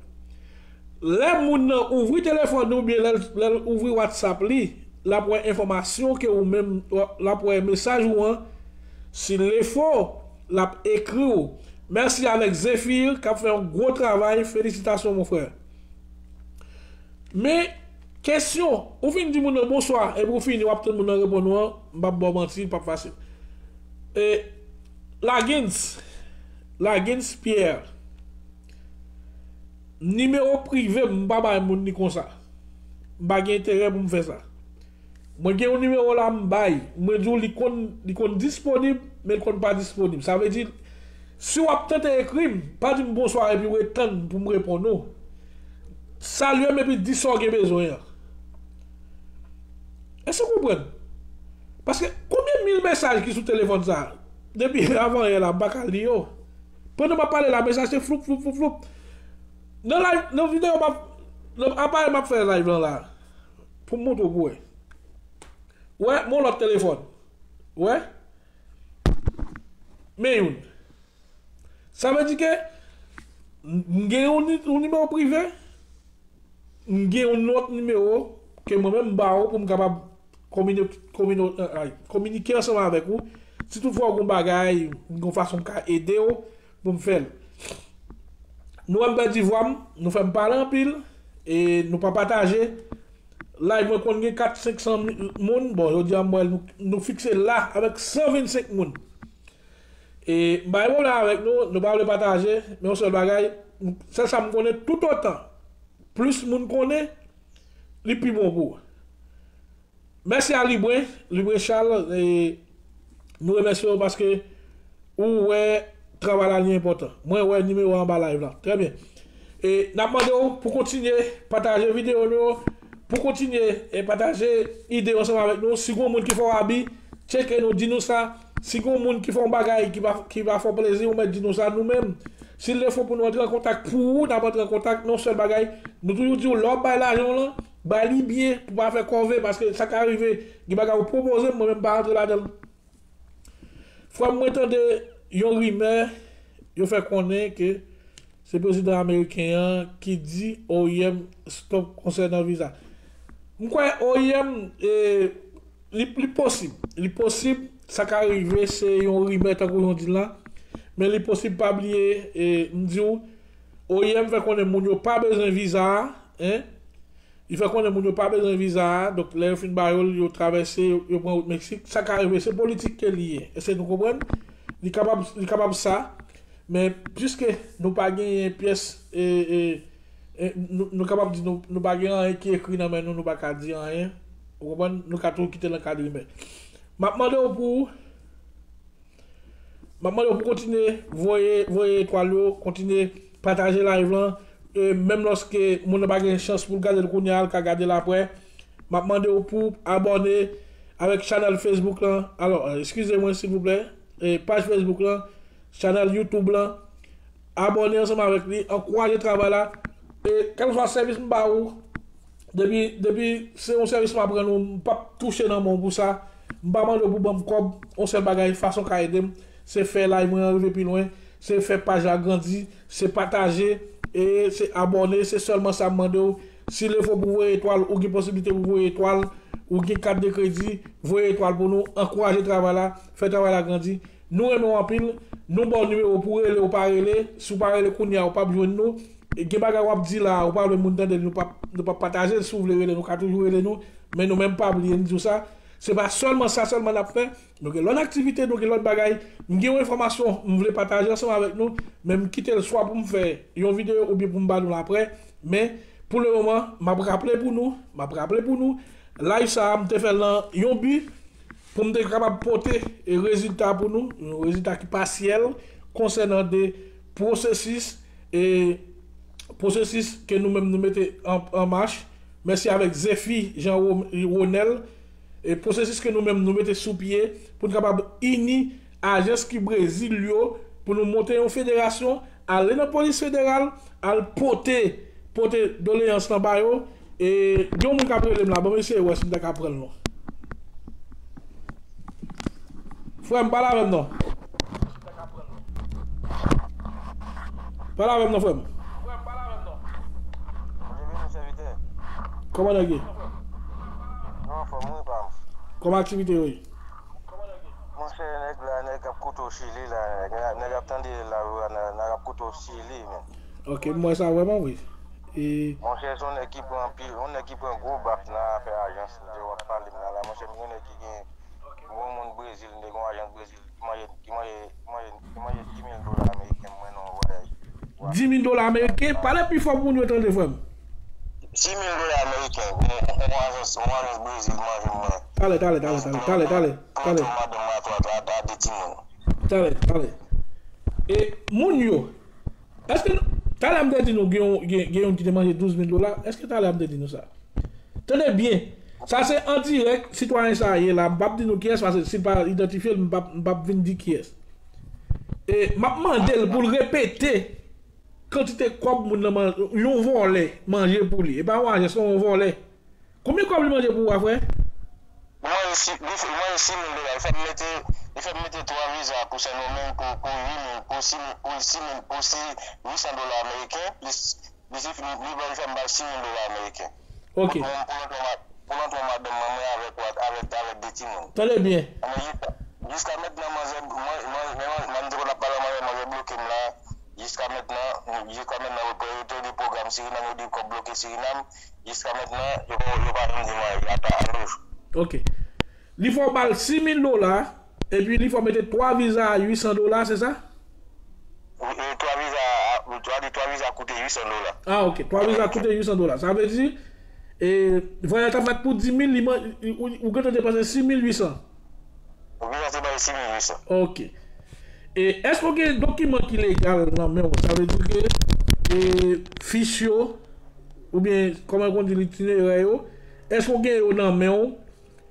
Lè moun nan ouvri telefòn ou, oubyen lè l, lè l ouvri WhatsApp li, l ap wè enfòmasyon ke ou menm, l ap wè mesaj ou an. Si l lefo, l ap ekri w. Mèsi avèk Zéphir k ap fè yon gwo travay. Felisitasyon, mon frè. Men, kesyon, ou fin di moun nan bonswa, epi ou fini, w ap tann moun nan reponn ou an, m p ap ba w manti, l p ap fasil. E, Lagins, Lagins Pierre, nimewo prive m, m pa bay moun li konsa. M pa gen enterè pou m fè sa. Mwen gen yon nimewo la m bay, mwen di w li konn, li konn disponib, men l konn pa disponib. Sa vle di, si w ap tante ekri m, pa di m bonswa epi w ret tann pou m reponn ou. Salye m epi di sa w gen bezwen an. Èske w konprann? Paske konbyen mil mesaj ki sou telefòn sa a? Depi avan yè la, m pa ka li yo. Pandan m ap pale la, mesaj se floup, floup, floup, floup. Nan live, nan videyo m ap, nan aparèy m ap fè live lan la, pou m montre w pou wè. Wè, m yon lòt telefòn. Wè? Men youn. Sa vle di ke m gen yon ni-, yon nimewo prive, m gen yon lòt nimewo ke mwen menm m ba ou pou m kapab komini-, komini-, ay, kominike ansanm avèk ou. Si toutfwa w gen yon bagay, m gen yon fason m ka ede w pou m fè l. Nou wè m pèdi vwa m, nou fè m pale anpil, e nou pa pataje. Live mwen konn gen kat, senk san moun. Bon, jodi a m wè nou, nou fikse la avèk san vennsenk moun. E m pa gen pwoblèm avèk nou, nou pa vle pataje, men yon sèl bagay, sèl sa m konnen, toutotan plis moun konnen, li pi bon pou ou. Mèsi a Libren, Libren Charles, e nou remèsye w paske ou wè travay la li enpòtan. Mwen wè nimewo a anba live la. Trè byen. E n ap mande w pou kontinye pataje videyo nou yo, pou kontinye, e, pataje ide yo ansanm avèk nou. Si gen yon moun ki fè w abi, tcheke nou, di nou sa. Si gen yon moun ki fè yon bagay ki pa, ki pa fè w plezi, ou mèt di nou sa nou menm. Si l defo pou nou antre an kontak pou ou, n ap antre an kontak. Nan yon sèl bagay, nou toujou di w, lè w ap bay lajan w lan, bay li byen pou pa fè kòve, paske sa ka rive, gen bagay ou pwopoze m, mwen menm m pa rantre ladan l. Frè m, mwen tande yon rimè, yo fè konnen ke se prezidan ameriken an ki di O I M stop konsènan viza. M kwè O I M, e, li, li posib. Li posib, sa ka rive, se yon rimè tankou jan w di l la. Men li posib, pa bliye, e, m di w, O I M fè konnen moun yo pa bezwen viza a, en. Li fè konnen moun yo pa bezwen viza a, donk lè yo fin ba yo l, yo travèse, yo, yo pran wout Meksik. Sa ka rive, se politik ke li ye. Èske nou konprann? Li kapab, li kapab sa, men piske nou pa genyen pyès, e, e, e, nou, nou kapab di nou, nou pa gen anyen ki ekri nan men nou, nou pa ka di anyen. Ou konprann? Nou ka toujou kite l ankadre, men m ap mande w pou M ap mande w pou kontinye voye, voye etwal yo, kontinye pataje live lan. E menm lòske moun nan pa gen chans pou l gade l kounye a, l ka gade l apre. M ap mande w pou abòne avèk chanèl Facebook lan. Alò, eskize mwen, silvouplè. E paj Facebook lan, chanèl YouTube lan. Abòne ansanm avèk li, ankouraje travay la. E kèlkeswa sèvis m ba ou, depi, depi se yon sèvis m ap rann ou, m p ap touche nan men w pou sa. M pa mande w pou ban m kòb, yon sèl bagay, fason w ka ede m, se fè live mwen an rive pi lwen, se fè paj la grandi, se pataje, e se abòne, se sèlman sa m mande w. Si lefo pou voye etwal, ou gen posiblite pou voye etwal, ou gen kat de kredi, voye etwal pou nou, ankouraje travay la, fè travay la grandi. Nou renmen w anpil, nou ba w nimewo pou rele ou pa rele. Si w pa rele kounye a, ou p ap jwenn nou. E gen bagay w ap di la, ou pa vle moun tande l, nou p ap, nou p ap pataje l. Si w vle rele, nou ka toujou rele nou. Men nou menm pa bliye n di w sa. Se pa sèlman sa sèlman n ap fè. Nou gen lòt aktivite, nou gen lòt bagay. M gen yon enfòmasyon m vle pataje ansanm avèk nou. Men m kite l swa pou m fè yon videyo oubyen pou m ba nou l apre. Men pou le moman, m ap raple pou nou. M ap raple pou nou. Live sa a, m te fè l nan yon bi pou m te kapab pote, e, rezilta pou nou, yon rezilta ki pasyèl konsènan de pwosesis, e, pwosesis ke nou menm nou mete an, an mach. Mèsi avèk Zefi Jean Ro- Ronel. E pwosesis ke nou menm nou mete sou pye pou n kapab ini ajans ki Brezil yo, pou nou monte yon federasyon, ale nan polis federal, al pote, pote doleyans lan ba yo. E gen yon moun k ap rele m la, ban m eseye wè si m ta ka pran l non. Frè m, pale avè m non. Pale avè m non, frè m. Kòman nèg ye? Kòman aktivite yo ye? Monchè, nèg la, nèg ap koute w Chili la, nèg, nèg ap tande la, nèg, nèg ap koute w Chili, men. Ok, m wè sa vrèman, wi. E monchè, se yon nèg ki pran anpil, yon nèg ki pran gwo baf nan afè ajans, lè w ap pale m la, la, monchè, m gen nèg ki gen, m gen yon moun Brezil, m te gen yon ajans Brezil, ki manje, ki manje, ki manje, ki manje dis mil dola ameriken, m mennen yon vwayaj. Dis mil dola ameriken? Pale pi fò pou moun yo tande, frè m. Dis mil dola ameriken, yon, yon ajans, yon ajans Brezil manje mwen. Talè, talè, talè, talè, talè, talè, talè. Madanm mwen a twa, a, a de timoun. Talè, talè. E moun yo, èske nou, talè m te di nou gen yon, gen, gen yon ki te manje douz mil dola, èske talè m te di nou sa? Tande byen, sa se an dirèk, sitwayen sa a ye la, m p ap di nou kiyès, paske si l pa idantifye l, m p ap, m p ap vin di kiyès. E m ap mande l pou l repete kantite kòb moun nan man-, yon vòlè manje pou li. E pa yon ajans non, yon vòlè. Konbyen kòb li manje pou ou a, frè? Li manje si-, li f-, li manje sis mil dola. Li fè m mete, li fè m mete twa viza pou Sendomeng, pou, pou uit mil, pou sis mil, pou sis mil, pou sis, uit san dola ameriken, plis, plis li, li, li fè m bay sis mil dola ameriken. Ok. Pou, pou, pou lòt yon ma-, pou lòt yon madanm mwen, mwen avèk, avèk, avèk de timoun. Tande byen. Mwen, jiska, jiska mentnan, manzè, mwen, mwen, mwen, mwen, mwen te konn ap pale manzè, manzè bloke m la. Jiska mentnan, jiska mentnan, yo te di pwogram Sirinam, yo di kòb bloke Sirinam. Jiska mentnan, yo pa, yo pa janm di mwen ata anouj. Ok. Li fè w ba l sis mil dola, epi li fè w mete twa viza a uit san dola, se sa? Wi, e twa viza, a, twa, twa viza koute uit san dola. Ah, ok. Twa viza koute uit san dola. Sa vle di, e, vwayaj ta fèt pou dis mil, li man-, ou, ou gentan depanse sis mil uit san. Ou gentan depanse sis mil uit san. Ok. E èske w gen dokiman ki legal nan men w? Sa vle di ke, e, fich yo, oubyen, kòman yo konn di l, itinerè yo, èske w gen yo nan men w?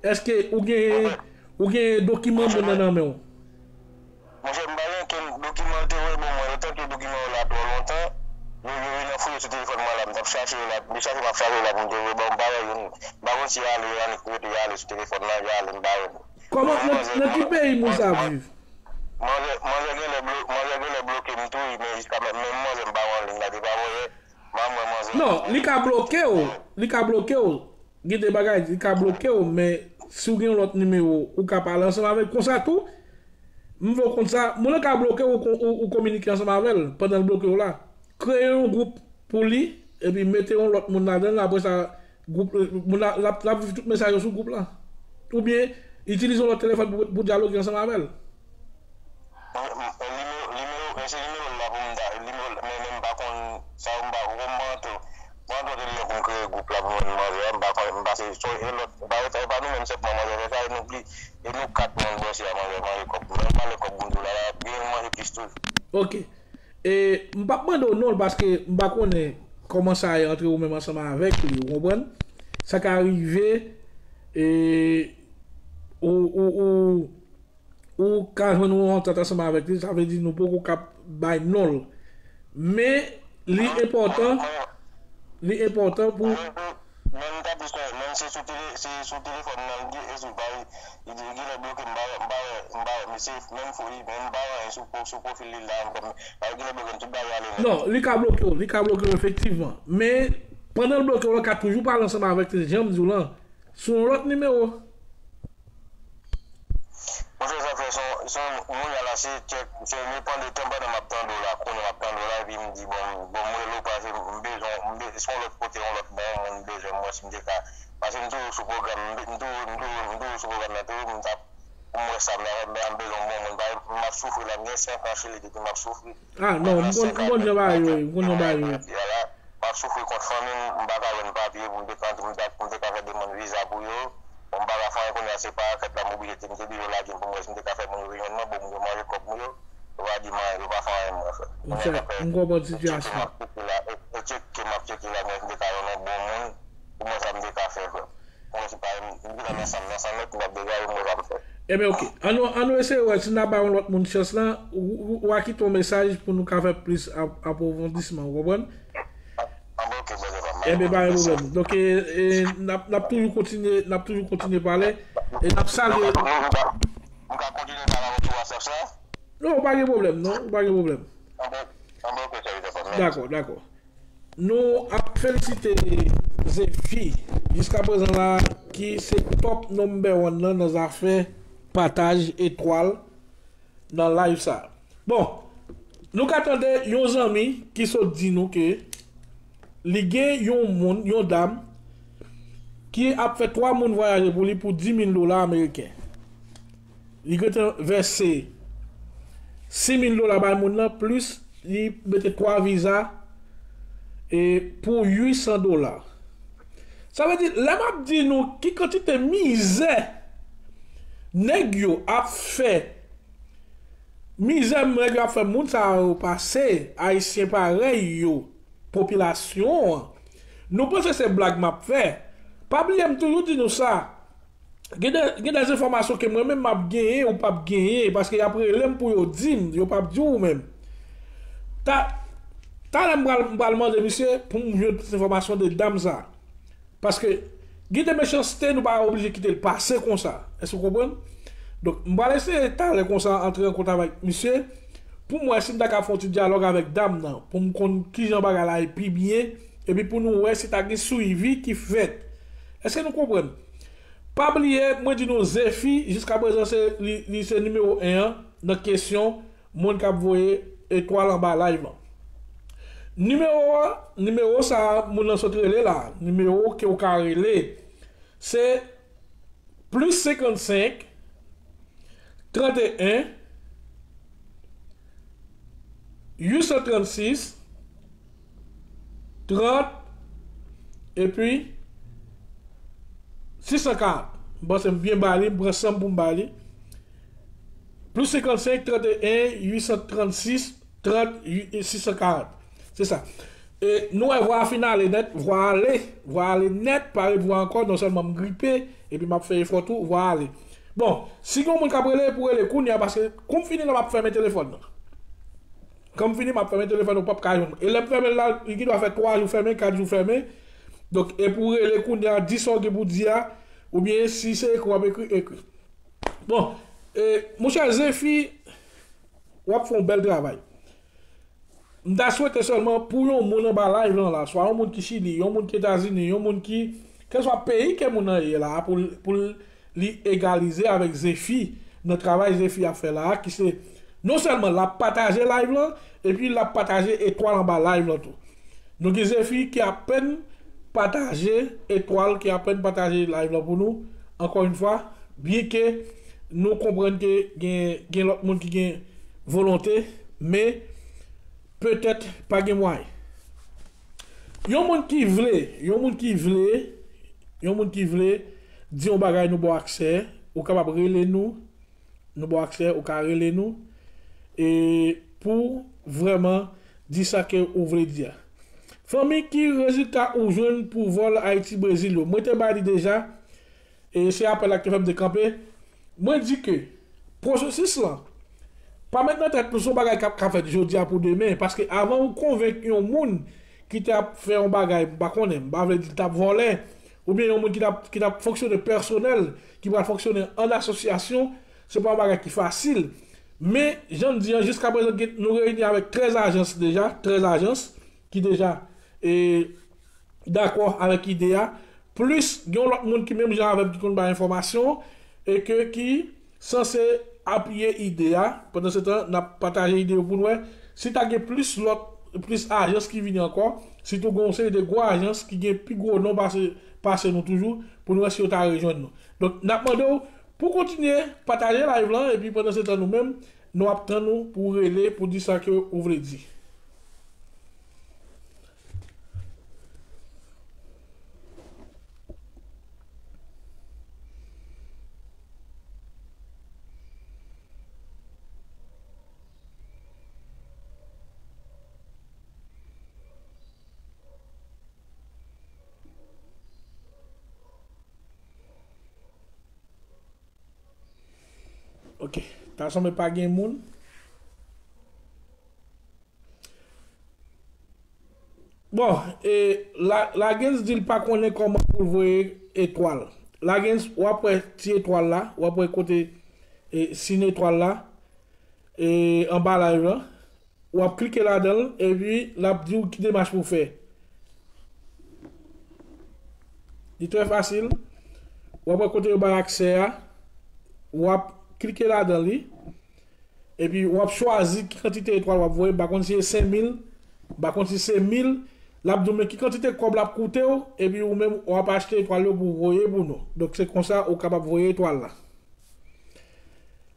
Èske ou gen, ou gen dokiman moun nan nan men w? Monchè, m pa gen okenn dokiman, l te voye ban mwen, letan ke dokiman yo la twò lontan, yo, yo vin fouye sou telefòn mwen la, m t ap chache yo la, m te chache, m ap chache yo la pou m te voye ban, m pa wè youn. M pa konn si yo ale, yo annik rete, yo ale sou telefòn nan, yo ale, m pa wè. Kòman, nan, nan ki peyi moun sa ap viv? Manzè, manzè genlè blo-, manzè genlè bloke m tou, wi, men jiska men, menm manzè m pa wè an liy la, depi avanyè, m pa wè manzè. Non, li ka bloke w, li ka bloke w. Gen de bagay, li ka bloke w, men si w gen yon lòt nimewo, ou ka pale ansanm avè l konsa tou. M vle w konn sa, moun nan ka bloke w, ou, ou, ou kominike ansanm avè l pandan l bloke w la. Kreye yon gwoup pou li, epi mete yon lòt moun ladan l, apre sa, Gwoup, eh, moun la, l ap, l ap viv tout mesaj yo sou gwoup la. Oubyen, itilize yon lòt telefòn pou, pou dyaloge ansanm avè l. Nimewo, nimewo, se nimewo l la pou m ta, nimewo l, men, men m pa konn sa, m pa, ou konprann, m pa antre, m pa antre nan telefòn pou m kreye gwoup la pou mwen manzè a, m pa konn, m pa se, se, e lòt, e pa, e pa nou menm sèlman manzè fè sa, e nou pli, e nou kat moun bòse a manzè manje kòb, men m pale kòb m di w la, la, gen manje plis toujou. Ok. E, m p ap mande w non l paske m pa konnen kòman sa ye antre ou menm ansanm avèk li, ou konprann? Sa ka rive, e, ou, ou, ou, ou ka jwenn yon antant ansanm avèk li, sa vle di nou poko ka bay non l. Men, li enpòtan, li enpòtan pou. Men m ta plis, men se sou tele, se sou telefòn nan li ye, e sou pa, li gen lè bloke m, m pa wè, m pa wè, men se menm fo li, men m pa wè anyen sou, sou pwofil li la ankò, men pa gen lè bloke m, tout bagay ale nèt. Non, li ka bloke w, li ka bloke w efektivman. Men, pandan l bloke w, l ka toujou pale ansanm avèk li, jan m di w lan, sou yon lòt nimewo. Monchè, sa fè son, son, moun la se tchèk, se depan de tan pandan m ap tande w la, kounye a m ap tande w la, epi m di, bon, bon, m rele w paske m bezwen, m be-, se yon lòt kote, yon lòt bò, moun bezwen mwen, si m te ka, paske m toujou sou pwogram, m toujou, m toujou, m toujou sou pwogram nan, toujou m t ap, pou m wè sa, m bezwen yon bon moun, paske m ap soufri la, m gen senk an Chili depi m ap soufri. Ah, non, m konn, m konn jan bagay yo ye, m konn jan bagay yo ye. M ap soufri kont fanmi m, m pa ka jwenn papye pou m te ka, pou m te, pou m te ka fè demann viza pou yo. Bon, m pa ka fè anyen kounye a, se pa rakèt la m oblije te, m te oblije lage m pou m wè si m te ka fè moun yo rejwenn mwen, bon, moun yo manje kòb mwen yo. Yo pa di m anyen, yo pa fè anyen mwen, frè. Monchè, m konprann sitiyasyon. E tcheke m ap tcheke la, men si m te ka jwenn yon bon moun, pou mwen sa m te ka fè, frè. Mwen se pa, m gentan nan san m, nan san nèt, m ap degaje m wè sa m fè. Ebyen, ok. Ann nou, ann nou eseye wè si n a bay yon lòt moun chans lan, ou, ou, ou a kite yon mesaj pou nou ka fè plis ap-, apwofondisman, ou konprann? Anben, ok, brother pa m. Ebyen, pa gen pwoblèm. Donk, e, e, n ap, n ap toujou kontinye, n ap toujou kontinye pale, e n ap salye. M ka kontinye pale avè w sou WhatsApp sa? Non, ou pa gen pwoblèm, non, ou pa gen pwoblèm. Anben, anben, ok, sèvitè pa m. Dakò, dakò. Nou ap felisite Zefi, jiskaprezan la, ki se top number one nan, nan zafè pataj etwal nan live sa. Bon, nou ka tande yon zanmi ki sot di nou ke li gen yon moun, yon dam, ki ap fè twa moun vwayaje pou li pou dis mil dola ameriken. Li gentan vèse sis mil dola bay moun nan, plis li mete twa viza e pou uit san dola. Sa vle di, lè m ap di nou ki kantite mizè nèg yo ap fè, mizè nèg yo ap fè moun sa yo pase, ayisyen parèy yo, popilasyon an, nou panse se blag m ap fè? Pa bliye m toujou di nou sa, Gen de, gen de enfòmasyon ke mwen menm m ap genyen ou p ap genyen, paske y ap rele m pou yo di m, yo p ap di w menm. Ta, talè m pral, m pral mande misye pou m jwenn plis enfòmasyon de dam sa. Paske gen de mechanste nou pa oblije kite l pase konsa. Èske w konprann? Donk, m pral eseye talè konsa antre an kontak avèk misye, pou m wè si m ta ka fè yon ti dyalòg avèk dam nan, pou m konn kijan bagay la ye pi byen, epi pou nou wè si ta gen swivi ki fèt. Èske nou konprann? Pa bliye, mwen di nou Zefi, jiskaprezan se li, li se nimewo en an nan kesyon moun k ap voye etwal anba live lan. Nimewo an, nimewo sa a moun nan sot rele la, nimewo ke w ka rele, se plis senkannsenk, tranteyen, uit san trannsis, trant, epi sis san karant. M panse m byen ba li, m pran san m pou m ba li. Plis senkannsenk, tranteyen, uit san trannsis, trant, sis san karant. Se sa. E nou wè vwa a fin ale nèt, vwa ale, vwa ale nèt, pa ret vwa ankò, non sèlman m gripe, epi m ap fè efò tou, vwa ale. Bon, si gen yon moun k ap rele, pou rele kounye a, paske kou m fini la, m ap fèmen telefòn nan. Kan m fini, m ap fèmen telefòn, ou p ap ka jwenn mwen. E lè m fèmen l la, li gen dwa fè twa jou fèmen, kat jou fèmen. Donk, e pou rele kounye a, di sa w gen pou di a, oubyen si se ekri w ap ekri, ekri. Bon, e, monchè Zefi, w ap fè yon bèl travay. M ta swete sèlman pou yon moun anba live lan la, swa yon moun ki Chili, yon moun ki Etazini, yon moun ki, kèlswa peyi ke moun nan ye la, pou, pou li egalize avèk Zefi nan travay Zefi ap fè la, ki se non sèlman l ap pataje live lan, epi l ap pataje etwal anba live lan tou. Nou gen Zefi ki apèn pataje, etwal ki apèn pataje live lan pou nou. Ankò yon fwa, byen ke nou konprann ke gen, gen lòt moun ki gen volonte, men petèt pa gen mwayen. Yon moun ki vle, yon moun ki vle, yon moun ki vle di yon bagay, nou ba w aksè, ou kapab rele nou, nou ba w aksè, ou ka rele nou, e pou vrèman di sa ke ou vle di a. Fanmi, ki rezilta ou jwenn pou vòl Ayiti Brezil yo? Mwen te bay li deja, e se apèl la ki te fè m te kanpe. Mwen di ke pwosesis lan pa met nan tèt nou se yon bagay k ap, k ap fèt jodi a pou demen, paske avan ou konvenk yon moun ki t ap fè yon bagay, m pa konnen, m pa vle di l t ap vòlè, oubyen yon moun ki t ap, ki t ap fonksyone pèsonèl, ki pral fonksyone an asosyasyon, se pa yon bagay ki fasil. Men, jan m di an, jiskaprezan, gen, nou reyini avèk trèz ajans deja, trèz ajans ki deja, e, dakò avèk ide a, plis gen yon lòt moun ki menm jan avè m ki konn bay enfòmasyon, e ke ki sanse apiye ide a. Pandan se tan, n ap pataje ide yo pou n wè si ta gen plis lòt, plis ajans ki vini ankò, sitou gen yon seri de gwo ajans ki gen pi gwo non pase, pase nou toujou, pou n wè si yo ta rejwenn nou. Donk, n ap mande w pou kontinye pataje live lan, epi pandan se tan nou menm, nou ap tann ou pou w rele, pou w di sa ke ou vle di. Ok, ta sanble pa gen moun. Bon, e, la, Lagens di l pa konnen kòman pou l voye etwal. Lagens, w ap wè ti etwal la, w ap wè kote, e, siy etwal la, e, anba live lan. W ap klike ladan l, epi l ap di w ki demach pou w fè. Li trè fasil. W ap wè kote yo bay aksè a. W ap klike ladan li. Epi w ap chwazi ki kantite etwal w ap voye. M pa konn si se senk mil, m pa konn si se mil. L ap di w men ki kantite kòb l ap koute w, epi ou menm w ap achte etwal yo pou w voye pou nou. Donk se konsa ou kapab voye etwal la.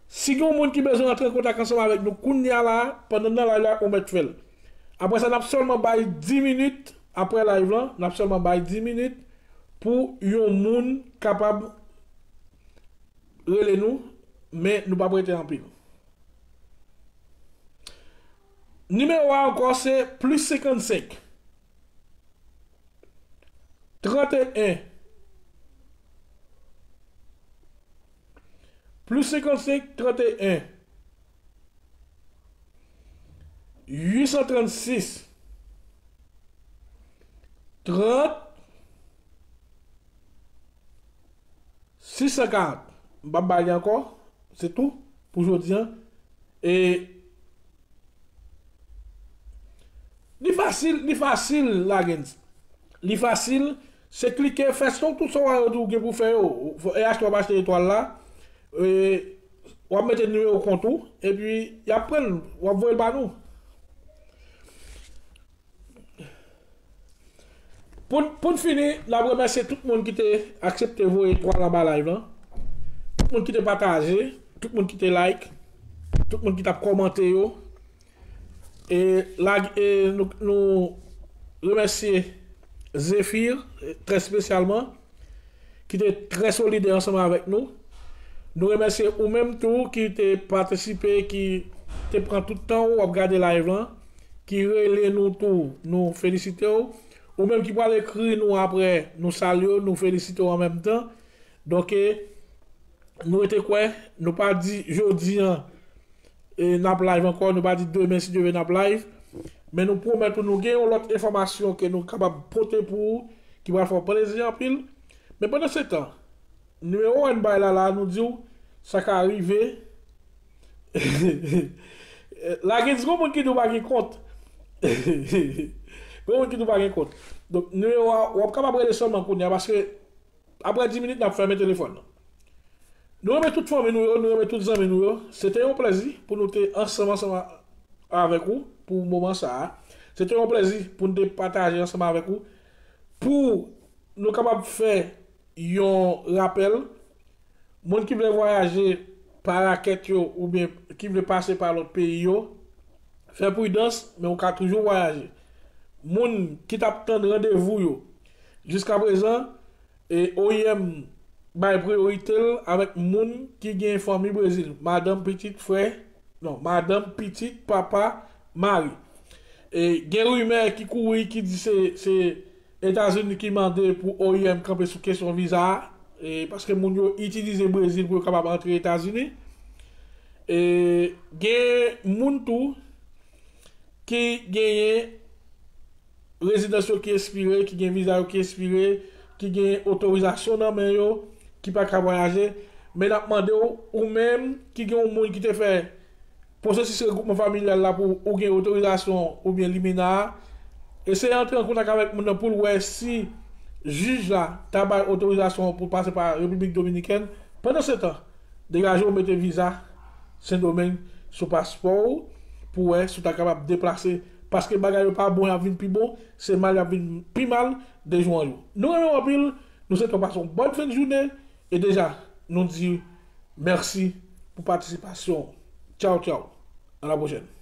Si gen yon moun ki bezwen antre an kontak ansanm avèk nou kounye a la, pandan n nan live la, ou mèt fè l. Apre sa, n ap sèlman bay dis minit, apre live lan, n ap sèlman bay dis minit pou yon moun kapab rele nou, men nou p ap rete anpil. Nimewo a ankò se plis senkannsenk, tranteyen, plis senkannsenk, tranteyen, uit san trannsis, trant, sis san karant. M p ap ba li ankò. Se tou pou jodi an. E li fasil, li fasil, Lagens. Li fasil. Se klike, fè son tout sa w di w gen pou fè yo. E achte, w ap achte etwal la. E w ap mete nimewo kont ou. Epi, y ap pran l, w ap voye l ba nou. Pou n, pou n fini, n ap remèsye tout moun ki te aksepte voye etwal anba live lan. Tout moun ki te pataje, tout moun ki te like, tout moun ki t ap kòmante yo. E, la, e nou, nou remèsye Zéphir, e, trè espesyalman, ki te trè solidè ansanm avèk nou. Nou remèsye ou menm tou ki te patisipe, ki te pran tout tan ou w ap gade live lan, ki rele nou tou, nou felisite w. Ou menm ki pral ekri nou apre, nou salye w, nou felisite w an menm tan. Donk, e, nou rete kwè, nou pa di jodi an, e, n ap live ankò, nou pa di demen, si Dye vle, n ap live. Men nou pwomèt ou, nou gen yon lòt enfòmasyon ke nou kapab pote pou ou, ki pral fè w plezi anpil. Men pandan se tan, nimewo a n bay la, la, nou di w, sa ka rive. Lagens, gon moun ki di w pa gen kont. Gon moun ki di w pa gen kont. Donk, nimewo a, w ap kapab rele sèlman kounye a, paske apre dis minit, n ap fèmen telefòn nan. Nou renmen tout fanmi nou yo, nou renmen tout zanmi nou yo. Se te yon plezi pou nou te ansanm, ansanm a-, avèk ou pou moman sa a. Se te yon plezi pou nou te pataje ansanm avèk ou. Pou nou kapab fè yon rapèl, moun ki vle vwayaje pa rakèt yo oubyen ki vle pase pa lòt peyi yo, fè pridans, men ou ka toujou vwayaje. Moun ki t ap tann randevou yo, jiskaprezan, e O I M bay priyorite l avèk moun ki gen fanmi Brezil, madanm, pitit, frè, non, madanm, pitit, papa, mari. E gen rimè ki kouri ki di se, se Etazini ki mande pou O I M kanpe sou kesyon viza a, e paske moun yo itilize Brezil pou yo kapab antre Etazini. E gen moun tou ki genyen rezidans yo ki ekspire, ki gen viza yo ki ekspire, ki gen otorizasyon nan men yo, ki pa ka vwayaje. Men n ap mande w, ou menm ki gen yon moun ki te fè pwosesis regwoupman familyal la pou ou gen otorizasyon oubyen limena a, eseye antre an kontak avèk moun nan pou l wè si jij la ta bay otorizasyon pou pase pa Repiblik Dominikèn. Pandansetan, degaje w mete viza Sendomeng sou paspò w pou wè si w ta kapab deplase. Paske bagay yo pa bon, y ap vin pi bon, se mal, y ap vin pi mal de jou an jou. Nou renmen w anpil, nou swete w pase yon bòn fen de jounen, e deja, nou di mèsi pou patisipasyon w. Tchaw, tchaw. A la pwochèn.